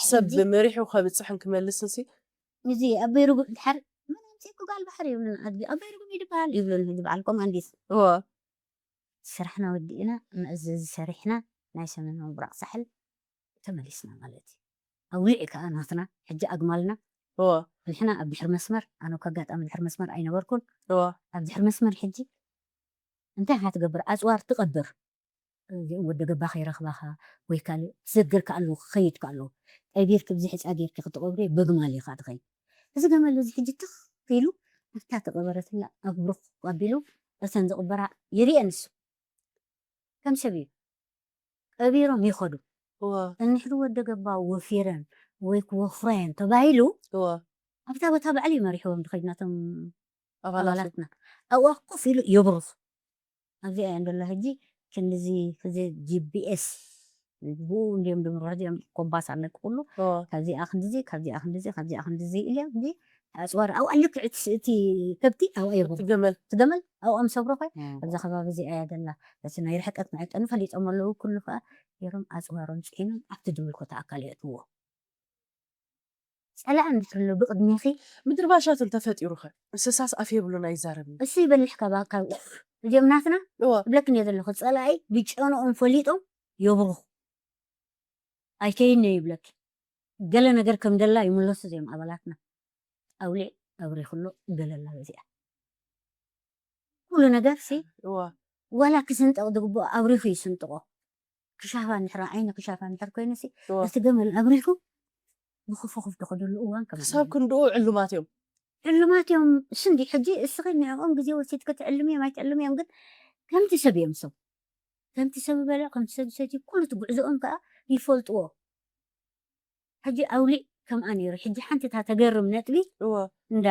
ሰብ ሕጂ መሪሑ ከብፅሕን ክመልስን ሲ እዚ ኣብ በይሩጉ ድሓር መን ኣምፂእኩ ጓል ባሕሪ ይብሉን ኣድጊ ኣብ በይሩጉ ይድበሃል ይብሉን። ሕጂ በዓል ኮማንዲስ እወ ስራሕና ወዲእና መእዘዚ ሰሪሕና ናይ ሰሜን ምብራቕ ሳሕል ተመሊስና ማለት እዩ። ኣውሊዕ ከዓ ናትና ሕጂ ኣግማልና እወ ንሕና ኣብ ድሕሪ መስመር ኣነ እኮ ኣጋጣሚ ድሕሪ መስመር ኣይነበርኩን። እወ ኣብ ድሕሪ መስመር ሕጂ እንታይ ኢኻ ትገብር? ኣፅዋር ትቐብር። እዚኦም ወደ ገባ ከይረኽባኻ ወይ ካልእ ትዘግር ከኣሉ ክኸይድ ከኣሉ ቀቢርኪ ብዝሕፃ ጌርኪ ክትቐብሪ በግማል ኢኻ ትኸይድ። እዚ ገመል እዚ ሕጂ ትኽ ኢሉ ኣብታ ተቐበረትላ ኣብ ብሩኽ ኣቢሉ እተን ዝቕበራ ይርኤ ንሱ ከም ሰብ እዩ። ቀቢሮም ይኸዱ። እወ እንሕዱ ወደ ገባ ወፊረን ወይ ክወፍራየን ተባሂሉ እወ ኣብታ ቦታ ባዕሉ እዩ መሪሕዎም ዝኸይድ ናቶም ኣባላቱ ኣባላትና ኣብኣ ኮፍ ኢሉ የብሩኽ። ኣብዚኣ እያ እንደላ ሕጂ ክንድዚ ሕዚ ጂፒኤስ ብኡ እንዲዮም ድምሩ ሕዚኦም ኮምፓስ ኣለኪ ኩሉ እወ ካብዚኣ ክንድዚ ካብዚኣ ክንድዚ ካብዚኣ ክንድዚ ኢልዮም ሕጂ ኣፅዋር ኣብኣ ልክዕ እቲ- እቲ ከብቲ ኣብኣ የብሩ እቲ ገመል ትገመል ኣብኦም ሰብሮ ኸ ኣብዛ ከባቢ እዚኣ እያ ደላ። እቲ ናይ ርሕቀት መዐቀኒ ፈሊጦም ኣለዉ ኩሉ ከዓ ገይሮም ኣፅዋሮም ፅዒኖም ኣብቲ ድምልኮታ ኣካል የእትዎ። ፀላእ እንድሕር ኣሎ ብቕድሜኺ ምድሪ ባሻ ተተፈጢሩ ኸ እንስሳስ ኣፍ የብሉን ኣይዛረብን። እሱ ይበልሕ ካባካ እዚኦም ናትና እወ እብለክን እየ ዘለኹ ፀላኢ ብጨንኦም ፈሊጦም የብሩኹ ኣይከይነ ይብለኪ። ገለ ነገር ከም ደላ ይምለሱ እዚኦም ኣባላትና ኣውሊዕ ኣብሪኹሎ ገለላ በዚኣ ኩሉ ነገር ሲ እወ ዋላ ክስንጠቕ ዝግብኦ ኣብሪኹ ይስንጥቖ። ክሻፋ እንድሕር ዓይኒ ክሻፋ እንድሕር ኮይኑ ሲ እወ እቲ ገመል ኣብሪኹ ብኽፉኽፍ ዝኸደሉ እዋን ከመ ክሳብ ክንድኡ ዕሉማት እዮም። ዕሉማት እዮም። ስንዲ ሕጂ እስኺ ንዕኦም ግዜ ወሲድኪ ትዕልሚ እዮም ኣይትዕልሚ እዮም ግን ከምቲ ሰብ እዮም ሰብ ከምቲ ሰብ በለ ከምቲ ሰብ ሰቲ ኩሉ እቲ ጉዕዞኦም ከዓ ይፈልጥዎ። ሕጂ ኣውሊዕ ከምኣ ነይሩ። ሕጂ ሓንቲ እታ ተገርም ነጥቢ እወ እንዳ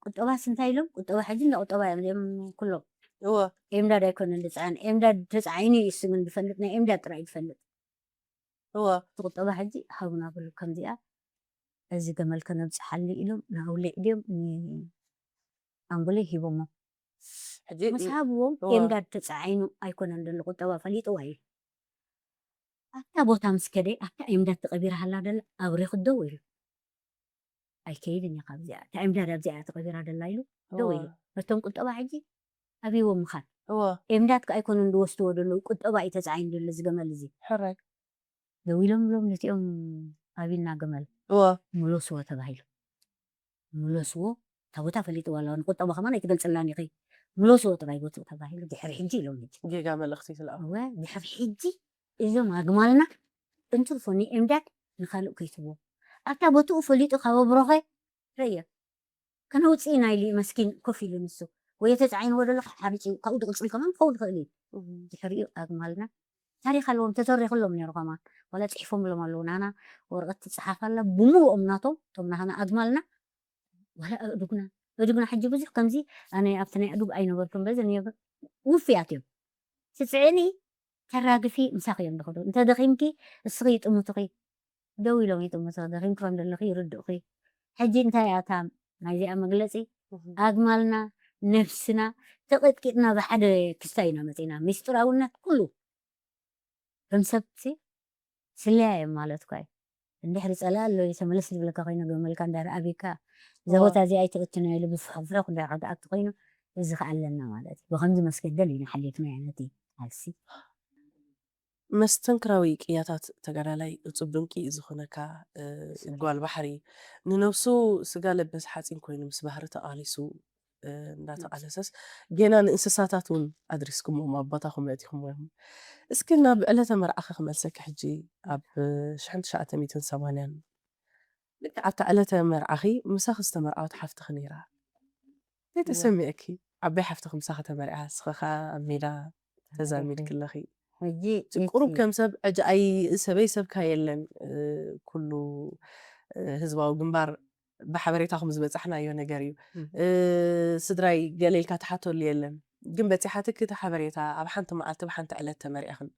ቁጠባስ እንታይ ኢሎም ቁጠባ ሕጂ እንዳ ቁጠባ እዮም እዚኦም ኩሎም እወ ኤምዳድ ኣይኮነን ዝፀዓን ኤምዳድ ተፃዒኑ እዩ እሱ ግን ዝፈልጥ ናይ ኤምዳድ ጥራይ ዝፈልጥ እወ እቲ ቁጠባ ሕጂ ሃቡና ብሉ ከምዚኣ እዚ ገመል ከነብፅሓሉ ኢሎም ንኣውሊዕ ድዮም ኣንጎለይ ሂቦሞ ሕጂ ምስ ሃብዎም እወ ኤምዳድ ተፃዒኑ ኣይኮነን ዘሎ ቁጠባ ፈሊጥዋ እዩ ኣብታ ቦታ ምስ ከደ ኣብታ ኤምዳድ ተቐቢራ ሃላ ደላ ኣብሪኹ ደው ኢሉ ኣይከይድን እየ ካብዚኣ እታ ኤምዳድ ኣብዚኣ ተቐቢራ ደላ ኢሉ ደው እወ ኢሉ ነቶም ቁጠባ ሕጂ ኣብይዎም ምኻድ እወ ኤምዳድ ከ ኣይኮነን ዝወስድዎ ዘለዉ ቁጠባ እዩ ተፃዒኑ ዘሎ እዚ ገመል እዚ ሕራይ ደው ኢሎም ብሎም ነቲኦም ኣቢልና ገመል እወ ምለስዎ ተባሂሉ ምለስዎ እታ ቦታ ፈሊጥዋ ኣለዋ ንቁጠባ ከማን ኣይትገልፅላን ኢኺ ምለስዎ ጥራይ ቦትኡ ተባሂሉ ድሕሪ ሕጂ ኢሎም ሕጂ ጌጋ መልእኽቲ ትልኣኹ እወ ድሕሪ ሕጂ እዞም ኣግማልና እንትርፎ ንኤምዳድ ንኻልእ ከይትቦ ኣብታ ቦትኡ ፈሊጡ ካብ ኣብሮኸ ረየ ከነውፅእ ኢና ኢሉ እዩ መስኪን ኮፍ ኢሉ ንሱ ወይ ተፃዒንዎ ዘሎ ሓሪፂ ካብኡ ድቕፅል ከማን ክኸውን ይኽእል እዩ ድሕሪኡ ኣግማልና ታሪክ ኣለዎም ተተሪክሎም ነይሩ ከማን ዋላ ፅሒፎምሎም ኣለዉ ናና ወረቀት ትፅሓፍ ኣላ ብምሉኦም ናቶም እቶም ናህና ኣግማልና ዋላ ኣእዱግና ኣእዱግና ሕጂ ብዙሕ ከምዚ ኣነ ኣብቲ ናይ ኣእዱግ ኣይነበርኩም በዚ ነይሩ ውፍያት እዮም ትፅዕኒ ተራግፊ ምሳኺ እዮም ዝኸዱ እንተ ደኺምኪ እስኺ ይጥምቱኺ ደው ኢሎም ይጥምቱ ደኺምኪ ከም ዘለኺ ይርድእኺ ሕጂ እንታይ እያ እታ ናይዚኣ መግለፂ ኣግማልና ነብስና ተቐጥቂጥና ብሓደ ክስታይ ኢና መፂና ሚስጥራውነት ኩሉ ከም ሰብሲ ስለያ እዮም ማለት እኳ እዩ እንድሕሪ ፀላ ኣሎ ተመለስ ዝብለካ ኮይኑ ገመልካ እንዳረኣቢካ እዛ እወ። ቦታ እዚ ኣይትእትኖ ኢሉ ብፍሕፍሕኽ እንዳረዳእኪ ኮይኑ እዚ ከዓ ኣለና ማለት እዩ ብከምዚ መስገደል ኢና ሓሊፍና ነቲ ኣልሲ መስተንክራዊ ቅያታት ተጋዳላይ እጹብ ድንቂ ዝኾነካ እ፣ ጓል ባሕሪ፣ ንነብሱ ስጋ ለበስ ሓጺን ኮይኑ ምስ ባህሪ ተቓሊሱ እ፣ እንዳተቓለሰስ ጌና ንእንስሳታት እውን ኣድሪስኩሞም ኣብ ቦታኹም ኣእቲኹምዎም። እስኪ ናብ ዕለተ መርዓኺ ክመልሰኪ ሕጂ ኣብ ሽሕን ትሽዓተ ሚእትን ሰማንያን ልክዕ ኣብታ ዕለተ መርዓኺ ምሳኺ ዝተመርዓወት ሓፍትኺ ነይራ። እንታይ ተሰሚዕኪ? ዓባይ ሓፍትኺ ምሳኺ ተመርዓ፣ ንስኺ ኸኣ ኣብ ሜዳ ተዛሚድኪ ኣለኺ። ሕጂ እቲ ቁሩብ ከም ሰብ ዕጃኣይ ሰበይ ሰብካ የለን እ፣ ኩሉ እ፣ ህዝባዊ ግንባር ብሓበሬታኹም ዝበጻሕናዮ ነገር እዩ። እ፣ ስድራይ ገለ ኢልካ ትሓተሉ የለን። ግን በጺሓትኪ እቲ ሓበሬታ ኣብ ሓንቲ መዓልቲ ብሓንቲ ዕለት ተመርዒኽን።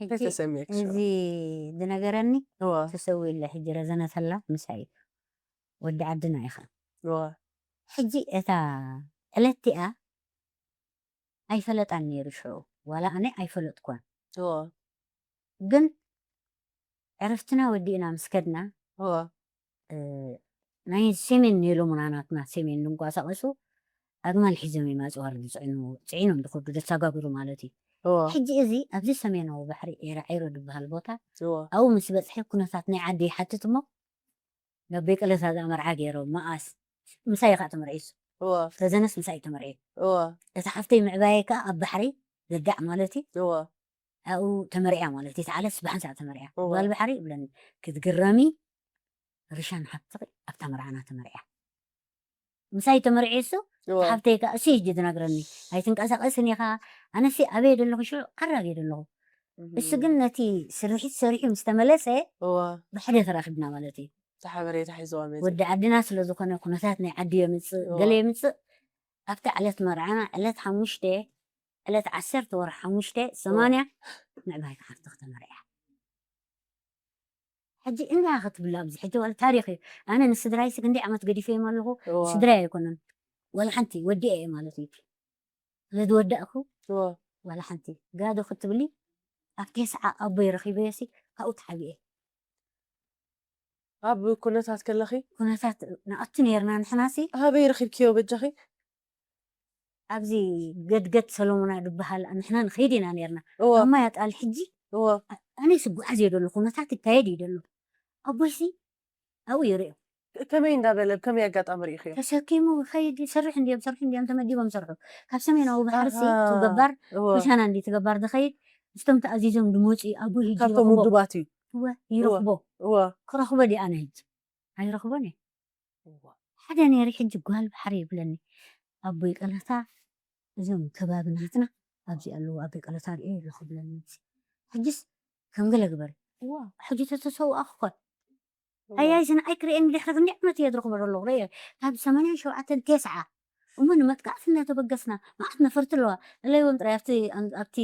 እንታይ ሕጂ ተሰሚዕኪ ሽዑ? እዚ ዝነገረኒ እዋ ተሰዊእለ ሕጂ ረዘነ ተላ ምሳይ ወዲ ዓድና ኢኻ። እዋ ሕጂ እታ ዕለት እቲኣ ኣይፈለጣን ነይሩ ሽዑ፣ ዋላ ኣነ ኣይፈለጥኳን። እዋ ግን ዕረፍትና ወዲእና ምስ ከድና እዋ እ፣ ናይ ሰሜን ኔሎምና ናትና ሰሜን ዝንቀሳቐሱ ኣግማል ሒዞም እዮም ኣፅዋር ዝፅዕኑ፣ ፅዒኖም ዝኸዱ ዘሳጋግሩ ማለት እዩ። እዋ ሕጂ እዚ ኣብዚ ሰሜናዊ ባሕሪ ኤራዒሮ ዝበሃል ቦታ እዋ ኣብኡ ምስ በፅሐ ኩነታት ናይ ዓዲ ይሓትት እሞ ናብ ቤቀለታ ዝኣመርዓ ገይሮም መኣስ ምሳይ ከዓ ተመርዒሱ እዋ ተዘነስ ምሳይ ተመርዒ እዋ እቲ ሓፍተይ ምዕባየ ከዓ ኣብ ባሕሪ ዘዳዕ ማለት እዩ እዋ ኣብኡ ተመርዒያ ማለት እዩ ተዓለስ ብሓንሳእ ተመርዒያ እዋ ጓል ባሕሪ ይብለኒ ክትግረሚ ርሻን ሓፍትኺ ኣብታ መርዓና ተመርዒያ ምሳይ ተመርዒ እሱ እዋ ሓፍተይ ከዓ እሱ ሕጂ ትነግረኒ ኣይትንቀሳቀስን ኢኻ ኣነሲ ኣበየ ዘለኹ ሽዑ ዓራግ እየ ዘለኹ እሱ ግን ነቲ ስርሒት ሰሪሑ ምስ ተመለሰ እዋ ብሕደ ተራኺብና ማለት እዩ እቲ ሓበሬታ ሒዝዋ መፂ ወዲ ዓድና ስለ ዝኾነ ኩነታት ናይ ዓዲ የምፅእ እዋ ገለ የምፅእ ኣብታ ዕለት መርዓና ዕለት ሓሙሽተ ዕለት ዓሰርተ ወርሒ ሓሙሽተ ሰማንያ ምዕባይ ክሓፍቲ ከተመርዕያ ሕጂ እንዳ ክትብላ ኣብዚ ሕጂ ዋላ ታሪክ እዩ ኣነ ንስድራይ ስ ክንደይ ዓመት ገዲፈዮም ኣለኹ እዋ ስድራይ ኣይኮነን ዋላ ሓንቲ ወዲአ እየ ማለት እዩ ስለዝወዳእኩ እዋ ዋላ ሓንቲ ጋዶ ክትብሊ ኣብ ቴስዓ ኣቦይ ረኺበዮ ሲ ካብኡ ተሓቢኤ ኣብ ኩነታት ከለኺ ኩነታት ንኣቱ ነርና ንሕና ሲ ኣበይ ረኺብክዮ በጃኺ ኣብዚ ገድገድ ሰሎሞና ዝበሃል ንሕና ንኸይድ ኢና ነርና እዋ ኣብ ማይ ኣጣል ሕጂ እዋ ኣነ ስጓዓዝ እየ ደሎ ኩነታት ይካየድ እዩ ደሎ ኣቦይሲ ኣብኡ ይርእዮ ከመይ እንዳበለ ብከመይ ኣጋጣሚ ርኢኽዮ ተሰኪሙ ይኸይድ ይሰርሕ እንዲዮም ሰርሑ እንዲዮም ተመዲቦም ሰርሑ ካብ ሰሜናዊ ባሕርሲ ኣሃ። ትገባር እዋ ምሻና እንዲ ትገባር ዝኸይድ ምስቶም ተኣዚዞም ድሞፂ ኣቦይ ሕጂ ካብቶም ይረኽቦ ውዱባት እዩ እወ ይረኽቦ እዋ ክረኽቦ ዲ ኣነ ሕጂ ኣይረኽቦን እየ ሓደ ነይሪ ሕጂ ጓል ባሕሪ ይብለኒ ኣቦይ ቀለታ እዞም ከባቢ ናትና ኣብዚ ኣለዉ ኣቦይ ቀለታ ርኤ ኣለኹ ብለኒ ሕጂስ ከም ገለ ግበር ሕጂ ተተሰውኣ ክኾን ኣያይ ስንዓይ ክርእየኒ ድሕሪ ክንደይ ዓመት እየ ዝረኽቦ ዘለኹ ርእየ ካብ ሰማንያን ሸውዓተን ቴስዓ እሞ ንመጥቃዕቲ እናተበገስና መዓት ነፈርቲ ኣለዋ እለይዎም ጥራይ ኣብቲ ኣብቲ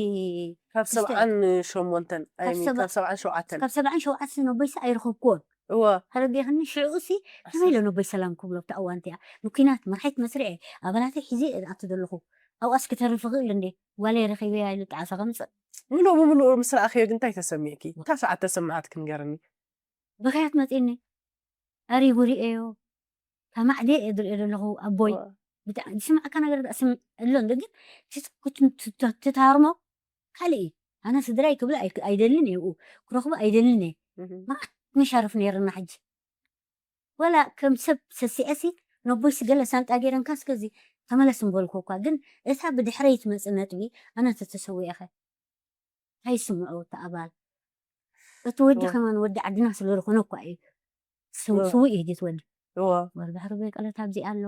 ካብ ክስተ- ሰብዓን ሸሞንተን I mean፣ ሰብዓ- ካብ ሰብዓን ሸውዓተን ካብ ሰብዓን ሸውዓተን ነቦይሲ ኣይረኸብኩዎን እዋ ተረዲእኽኒ ሽዑ ሲ ከመይ ኢለ ነቦይ ሰላም ክብሎ ኣብቲ እዋን እቲኣ ንኩናት መርሓይት መስርዐ ኣባላተይ ሒዘ እየ ዝኣቱ ዘለኹ ኣብኣስ ክተርፍ ይኽእል እንዴ ጓለይ ረኺበያ ኢሉ ጣዕሳ ከምፅእ ምሉእ ብምሉእ ምስ ረኣኽዮ ግን እንታይ ተሰሚዕኪ እታ ሰዓት ተሰማዓት ክንገርኒ ብኽያት መፂኒ ኣሪጉ ሪኤዮ ከማዕደ እየ ዝሪኦ ዘለኹ ኣቦይ ብጣዕሚ ዝስማዕካ ነገር ስም ኣሎ እንዶ ግን ትታርሞ ካልእ እዩ ኣነ ስድራይ ክብል ኣይክ- ኣይደልን እየ ብኡ ክረኽቦ ኣይደልን እየ መዓት መሻርፍ ነይርና ሕጂ ወላ ከም ሰብ ሰሲዐሲ ነቦይሲ ገለ ሳንጣ ገይረን ካስከዚ ተመለስ ምበልኩ እኳ ግን እታ ብድሕረይ ትመፅእ ነጥቢ ኣነ ተተሰዊእኸ እንታይ ይስምዑ እቲ ኣባል እቲ ወዲ ከማን ወዲ ዓድና ስለ ዝኾነ እኳ እዩ ስው- ስውእ እዩ እቲ ወዲ እዋ ወል ባሕሪ በይ ቀለት ኣብዚ ኣሎ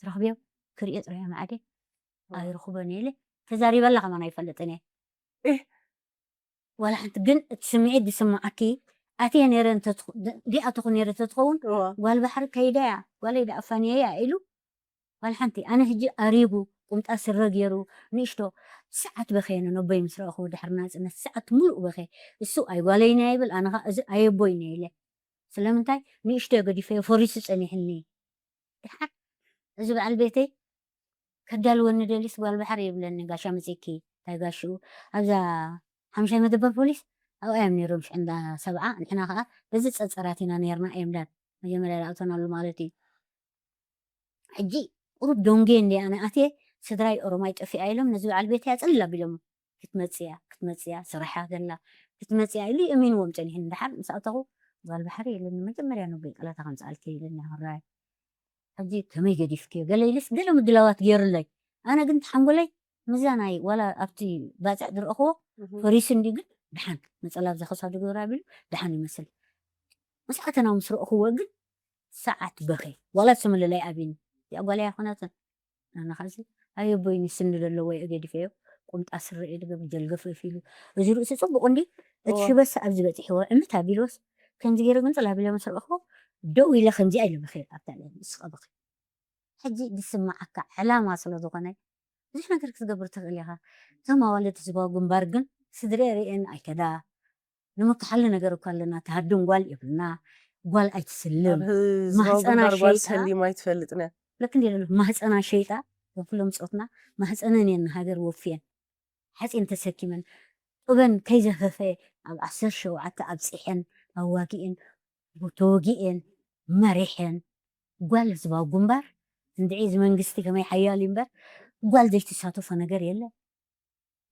ትረኽብዮ ክሪኦ ጥራይ ማዕደ ኣይረኽቦን እየ ኢለ ተዛሪበላ ከማን ኣይፈልጥን እየ እህ። ዋላ ሓንቲ ግን እቲ ስምዒት ዝስምዓኪ ኣትየ ነይረ እንተትኹ- ድ- ዲኣተኹ ነይረ ተትኸውን እዋ ጓል ባሕሪ ከይዳ እያ ጓለይ ዳኣፋንየ እያ ኢሉ ጓል ሓንቲ ኣነ ሕጂ ኣሪጉ ቁምጣ ስረ ገይሩ ንእሽቶ ሰዓት በኸየ ነቦይ ምስ ረእኹ ድሕሪ ናፅነት ሰዓት ሙሉእ በኸ እሱ ኣይጓለይና ይብል ኣነ ኸዓ እዚ ኣየቦይና ኢለ ስለምንታይ ንእሽቶ ገዲፈዮ ፈሪሱ ፀኒሕኒ ድሓር እዚ በዓል ቤተይ ከዳልወኒ ደሊስ ጓል ባሕሪ ይብለኒ ጋሻ መፂኪ እንታይ ጋሽኡ ኣብዛ ሓምሻይ መደበር ፖሊስ ኣብኣ እዮም ነይሮም ሽዕንዳ ሰብዓ ንሕና ከዓ በዚ ፀፀራት ኢና ነርና እዮም ዳን መጀመርያ ዝኣተናሉ ማለት እዩ ሕጂ ቁሩብ ዶንጌ እንዲ ኣነ ኣትየ ስድራይ ኦሮማይ ጠፊኣ ኢሎም ነዚ በዓል ቤተይ ኣፅልል ኣቢሎሞ ክትመፅያ ክትመፅያ ስራሓ ገላ ክትመፅያ ኢሉ የእሚንዎም ፀኒሕን። ድሓር ምስ ኣተኹ ጓል ባሕሪ የለኒ፣ መጀመርያ ንጎይ ቃላታ ከምፅኣልኪ ኢለኒ። ሕራይ ሕጂ ከመይ ገዲፍክዮ ገለ ኢልስ ገለ ምድላዋት ገይሩለይ። ኣነ ግን ተሓንጎለይ ምዛ ናይ ዋላ ኣብቲ ባፅዕ ዝረእኽዎ ፈሪሱ እንዲ ግን ድሓን ነፀላ ኣብዛ ክሳዱ ገይሩ ኣቢሉ ድሓን ይመስል። ምስ ኣተና ምስ ረእኽዎ ግን ሰዓት በኸ ዋላ ስምልለይ ኣብኒ እዚኣ ጓል ኣይኮነትን። ኣነ ኸዚ ኣየቦይኒ ስኒ ዘለዎ እየ ገዲፈዮ። ቁምጣ ስረ እየ ዝገብር ጀልገፈፍ ኢሉ እዚ ርእሲ ፅቡቕ እንዲ እቲ ሽበሳ ኣብዚ በፂሕዎ ዕምት ኣቢልዎስ ከምዚ ገይረ ግን ፅላ ኣቢለ ምስ ረእኽዎ ደው ኢለ ከምዚኣ ኢለ በኸ ኣብታ ልዕሊ ንስኻ በኸ ሕጂ ዝስምዓካ ዕላማ ስለ ዝኾነ ብዙሕ ነገር ክትገብር ትኽእል ኢኻ። እቶም ኣዋልድ ህዝባዊ ግንባር ግን ስድረ ርእየን ኣይከዳ ንምክሓሉ ነገር እኳ ኣለና። ትሃድም ጓል የብልና። ጓል ኣይትስልም። ማህፀና ሸይጣ ለክ እንዲ ማህፀና ሸይጣ ኩሎም ፆትና ማህፀነን እየን ንሃገር ወፍየን ሓፂን ተሰኪመን ጡበን ከይዘፈፈ ኣብ ዓሰርተ ሸውዓተ ኣብፂሐን ኣዋጊኤን ተወጊኤን መሪሐን ጓል ህዝባዊ ግንባር እንድዒ እዚ መንግስቲ ከመይ ሓያል እዩ እምበር ጓል ዘይትሳተፎ ነገር የለን።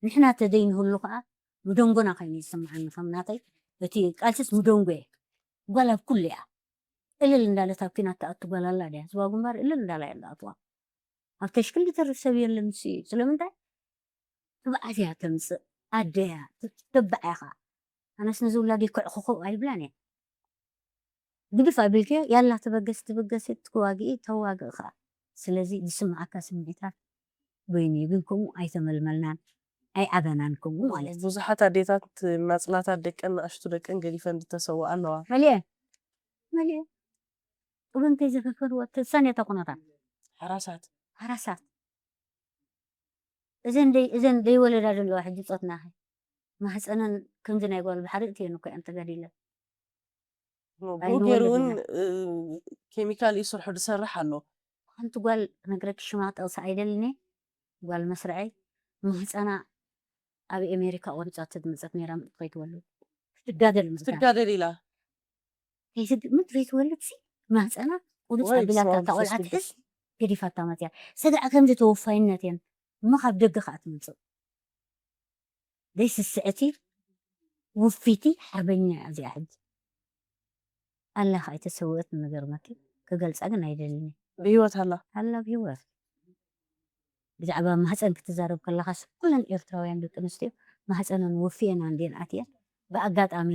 ንሕና ተደይንህሉ ከዓ ምደንጎና ኮይኑ ይስምዓኒ ከም ናተይ እቲ ቃልስስ ምደንጎ እየ። ጓል ኣብ ኩሉ እያ እልል እንዳለት ኣብ ኪናት ትኣቱ ጓል ኣላ ድያ ህዝባዊ ግንባር እልል እንዳላ እያ እንዳኣትዋ ኣብ ተሽክል ዝተርፍ ሰብ የለን። ንሱ እዩ ስለምንታይ ትብዓት እያ ተምፅእ ኣደያ ትብዓ ኢኻ። ኣነስ ነዚ ውላደይ ክዕኹኹ ኣይብላን እየ። ግድፍ ኣቢልክዮ ያላ ትበገስ ትብገስ ትዋግኢ ተዋግእ ከዓ ስለዚ ዝስምዓካ ስምዒታት በይኑ እዩ ግን ከምኡ ኣይተመልመልናን ኣይዓበናን ከምኡ ማለት እዩ። ብዙሓት ኣዴታት ናፅላታት ደቀን ንኣሽቱ ደቀን ገዲፈን ዝተሰዋ ኣለዋ። መሊኤ መሊኤ ጥበን ከይዘፈፈንዎ ተሳንየታ ኩነታት ሓራሳት ሓራሳት እዘን ደይ እዘን ደይወለዳ ዘለዋ ሕጂ ፆትና ማህፀነን ከምዚ ናይ ጓል ባሕሪ እትየን እኮ እየን ተጋዲለን። ብኡ ገይሩ እውን ኬሚካል እዩ ስርሑ ዝሰርሕ ኣሎ። ሓንቲ ጓል ነግረኪ ሽማ ክጠቕሳ ኣይደልን እየ። ጓል መስርዐይ ማህፀና ኣብ ኣሜሪካ ቆሪፃ ተድምፀት ነይራ ምእንቲ ከይትወልድ ክትጋደል ምእንቲ ትጋደል ኢላ ከይትድ- ምእንቲ ከይትወልድ ሲ ማህፀና ቁሩፅ ወይ ኣቢላታ በስመ ኣብ እታ ቆልዓ መንፈስ ትሕዝ ቅዱስ። ገዲፋታ መፅያ። ስጋዕ ከምዚ ተወፋይነት እየን እሞ ካብ ደገ ከዓ ትመፅእ ዘይስስዕቲ ውፊቲ ሓርበኛ እያ እዚኣ ሕጂ ኣላ ከዓ ኣይተሰወአት ንገርመኪ ክገልፃ ግን ኣይደልን እየ። ብህይወት ኣላ። ኣላ ብህይወት ብዛዕባ ማህፀን ክትዛረብ ከለኻስ ኩለን ኤርትራውያን ደቂ ኣንስትዮ ማህፀነን ወፊየን ኣንድየን ኣትየን ብኣጋጣሚ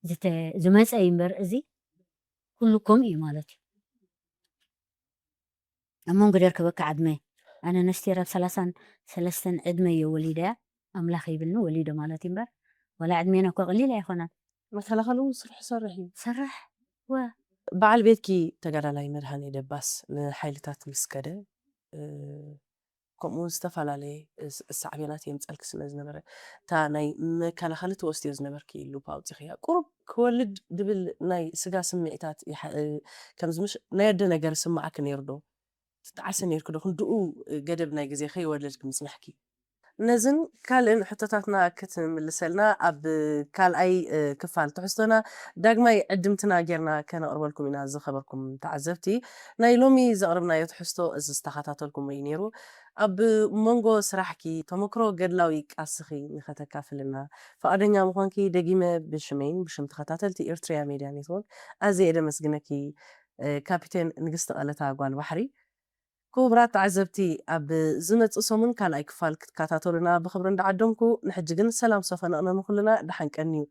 ዝተ- ዝመፀ እዩ እምበር እዚ ኩሉ ከምኡ እዩ ማለት እዩ። ኣብ መንጎ ደርክበካ ዕድመ ኣነ ነስቴር ኣብ ሰላሳን ሰለስተን ዕድመ እየ ወሊደያ ኣምላኽ ይብልኒ ወሊደ ማለት እዩ እምበር ዋላ ዕድሜና እኮ ቀሊል ኣይኮነን። መከላኸሊ እውን ስርሑ ይሰርሕ እዩ። ይሰርሕ ወ በዓል ቤትኪ ተጋዳላይ መድሃኔ ደባስ ንሓይልታት ምስ ከደ ከምኡ እውን ዝተፈላለየ ሳዕቤናት የምፀልኪ ስለ ዝነበረ እታ ናይ መከላኸሊ ትወስድዮ ዝነበርኪ ሉፕ ኣውፂኽያ ቁሩብ ክወልድ ድብል ናይ ስጋ ስምዒታት ከምዚ ምሽ ናይ ኣደ ነገር ስማዓኪ ነይሩ ዶ ትጣዓሲ ነይርኪ ዶ ክንድኡ ገደብ ናይ ግዜ ከይወለድኪ ምፅናሕኪ ነዝን ካልእን ሕቶታትና ክትምልሰልና ኣብ ካልኣይ ክፋል ትሕዝቶና ዳግማይ ዕድምትና ጌርና ከነቕርበልኩም ኢና ዝኸበርኩም ተዓዘብቲ ናይ ሎሚ ዘቕርብናዮ ትሕዝቶ እዚ ዝተኸታተልኩሞ እዩ ነይሩ ኣብ መንጎ ስራሕኪ ተመክሮ ገድላዊ ቃልስኺ ንኸተካፍልና ፍቓደኛ ምዃንኪ ደጊመ ብሽመይን ብሽም ተኸታተልቲ ኤርትሪያ ሜድያ ኔትወርክ ኣዝየ እየ ደመስግነኪ ካፒቴን ንግስቲ ቀለታ ጓል ባሕሪ ክቡራት ተዓዘብቲ ኣብ ዝመፅእ ሰሙን ካልኣይ ክፋል ክትከታተሉና ብክብሪ እንዳዓደምኩ ንሕጂ ግን ሰላም ሰፈነቕነ ንኩልና ደሓን ቀንዩ